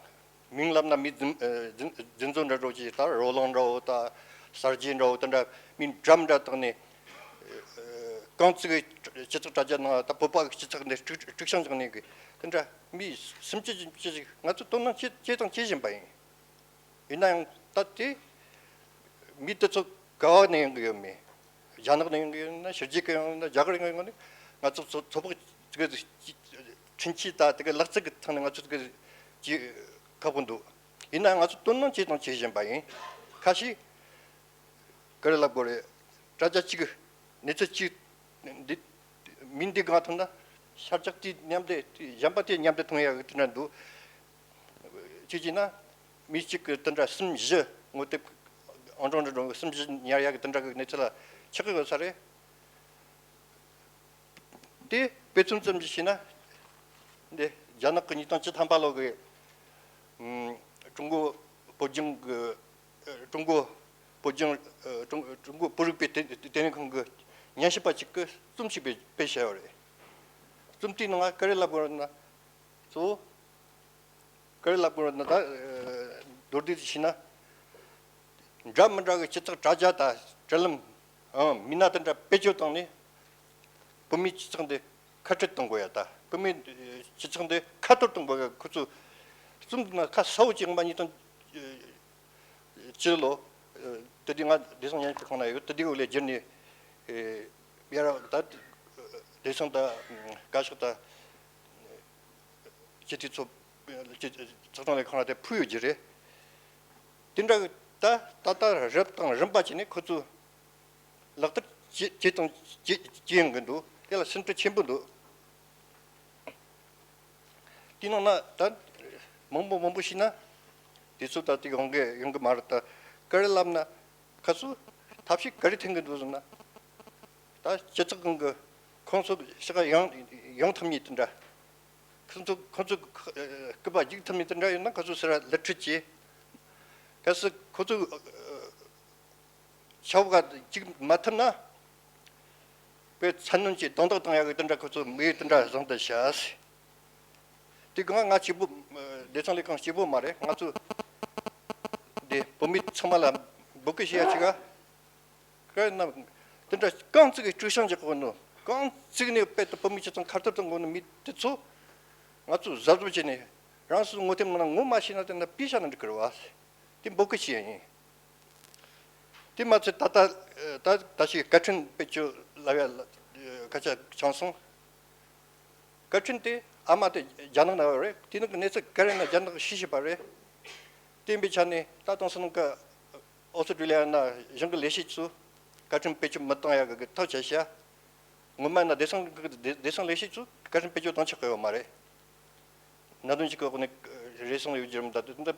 མིང་ལབ་ན་མི་རྫུན་རྫུན་རྫུན་བཟོ་འདྲ་འདྲ་བོ་ཅིག་ད་རོ་ལངས་འདྲ་བོ་ད་གསར་བརྗེ་འདྲ་བོ་དེ་འདྲ་མིང་འདྲ་མི་འདྲ་བཏགས་ནས། རྐང་བཙུགས་སྤྱི་ཚོགས་དྲ་རྒྱ་ནང་ད་བོད་པ་གི་སྤྱི་ཚོགས་འདི་དཀྲུག་དཀྲུག་ཤིང་བཅངས་ནས་གི་དེ་འདྲ་མི་སུམ་ཅུ་བཞི་བཅུ་ཞིག་ང་ཚོ་དོ་སྣང་བྱེད་བྱེད་དང་བྱེད་བཞིན་པ་ཡིན། ཡིན་ན་ཡང་ད་དེ་མི་དེ་ཚོ་ག་བ་ནས་ཡོང་གི་ཡོད་མེད། རྒྱ་ནག་ནས་ཡོང་གི་ཡོད་ན་ཕྱི་རྒྱལ་གི་ཡོང་ན་རྒྱ་གར་ཡོང་གི་ཡོད་ན་ང་ཚོ་ཚོ་ཚོ་ཕག་ཅིག་གི་ཁྲིན་ཆི་ད་དེ་གི་ལག་རྩལ་གི་ཐང་ནས་ང་ཚོ་དེ་གི་ཅིག་ཁག་པོ་འདུག་ཡིན་ན་ང་ཚོ་དོ་སྣང་བྱེད་དང་བྱེད་བཞིན་པ་ཡིན། ཁ་ཤས་ག་རེ་ལབ་དགོས་རེད། དྲ་རྒྱ་གཅིག་གི་གནས་ཚུལ་གཅིག་འདི་མི་འདི་གང་མཐོང་ན་ཤར་ཕྱོགས་དེ་མཉམ་དེ་གཞན་པ་དེ་མཉམ་དུ་མཐོང་ཡག་གི་དེ་འདྲ་འདུག་ཅི་བྱས་ན་མི་གཅིག་གི་དེ་འདྲ་གསུམ་བཞི་ངོ་དེབ་ཨང་གྲངས་འདྲ་འགྲོ་གསུམ་བཞི་ཉར་ཡག་གི་དེ་འདྲ་གི་གནས་ཚུལ་ལ་ཆགས་ཀྱི་ཡོད་ས་རེད། དེ་དཔེ་མཚོན་ཙམ་ཞིག་བྱས་ན། འདི་རྒྱ་ནག་གི་ཉིས་སྟོང་བཅུ་ཐམ་པ་ལོ་གི་ཀྲུང་གོ་བོད་ལྗོངས་ཀྱི་ཀྲུང་གོ་བོད་ལྗོངས་ཀྲུང་ཀྲུང་གོ་བོད་རིག་པའི་དེ་དེ་ལས་ཁང་གི་ཉན་ཞིབ་པ་གཅིག་གིས་རྩོམ་ཞིག་དཔེ་དཔེ་བྱས་ཡོད་རེད། རྩོམ་དེའི་ནང་ང་ག་རེ་ལབ་དགོས་རེད་ན། གཙོ་བོ་ག་རེ་ལབ་དགོས་རེད་ན་ད་མདོར་བསྡུས་ཤིག་བྱས་ན། འདྲ་མི་འདྲ་གི་སྤྱི་ཚོགས་དྲ་རྒྱ་དང་དྲ་ལམ་ཨང་མི་སྣ་དེ་འདྲ་བེད་སྤྱོད་བཏང་ནས་བོད་མིའི་སྤྱི་ཚོགས་འདི་ཁ་བྲལ་གཏོང་དགོས་ཡ། ད་བོད་མིའི་སྤྱི་ཚོགས་འདི་ཁ་གཏོར་གཏོང་དགོས་ཡ། ཁོ་ཚོས་རྩོམ་འདི་ན་ཁ་གསལ་པོ་ཅིག་ཡང་མ་ཉིས་སྟོང་བཅུ་ལོ་དེ་དུས་ང་བདེ་སྲུང་ཉམས་ཞིབ་ཁང་ན་ཡོད། དེ་དུས་འོག་ལས་བསྒྱུར་ནས་ཡར་ད་བདེ་སྲུང་དང་བཀའ་ཤག་དང་སྤྱི་འཐུས་ཚོགས་སྤྱི་ཚོགས་དྲུང་ལས་ཁང་ལ་དེ་ཕུལ་ཡོད་ཀྱི་རེད། དེ་འདྲ་གི་ད་ད་ལྟ་རབ་དང་རིམ་པ་བྱས་ནས་ཁོ་ཚོས་ལག་བསྟར་བྱེད་བྱེད་དང་བྱེད་བྱེད་ཡོང་གི་འདུག་དེ་ལ་སེམས་ཁྲལ་ཆེན་པོ་འདུག་དེའི་ནང་ན་ད་མང་པོ་མང་པོ་ཞིག་ན་དུས་ཚོད་ད་ལྟ་ཡོང་གི་ཡོང་གི་མ་རེད། ད་ག་རེ་ལབ་ན་ཁ་སུ་ཐབས་ཤེས་ག་རེ་འཐེན་གི་འདུག་ཟེར་ན། ད་སྤྱི་ཚོགས་གང་གི་ཁོང་ཚོ་ཤི་ག་ཡོང་ཡོང་ཐུབ་མཁན་དེ་འདྲ། ཁོ་ཚོ་ཁོ་ཚོ་སྐུད་པ་རྒྱུག་ཐུབ་མི་དེ་འདྲ་ཡོད་ན་ཁོ་ཚོ་སེ་ར་ལི་ཁྲིད་ཀྱི། གལ་སྲིད་ཁོ་ཚོ་ཆབ་ཀ་རྒྱུག་མ་ཐུབ་ན། པའི་མཚན་གནོན་གྱི་རྡུང་རྡེག་བཏང་ཡག་གི་དེ་འདྲ་ཁོ་ཚོ་མི་དེ་འདྲ་བཟང་དུ་བྱས། དེ་གང་ང་གཅིག་པུ། སྡེ་ཚན་ལས་ཁང་གཅིག་པུ་མ་རེད། ང་ཚོ་དེ་བོད་མི་ཚང་མ་ལ་འབོད་སྐུལ་བྱེད་ཡ་ཅིག་ག་ག་ན་དེ་འདྲ་རྐང་བཙུགས་ཀྱི་དཀྲུག་ཤིང་རྒྱག་གོ་ནོ། རྐང་བཙུགས་ནས་དཔེ་དེ་བོད་མི་སྤྱི་ཚོགས་ཁ་ཐུར་དུ་འགོ་ནོ་མི་དེ་ཚོ་ང་ཚོ་གཟབ་གཟབ་བྱས་ནས་རང་སོ་སོ་ངོ་དེབ་ནང་ན་ངོ་མ་ཤེས་ན་དེ་འདྲ་པི་ཤ་ན་འགྲིག་གི་རེད་བ། དེ་འབོད་སྐུལ་བྱེད་ཡ་ཡིན། དེ་མ་ཚད་ད་ལྟ་ད་ད་ཞིག་བཀའ་ཁྲིན་དཔེ་བཅུ་ལབ་ཡ་སྐད་ཆ་བྱུང་སོང་། བཀའ་ཁྲིན་དེ་ཨ་མ་དེ་རྒྱ་ནག་ན་ཡོད་རེད། དེ་ནང་གི་གནས་ཚུལ་ག་རེ་ན་རྒྱ་ནག་གི་ཤེས་བཞིན་པ་རེད། དེ་ཡིན་པའི་ཆ་ནས་ད་དེང་སང་ནང་གི་ཨོ་སི་ཀྲི་ལི་ཡ་ན་གཞུང་གི་ལས་བྱེད་ཚོ་བཀའ་ཁྲིན་བེད་སྤྱོད་མི་བཏང་ཡ་གི་ཐག་བཅད་ཤག་ངོ་མ་ན་བདེ་སྲུང་གི་བདེ་བདེ་སྲུང་ལས་བྱེད་ཚོ་བཀའ་ཁྲིན་བེད་སྤྱོད་བཏང་ཆོག་གི་ཡོད་མ་རེད། གནད་དོན་ཞིག་གི་འོག་ནས་རེ་ཟུང་ཡོད་རྒྱུ་རེད། ད་དུང་འདི་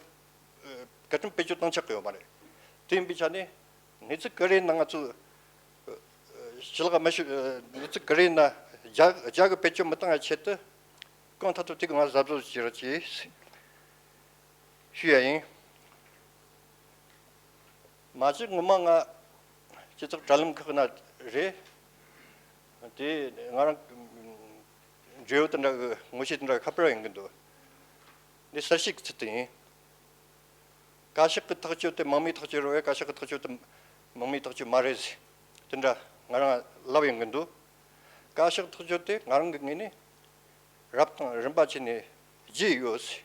བཀའ་ཁྲིམས་བེད་སྤྱོད་བཏང་ཆོག་གི་ཡོད་མ་རེད། དེ་ཡིན་པའི་ཆ་ནས་གནས་ཚུལ་ག་རེ་ཡིན་ན་ང་ཚོ་ཞི་ལྷག་མ་ཞུ་གནས་ཚུལ་ག་རེ་ཡིན་ན་རྒྱ་རྒྱ་གི་བེད་སྤྱོད་མི་བཏང་བའི་ཆེད་དུ་གང་ཐུབ་ཐུབ་དེ་གི་ང་གཟབ་གཟབ་བྱེད་རོགས་གྱིས་ཞུ་ཡ་ཡིན། མ་གཞི་ངོ་མ་ང་སྤྱི་ཚོགས་དྲ་ལམ་ཁག་ན་རེད། དེ་ང་རང་འབྲེལ་ཡོད་དེ་འདྲ་གི་ངོ་ཤེས་དེ་འདྲ་ཁ་པར་ཡོང་གི་འདུག་འདི་གསལ་བཤད་ཀྱི་ཚུལ་དུ་ཡིན། བཀའ་ཤག་གི་ཐག་གཅོད་དེ་དམག་མིའི་ཐག་གཅོད་རེད་བས། བཀའ་ཤག་གི་ཐག་གཅོད་དེ་དམག་མིའི་ཐག་གཅོད་མ་རེད་ཟེར། དེ་འདྲ་ང་རང་ལབ་ཡོང་གི་འདུག་བཀའ་ཤག་ཐག་གཅོད་དེ་ང་རང་གི་ངོས་ནས་རབ་དང་རིམ་པ་བྱས་ནས་བརྗེས་ཡོད་ཟེར།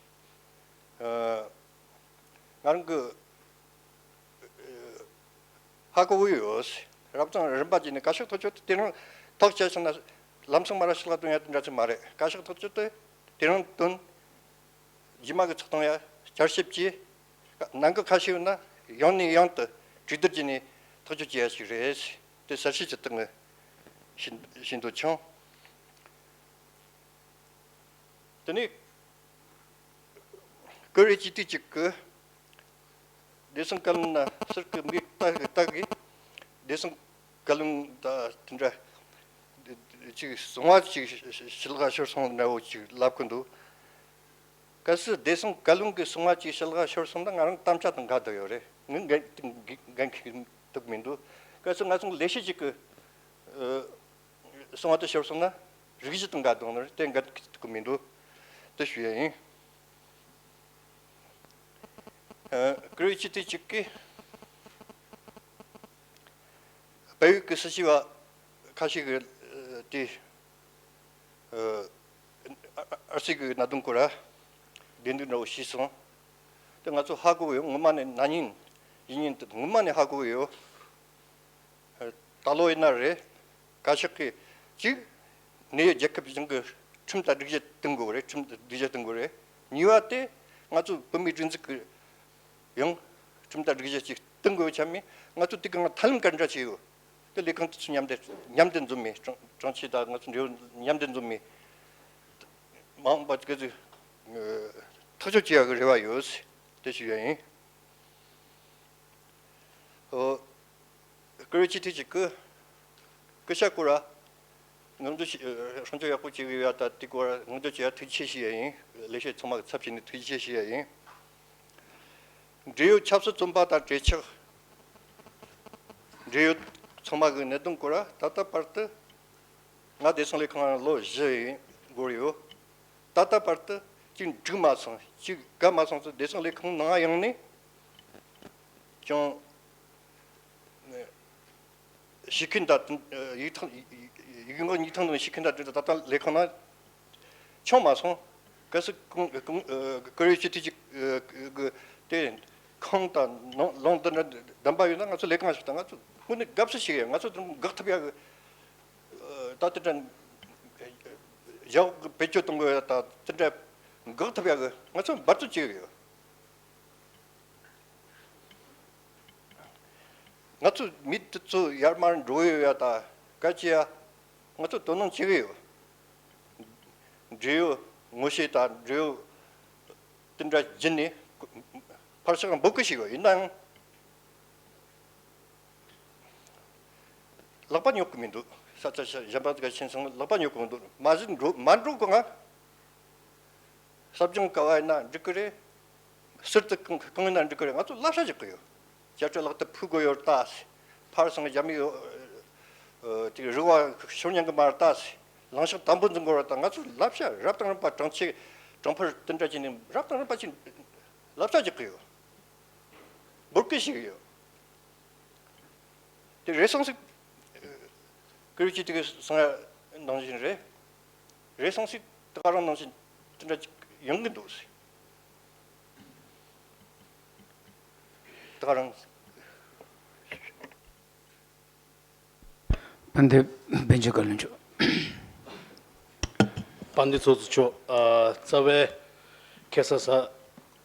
ཨ། ང་རང་གི་ཧ་གོ་གི་ཡོད། རབ་དང་རིམ་པ་བརྒྱུད་ནས་བཀའ་ཤག་ཐག་གཅོད་དེ་དེ་རིང་ཐག་བཅད་སོང་ན་ལམ་སང་མ་ར་ཕྱི་ལ་གཏོང་ཡ་དེ་འདྲ་ཅིག་མ་རེད། བཀའ་ཤག་ཐག་གཅོད་དེ་དེ་རིང་བཏོན། རྗེས་མ་གི་ཚོགས་ཐེངས་ཡ་བསྐྱར་ཞིབ་ཀྱིས་ནང་གི་ཁ་ཤས་ཡོད་ན་ཡང་ནས་ཡང་དུ་གྲོས་བསྡུར་བྱས་ནས་ཐག་གཅོད་བྱེད་ཡ་ཞིག་རེད། དེ་གསལ་བཤད་ཅིག་བཏང་ནས་ཤིན་ཤིན་ཏུ་ཆུང་། དེ་ནས་ཀུ་རེ་སྤྱི་འཐུས་གཅིག་གིས་བདེ་སྲུང་བཀའ་བློན་ན་ཟུར་གི་མི་ལྟ་གི་ལྟ་གི་བདེ་སྲུང་བཀའ་བློན་ད་དེ་འདྲ་ཅིག་གསང་བ་ཅིག་ཞི་ལྷག་ཤོར་སོང་འདྲ་བོ་ཅིག་ལབ་གི་འདུག་གལ་སྲིད་བདེ་སྲུང་བཀའ་བློན་གྱི་གསང་བ་ཅིག་ཞི་ལྷག་ཤོར་སོང་ན་ང་རང་དམ་བཅའ་དང་འགལ་འདུག་ཡོད་རེད། ངས་འགན་འགན་འཁྱེར་ཐུབ་མི་འདུག་གལ་སྲིད་ང་ཚོ་ལས་བྱེད་ཅིག་གི་གསང་བ་དེ་ཤོར་སོང་ན་རིགས་གཞི་དང་འགལ་འདུག་ནི་རེད། དེ་འགན་འཁྱེར་ཐུབ་ཀྱི་མི་འདུག་དེ་ཞུ་ཡ་ཡིན། ཨ། ཀུ་རེ་སྤྱི་འཐུས་གཅིག་གིས་བལ་ཡུལ་གྱི་སྲིད་བྱུས་པ་ཁ་ཤས་ཀྱིས་དེ་ཨ་ཨར་སི་གི་གནད་དོན་སྐོར་ལ་བདེན་དོན་འདྲ་བོ་ཞུས་སོང་། དེ་ང་ཚོ་ཧ་གོ་གི་ཡོད། ངོ་མ་ནས་ན་ནིང་ཡིན་ཉིན་དེ་ངོ་མ་ནས་ཧ་གོ་གི་ཡོད། ད་ལོ་ཡིན་ན་རེད། བཀའ་ཤག་གིས་གཅིག་གནས་ཡུལ་རྒྱལ་ཁབ་གཞུང་གི་ཁྲིམས་དང་སྒྲིག་གཞི་བཏིང་དགོས་རེད། ཁྲིམས་དང་སྒྲིག་གཞི་བཏིང་དགོས་རེད། གཉིས་པ་དེ་ང་ཚོ་བོད་མིའི་སྒྲིག་འཛུགས་ཀྱི་ཡང་ཁྲིམས་དང་སྒྲིག་གཞི་ཅིག་བཏིང་དགོས་ཆ་མེད། ང་ཚོ་དེ་ག་ང་ཐབས་ལམ་ག་འདྲ་བྱས་ཡོད། དེ་ལས་ཁུངས་དེ་ཚོ་མཉམ་དུ་མཉམ་དུ་འཛོམས་མེད། དྲུང་དྲུང་ཆེ་དང་ང་ཚོ་འབྲེལ་ཡོད་མཉམ་དུ་འཛོམས་མེད། མང་པ་དེ་ཚོ་ཐག་གཅོད་བྱེད་ཡག་གི་རེ་བ་ཡོད། དེ་ཞུ་ཡ་ཡིན། ཨོ། ཀུ་རེ་སྤྱི་འཐུས་གཅིག་གིས་སྐུ་ཞབས་སྐོར་ལ་ངོ་སྤྲོད་བྱེད་སྲུང་སྐྱོབ་ཡག་པོ་བྱེད་ཀྱི་ཡོད་ད། དེ་སྐོར་ལ་ངོ་སྤྲོད་བྱེད་ཡ་ཐུགས་རྗེ་ཆེ་ཞུ་ཡ་ཡིན། ལས་བྱེད་ཚང་མ་གི་ཚབ་བྱས་ནས་ཐུགས་རྗེ་ཆེ་ཞུ་ཡ་ཡིན། འབྲེལ་ཡོད་ཆབ་སྲིད་བཙོན་པ་དང་གྲོས་ཆོད། འབྲེལ་ཡོད་ཚང་མ་གི་གནད་དོན་སྐོར་ལ་ད་ལྟ་བར་དུ་ང་བདེ་སྲུང་ལས་ཁུངས་ལ་ལོ་བཞི་ཡིན་འགོར་ཡོད། ད་ལྟ་བར་དུ་གཅིག་འགྲིག་མ་སོང་། གཅིག་དགའ་མ་སོང་ཚེ་བདེ་སྲུང་ལས་ཁུངས་ནང་ཡོང་ནས་ཀྱང་ཞུ་མཁན་དང་། ཡིག་ཐོག་ཡིག་ངོ་གཉིས་ཐོག་ནས་ཞུ་མཁན་དང་། ད་ལྟ་ལས་ཁུངས་ནང་བྱུང་མ་སོང་། གལ་སྲིད་ཀུང་ཀུང་ཀུ་རེ་སྤྱི་འཐུས་ཀྱི་དེ་ཁང་དང་ལུང་དུ་འདྲ་བདམས་པ་ཡོད་ན་ང་ཚོ་ལས་ཁང་ཞིག་དང་། ང་ཚོ་དངོས་གནས་དགའ་བསུ་ཞིག་ཡོད། ང་ཚོ་དེ་འགག་ཐུབ་ཡག་གི་ད་དེ་འདྲ་རྒྱ་འོག་གི་བེད་སྤྱོད་གཏོང་དགོས་ཡ་ད་དེ་འདྲ་འགག་ཐུབ་ཡག་གི་ང་ཚོ་འབད་རྩོལ་བྱེད་ཀྱི་ཡོད། ང་ཚོ་མི་དེ་ཚོ་ཡར་མར་འགྲོ་ཡོད་ཡ་ད་ག་ཅི་ཡ་ང་ཚོ་དོ་སྣང་བྱེད་ཀྱི་ཡོད། འབྲེལ་ཡོད་ངོ་ཤེས་དང་འབྲེལ་ཡོད་དེ་འདྲ་བརྒྱུད་ནས་ཕར་ཕྱོགས་འབོད་སྐུལ་ཞིག་ཡོད། ཡིན་ནའང་ལག་པ་ཉོག་གི་མི་འདུག་ས་ཆ་གཞན་པ་དག་ཕྱིན་སོང་ལག་པ་ཉོག་གི་མི་འདུག་མ་གཞི་འགྲོ་མ་འགྲོ་གོང་ང་ ཟབ་སྦྱོང་ག་བ་ཡིན་ན་འགྲིག་གི་རེད། ཟུར་དུ་གང་གང་ཡིན་ན་འགྲིག་གི་རེད། ང་ཚོ་བསླབ་བྱ་ཅིག་གི་ཡོད། བྱ་སྤྱོད་ལག་ཏུ་ཕུལ་དགོས་ཡོད་ད། ཕར་སང་རྒྱ་མི་ཡོད། ཨ། དེ་རིག་པ་ཤོར་ཉན་གི་མ་རེད་ད། ལངས་ཕྱོགས་དམ་པོ་འཛིན་དགོས་རེད་ད། ང་ཚོ་བསླབ་བྱ་རབ་དང་རིམ་པ་དྲང་ཆེ་དྲང་ཕུར་དེ་འདྲ་བྱས་ནས་རབ་དང་རིམ་པ་ཅིག་བསླབ་བྱ་ཅིག་གི་ཡོད། འབོད་སྐུལ་ཞིག་ཡོད། དེ་རེ་ཟུང་ཞིག་ཀུ་རེ་ཅི་དེ་གི་སང་ཡ་ནང་བཞིན་རེད། རེ་ཟུང་ཞིག་ད་ག་རང་ནང་བཞིན་དེ་འདྲ་ཅིག་ཡོང་གི་འདུག་ཟེར། ད་ག་རང་། དཔལ་ལྡན་དཔལ་འབྱོར་བཀའ་བློན་མཆོག་དཔལ་ལྡན་ཚོགས་གཙོ་མཆོག་ཨ། རྩ་བའི་ཁ་སང་གཟའ་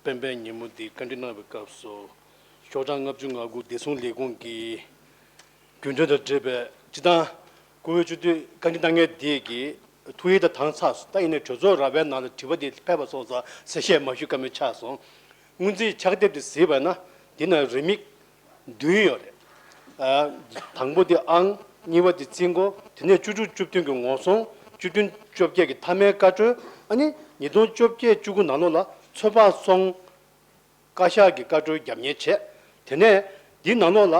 སྤེན་པའི་ཉིན་མོ་འདི་བཀའ་འདྲི་གནང་བའི་སྐབས་སུ། ཤོག་གྲངས་ལྔ་བཅུ་ང་དགུ་བདེ་སྲུང་ལས་ཁུངས་ཀྱི་རྒྱུན་གྲོན་དང་འབྲེལ་བའི་སྤྱི་བཏང་བཀུར་འོས་སྤྱི་འཐུས་བཀའ་འདྲི་གནང་མཁན་དེ་གི་ཐུགས་ཡིད་དང་ཐང་ཚགས་སུ། ད་ཡིན་ནའི་གྲོས་ཚོགས་ར་བའི་ནང་ལ་དྲི་བ་དེ་ཕེབས་པ་སོང་ཙང་གསལ་བཤད་མ་ཞུ་ཀ་མེད་ཆགས་སོང་། སྔོན་རྩིས་ཕྱག་དེབ་དེ་གཟིགས་པ་ན་དེ་ན་རེའུ་མིག་བདུན་ཡོད་རེད། ཨ། དང་པོ་དེ་ཨང་། གཉིས་པ་དེ་རྩིས་འགོ། དེ་ནས་བཅུ་དྲུག་བཅུ་བདུན་གྱི་ངོ་སྲུང་། བཅུ་བདུན་བཅོ་བརྒྱད་ཀྱི་མཐའ་མའི་བཀའ་འཁྲོལ། ཨ་ནི་ཉིས་སྟོང་བཅོ་བརྒྱད་བཅུ་དགུ་ནང་ལོགས་ལ་ཚོད་དཔག་སོང་བཀའ་ཤག་གི་བཀའ་འཁྲོལ་རྒྱབ་གཉེར་བྱས། དེ་ནས་འདིའི་ནང་ལོགས་ལ་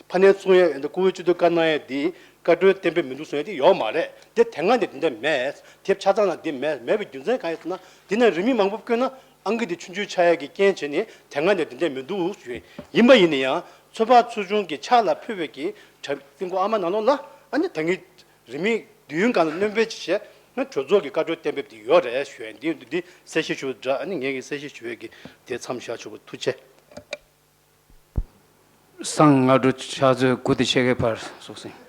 ཕ་ནས་གསུང་ཡས་འདི་བཀུར་འོས་སྤྱི་འཐུས་བཀའ་གནང་ཡས་འདི་བཀའ་འཁྲོལ་གཏན་འབེབས་མི་འདུག་གསུང་ཡས་དེ་ཡོད་མ་རེད། དེ་དེ་སྔ་ནས་དེ་འདྲ་མེད། དེབ་ཆ་ཚང་ལ་འདི་མེད། མེད་པའི་རྒྱུ་མཚན་གང་ཡིན་ཟེར་ན། འདི་ན་རེའུ་མིག་མང་པོ་བཀོད་ན་ཨང་ཀི་འདི་ཆུང་ཆུང་ཆགས་ཡས་ཀྱི་རྐྱེན་བྱས་ནས་དེ་སྔ་ནས་དེ་འདྲ་མི་འདུག་ཞུ་ཡས་ཡིན་པ། ཡིན་ན་ཡང་ཚོད་དཔག་ཚོགས་ཆུང་གི་ཕྱག་ལ་ཕུལ་བའི་གི་དྲ་རྩིས་འགོ་ཨ་མ་ནང་ལོགས་ལ་ཨ་ནི་ད་གིན་རེའུ་མིག་བདུན་སྒང་ལ་སྣོན་སྤེལ་ཅིག་བྱས་ན་གྲོས་ཚོགས་ཀྱི་བཀའ་འཁྲོལ་གཏན་འབེབས་དེ་ཡོད་རེད་ཞུ་ཡས། འདི་འདི་གསལ་བཤད་ཞུ་བ་འདྲ། ཨ་ནི་ངས་ཀྱི་གསལ་བཤད་ཞུ་བའི་གི་དེ་མཚམས་བཞག་ཆོག་པ། ཐུགས་རྗེ་ཆེ། སང་སྔ་དྲོ་ཕྱག་ཚོད་དགུ་དང་ཕྱེད་ཀའི་བར་སོགས་ཟིན།